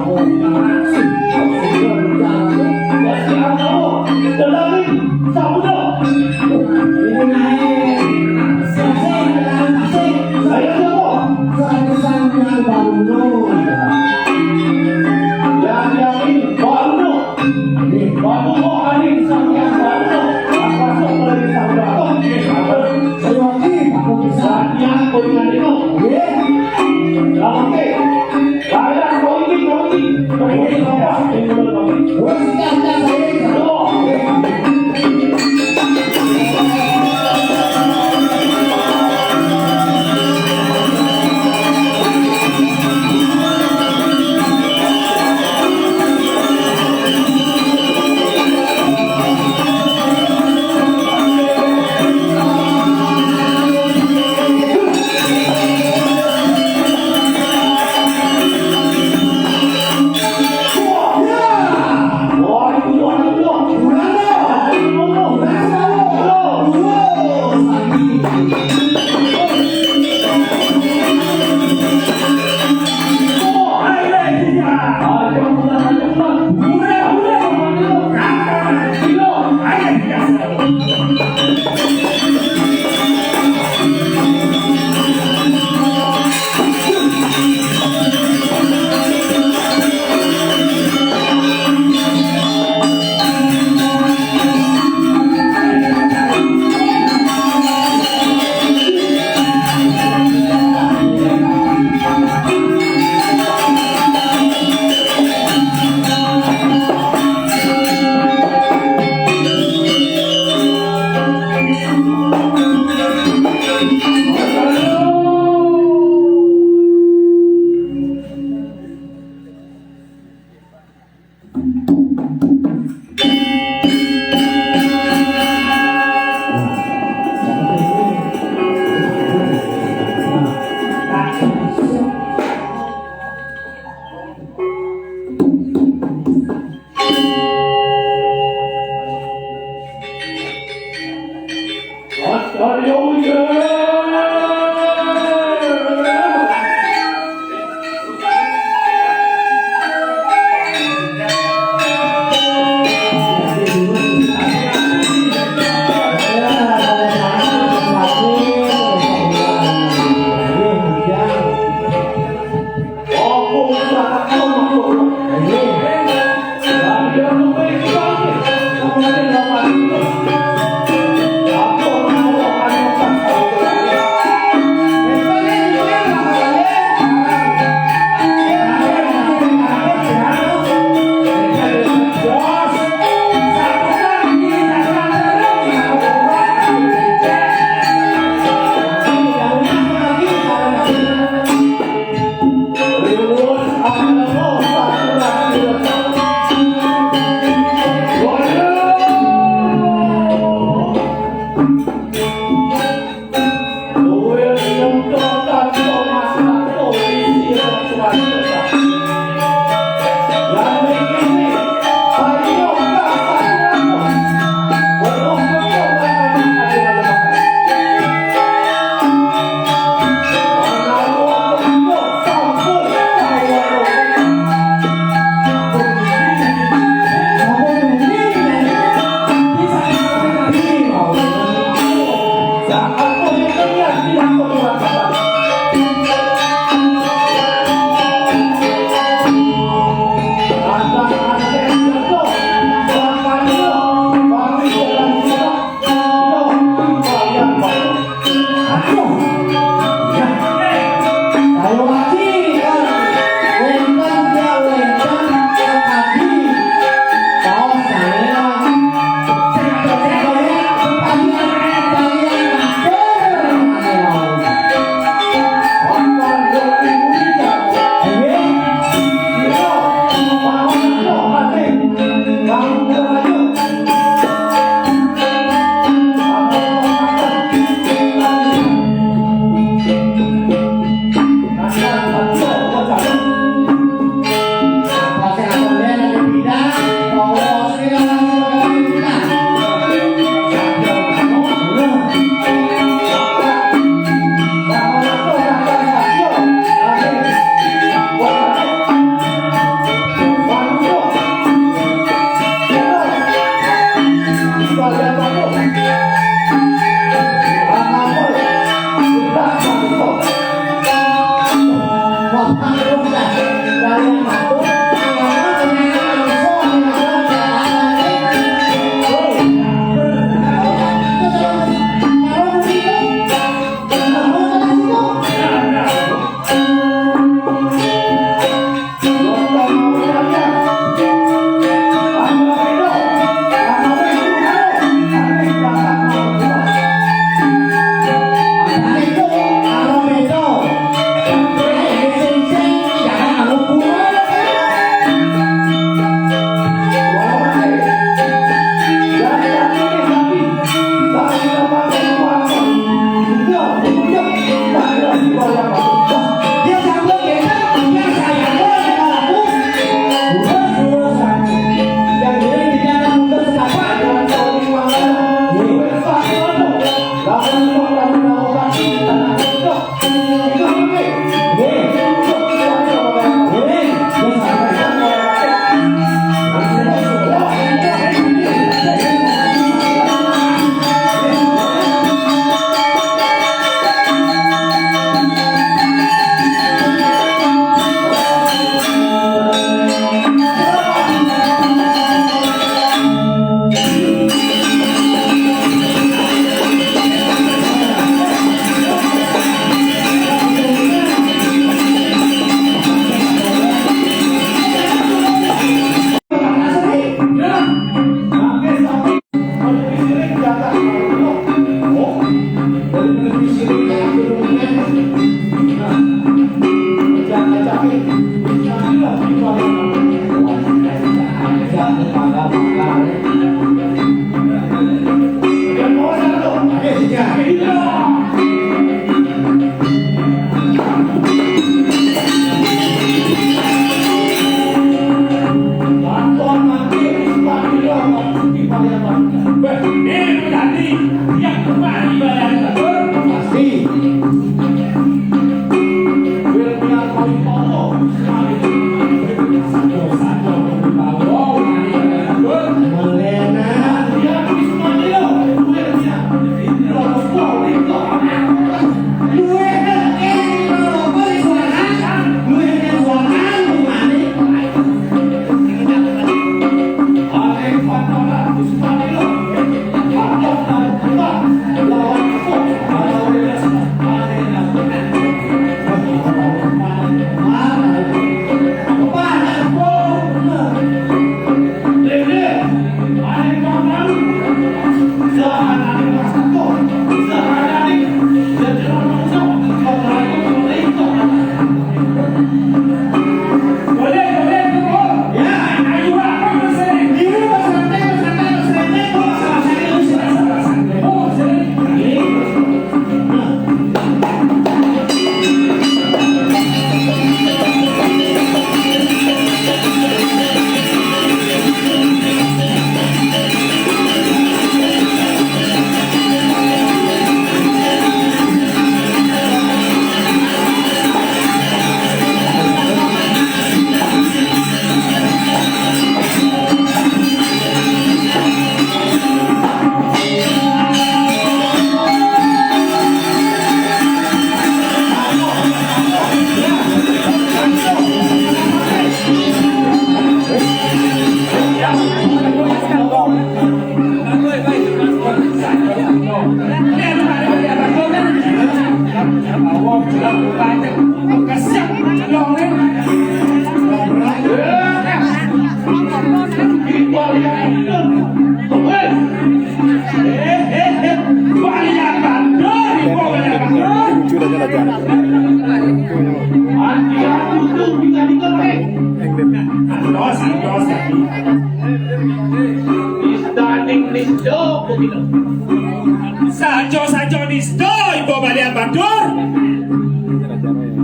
Sajo-sajo nista ibu balian batur.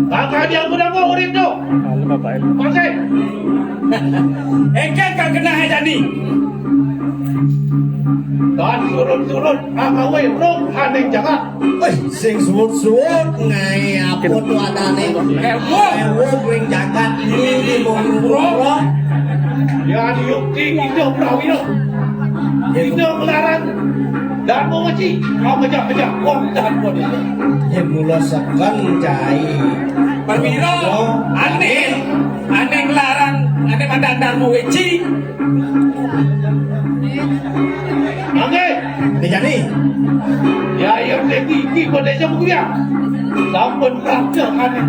Maka dia pun apa urip tu? Pakai. Engkang kang genah jani. Tan surut-surut akawe rong aning jagat. Wih, sing suwut-suwut ngae apa tu adane? Ewok. Ewok ring jagat ini di Bogor. Ya diukti kita prawira. Kita melarang dan meweci apa jak-jak wong dan bodoh. Ya mula seken cai. Perwira, aneh, aneh ngelarang, aneh mandang-mandang meweci. Mangke. Dijani. Ya, ya, lagi iki kok desa kuwi ya. Sampun prapta kali.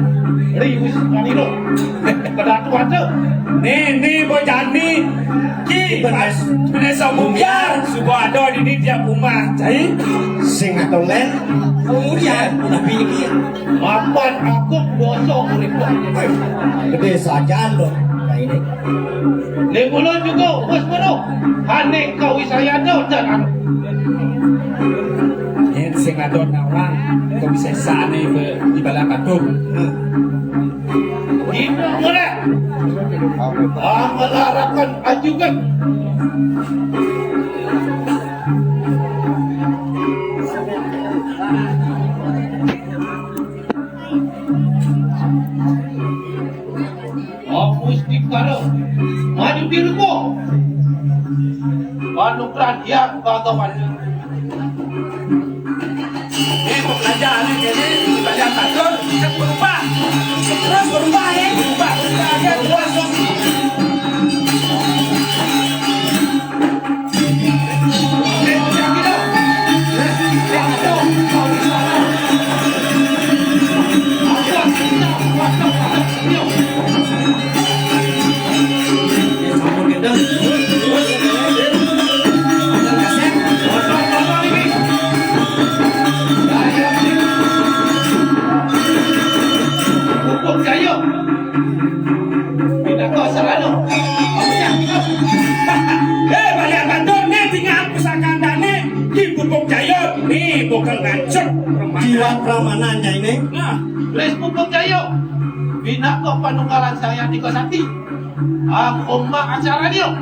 Riwis kanilo. Pada tuan tu. Ni, ni bojani. Ki, benes, benes omong biar. Suba ada di ni tiap rumah. Cai. Sing atau len. Kemudian, udah pilih dia. Mapan aku dosa urip. Wih, gede sajaan dong. Nah, ini. Ning kula juga wis weruh. Hane kawisayana dan anu. Yen sing adon nawang kawisesane be ibadah batur. Ibu murah. Amelarakan ajukan. Agus Dikara, maju di ruko. Panugrahan Hyang Bhagawan. Eh, pembelajaran ini, belajar takut, berubah. Terus berubah, ya. Berubah, berubah, ya. Berubah, terus. Dan pramana, Nyai Ning. Nah, tulis pupuk kayu. Bina kok panunggalan saya tiga sati. Aku ombak acara dia.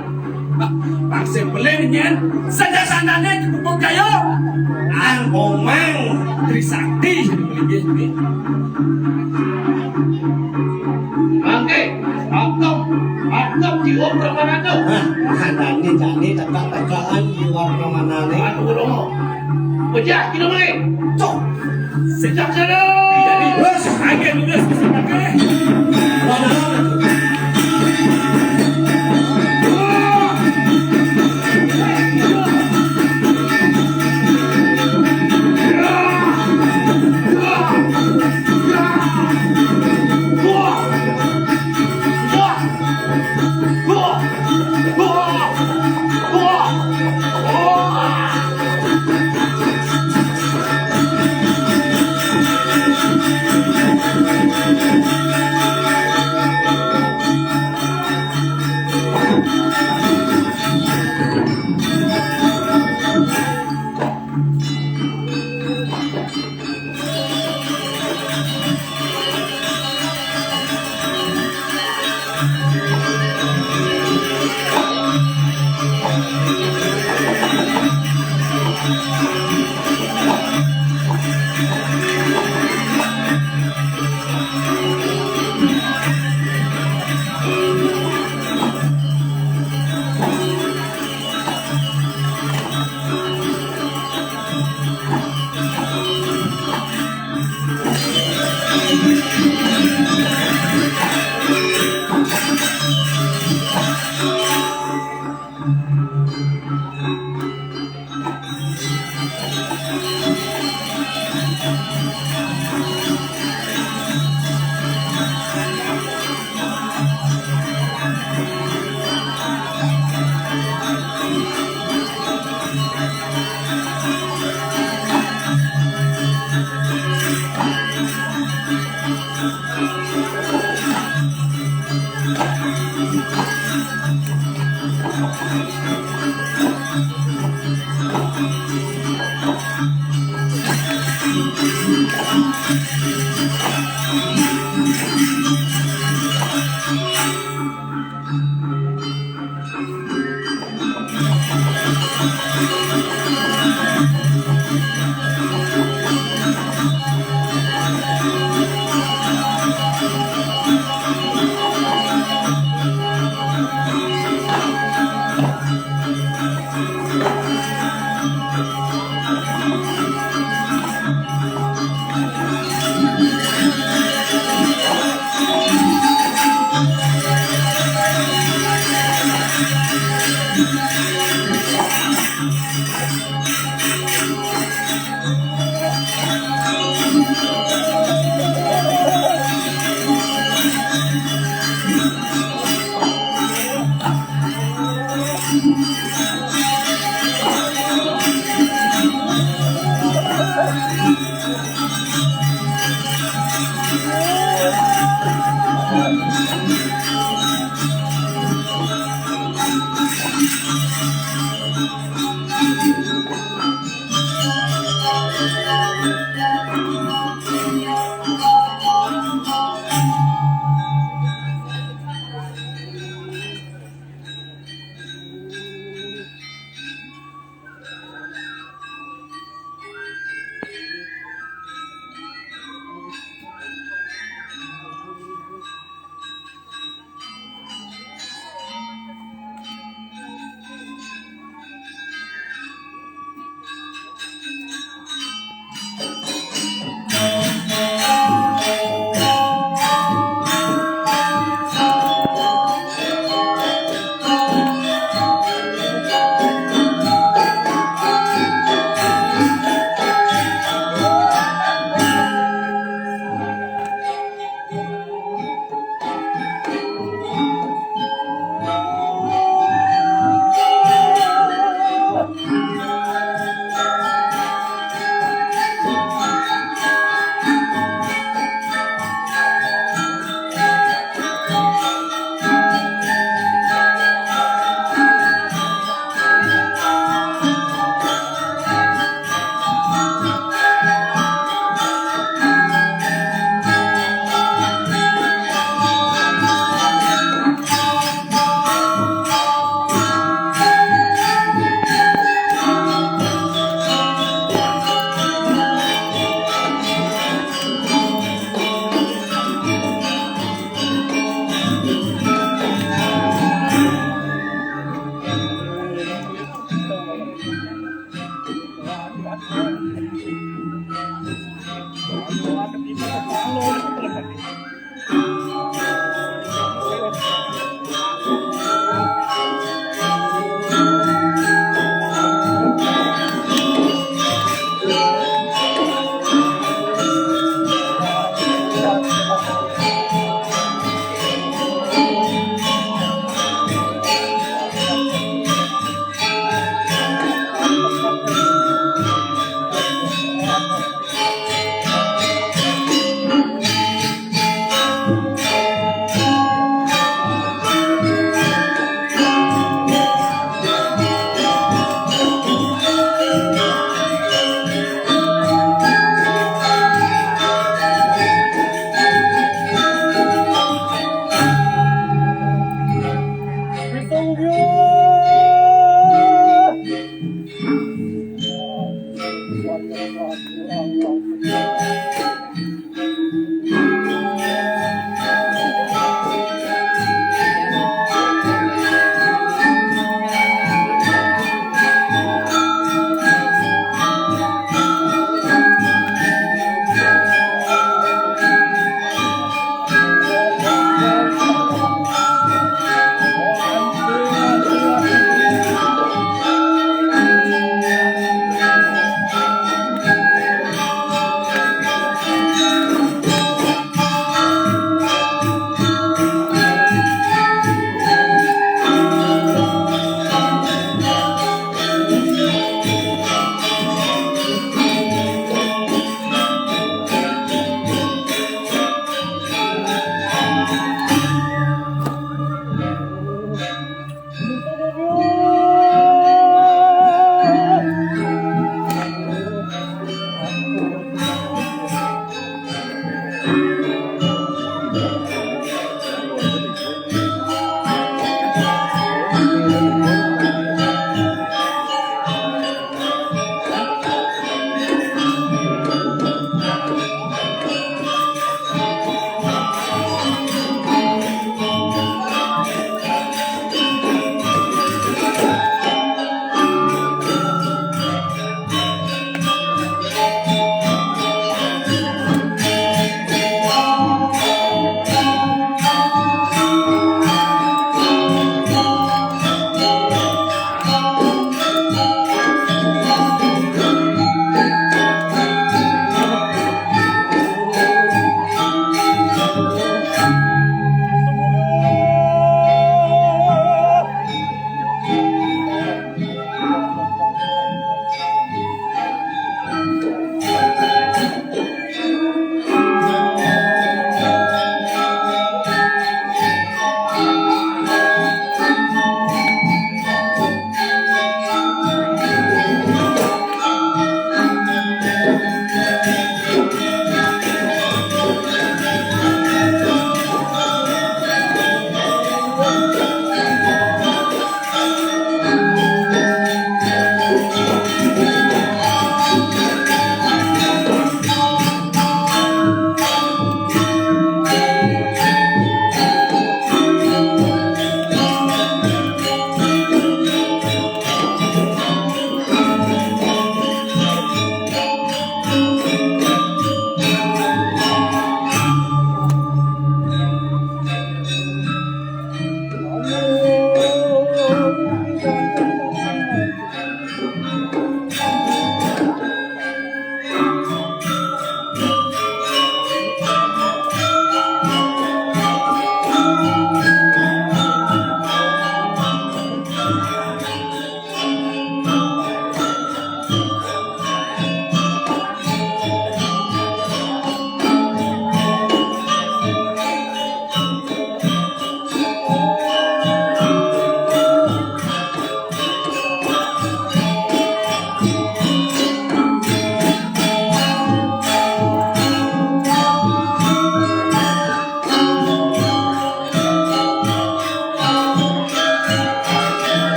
Bang Sempelin nyen, saja sandane dipupuk kayu. Ang omang Trisakti. Mangke, akep, akep jiwa pramanana. Nah, handane jane tegak-tegakan jiwa pramanane. Aduh, romo. Pejah, kira mangke. Cok. Sejak sana. Jadi, wes, agen udah sesuai.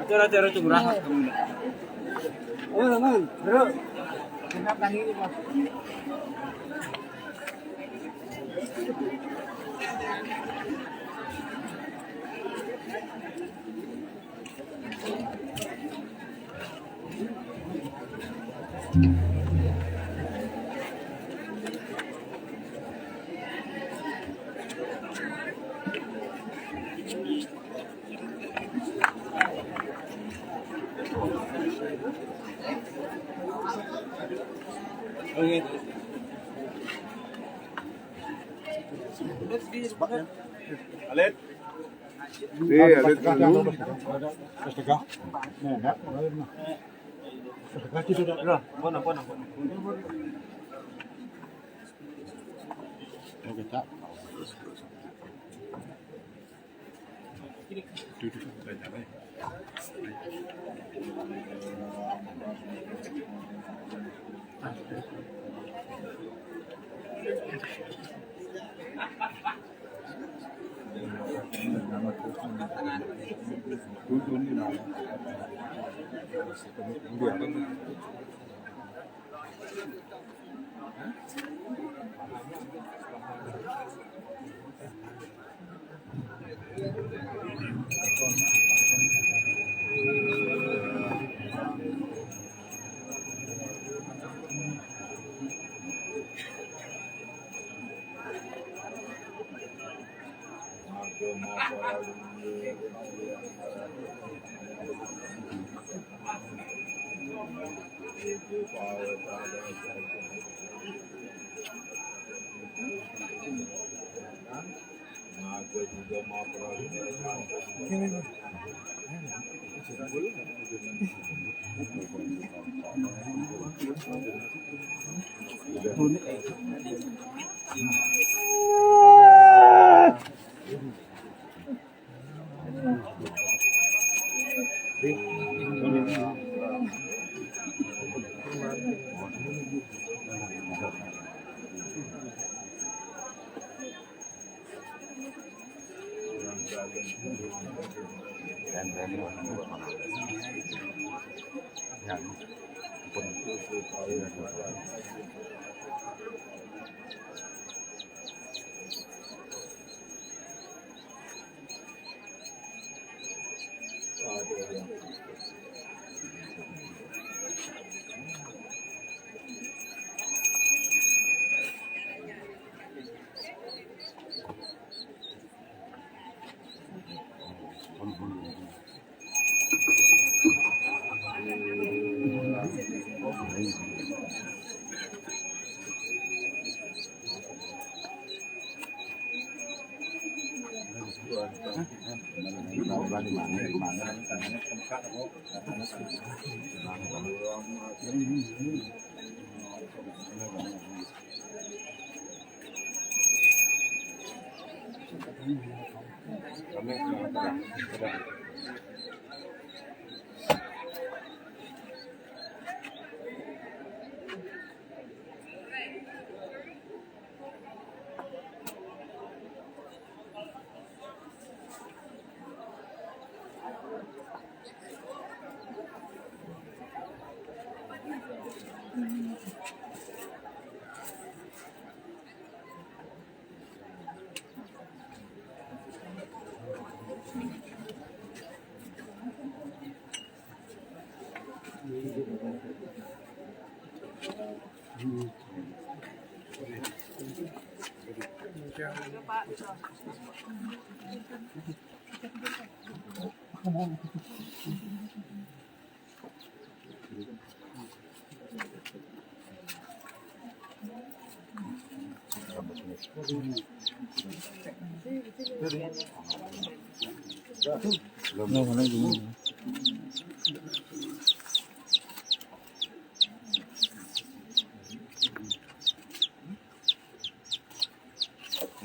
Acara-acara itu merahat kamu. Oh, aman, bro. Kenapa ini, Mas? Alit. Iya, alit dulu.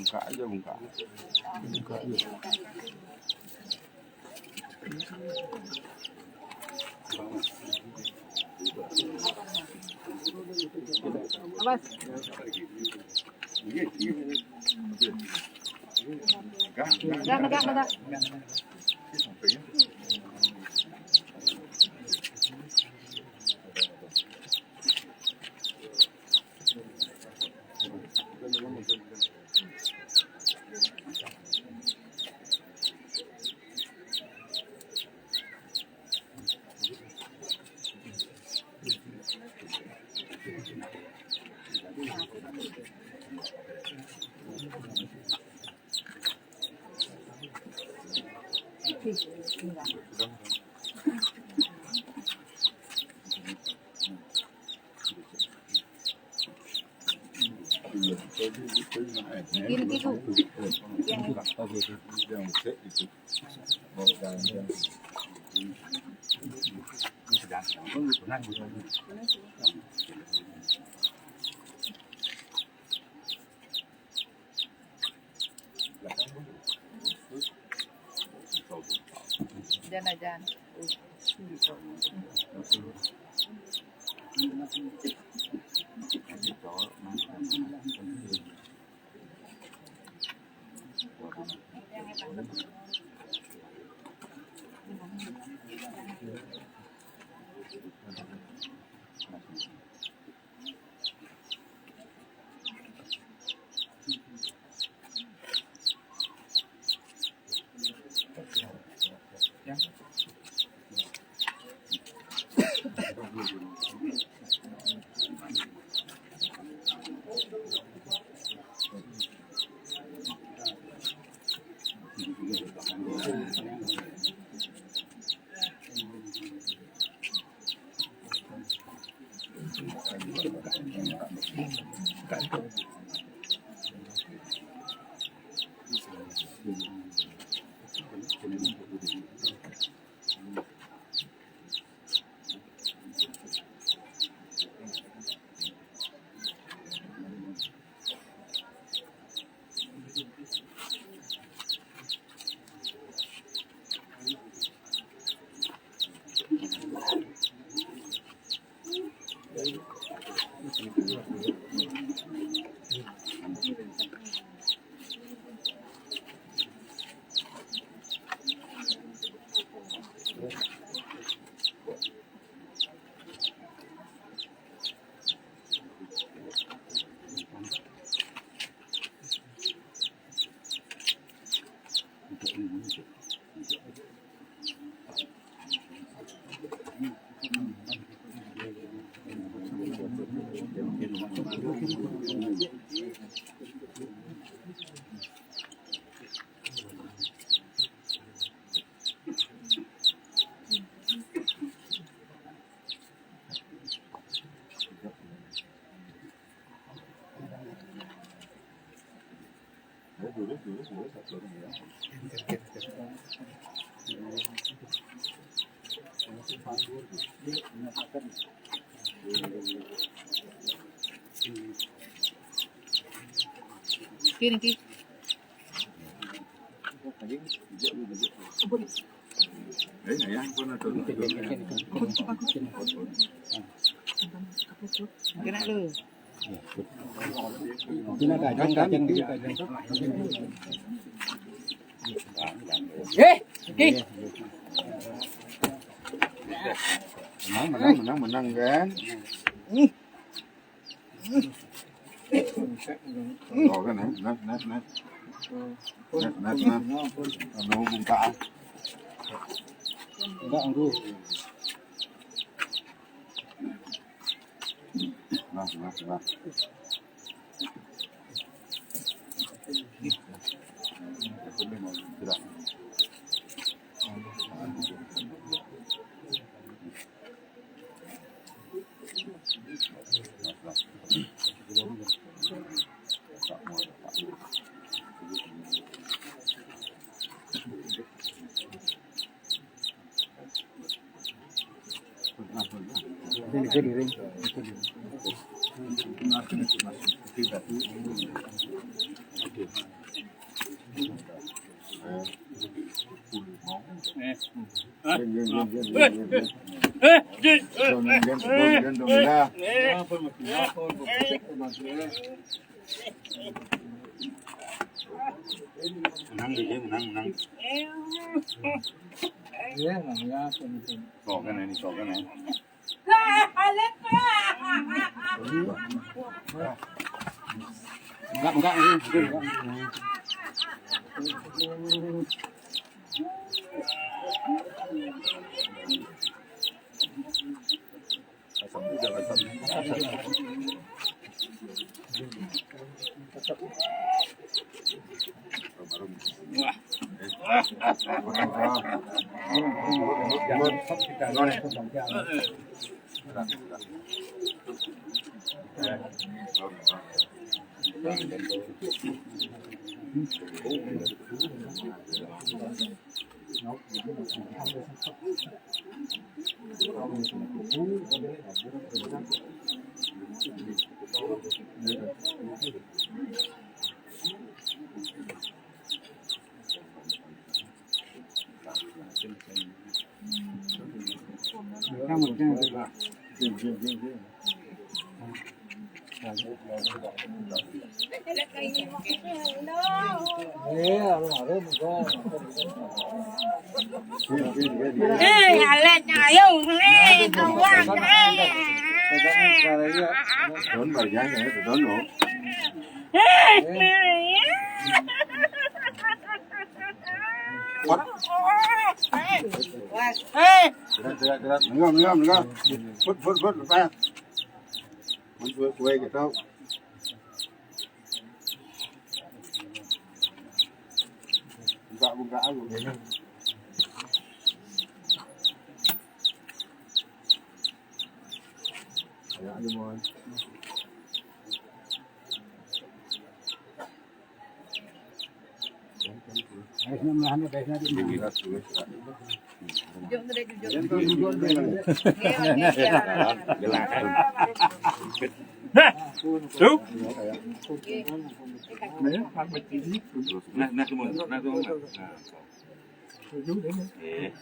Bungkak aja, bungkak. Bungkak aja. Awas. Negak, negak, negak. Jangan, jangan. Kini ki. Kena lu. Kena kacang, kacang dulu, kacang. Eh, oke. Menang, menang, menang, menang kan? Oh, kan, eh? Nah, nah, nah. Nah, nah, nah. Anu, bungkaan. Enggak, anggu. Nah, nah, nah. Menang, Dede, menang, menang. Iya, menang ya. Sokan ini, sokan ya. Enggak, enggak, enggak. Eh, alat ayo, eh, kawan, eh. Don, balik aja, ya, Don, no. Eh, eh. Kuat. Eh. Gerak, gerak, gerak. Tengok, tengok, tengok. Put, put, put, lepas. Put, put, put, gitu. Buka, buka, aku. Ayo, ayo, Mon. Nah, nah, semua, nah, semua. Nah. Eh, eh,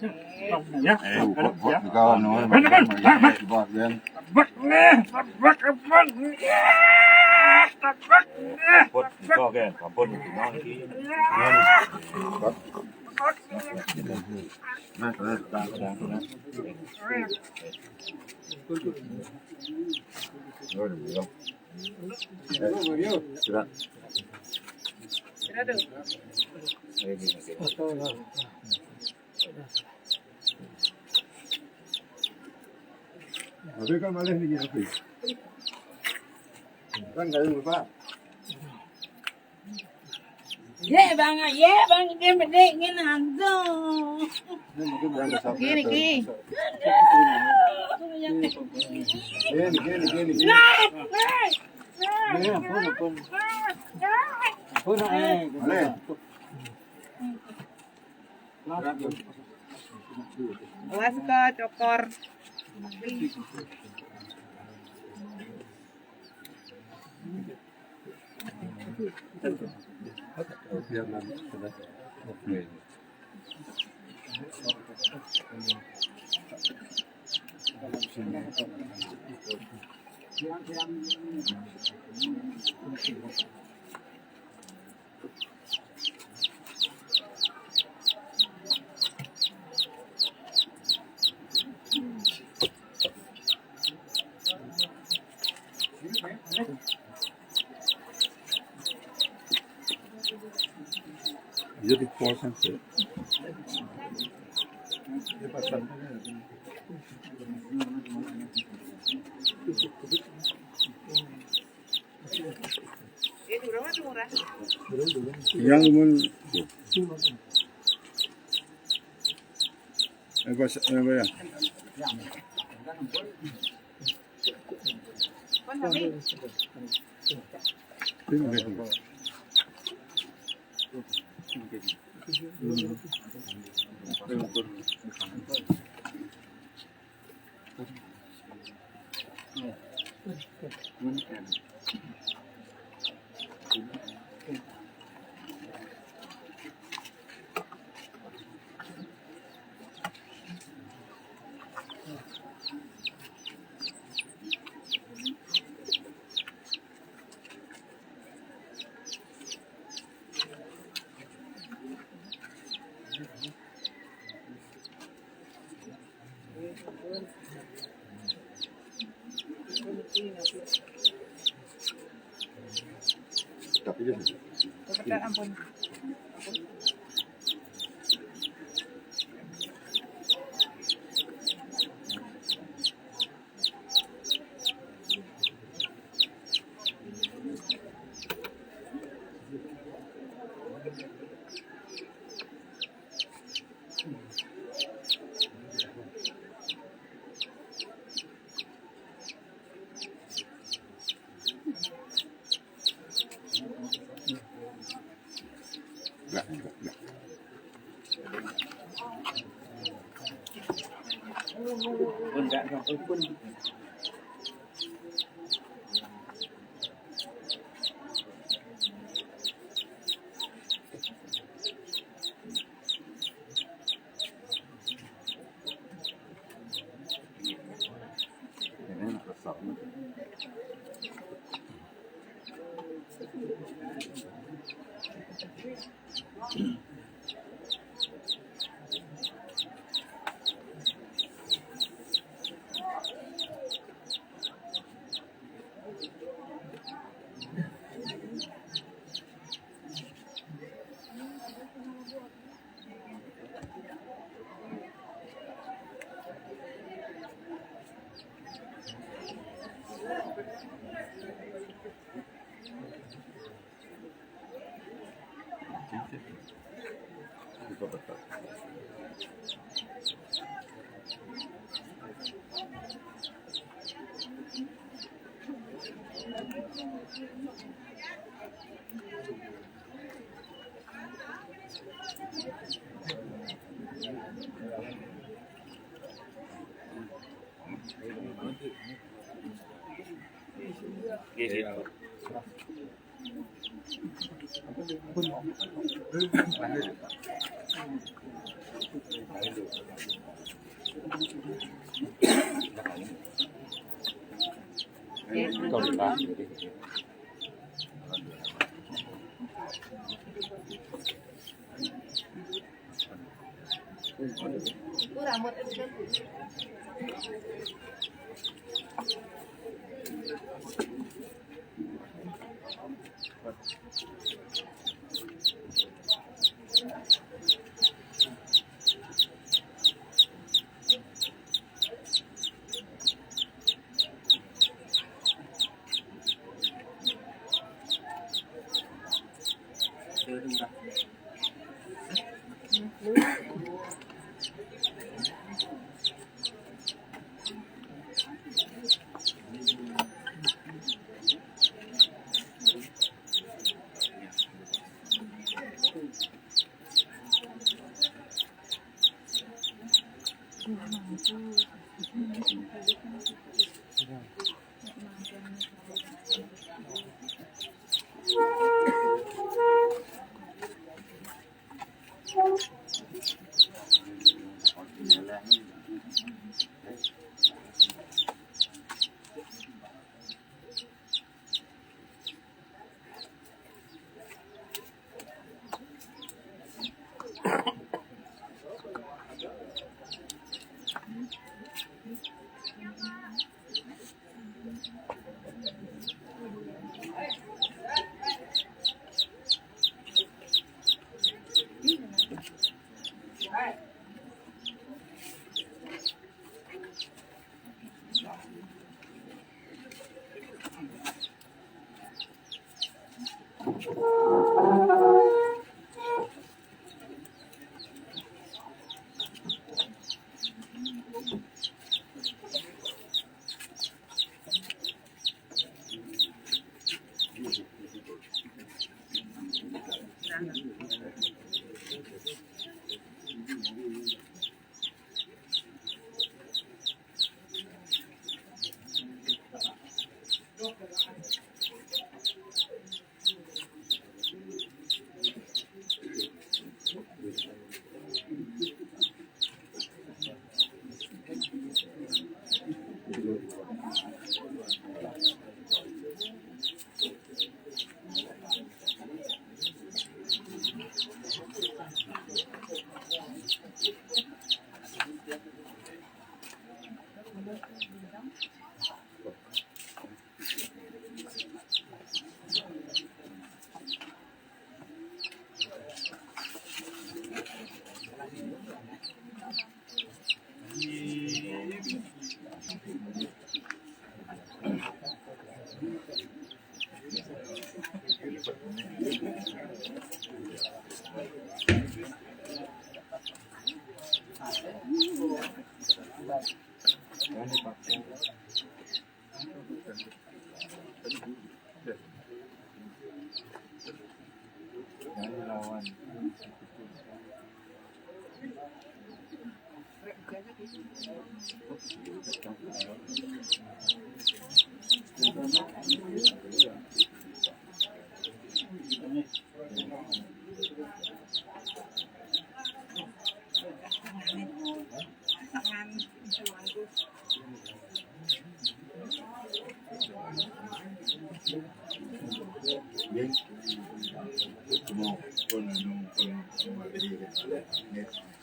buat, buat juga, no, buat, kan. Buat juga, kan. Ampun, gitu, no, iki. Nah, nah, nah, nah. Oh, iya. Sudah. Tapi kan malah ni, apa? Kan kayu lupa. Ye, bang, ye, bang, dia bedek ni nantu. Ini mungkin bukan dasar. Gini, gini. Gini, gini, gini, gini. Naik, naik. Ini ampun, ampun. Ampun, eh. Boleh. Awas kok, cokor. Jadi puasa sih. Yang umum apa, apa ya?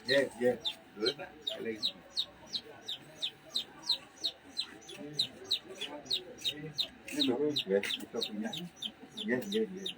Yes, yes. Yes, yes, yes.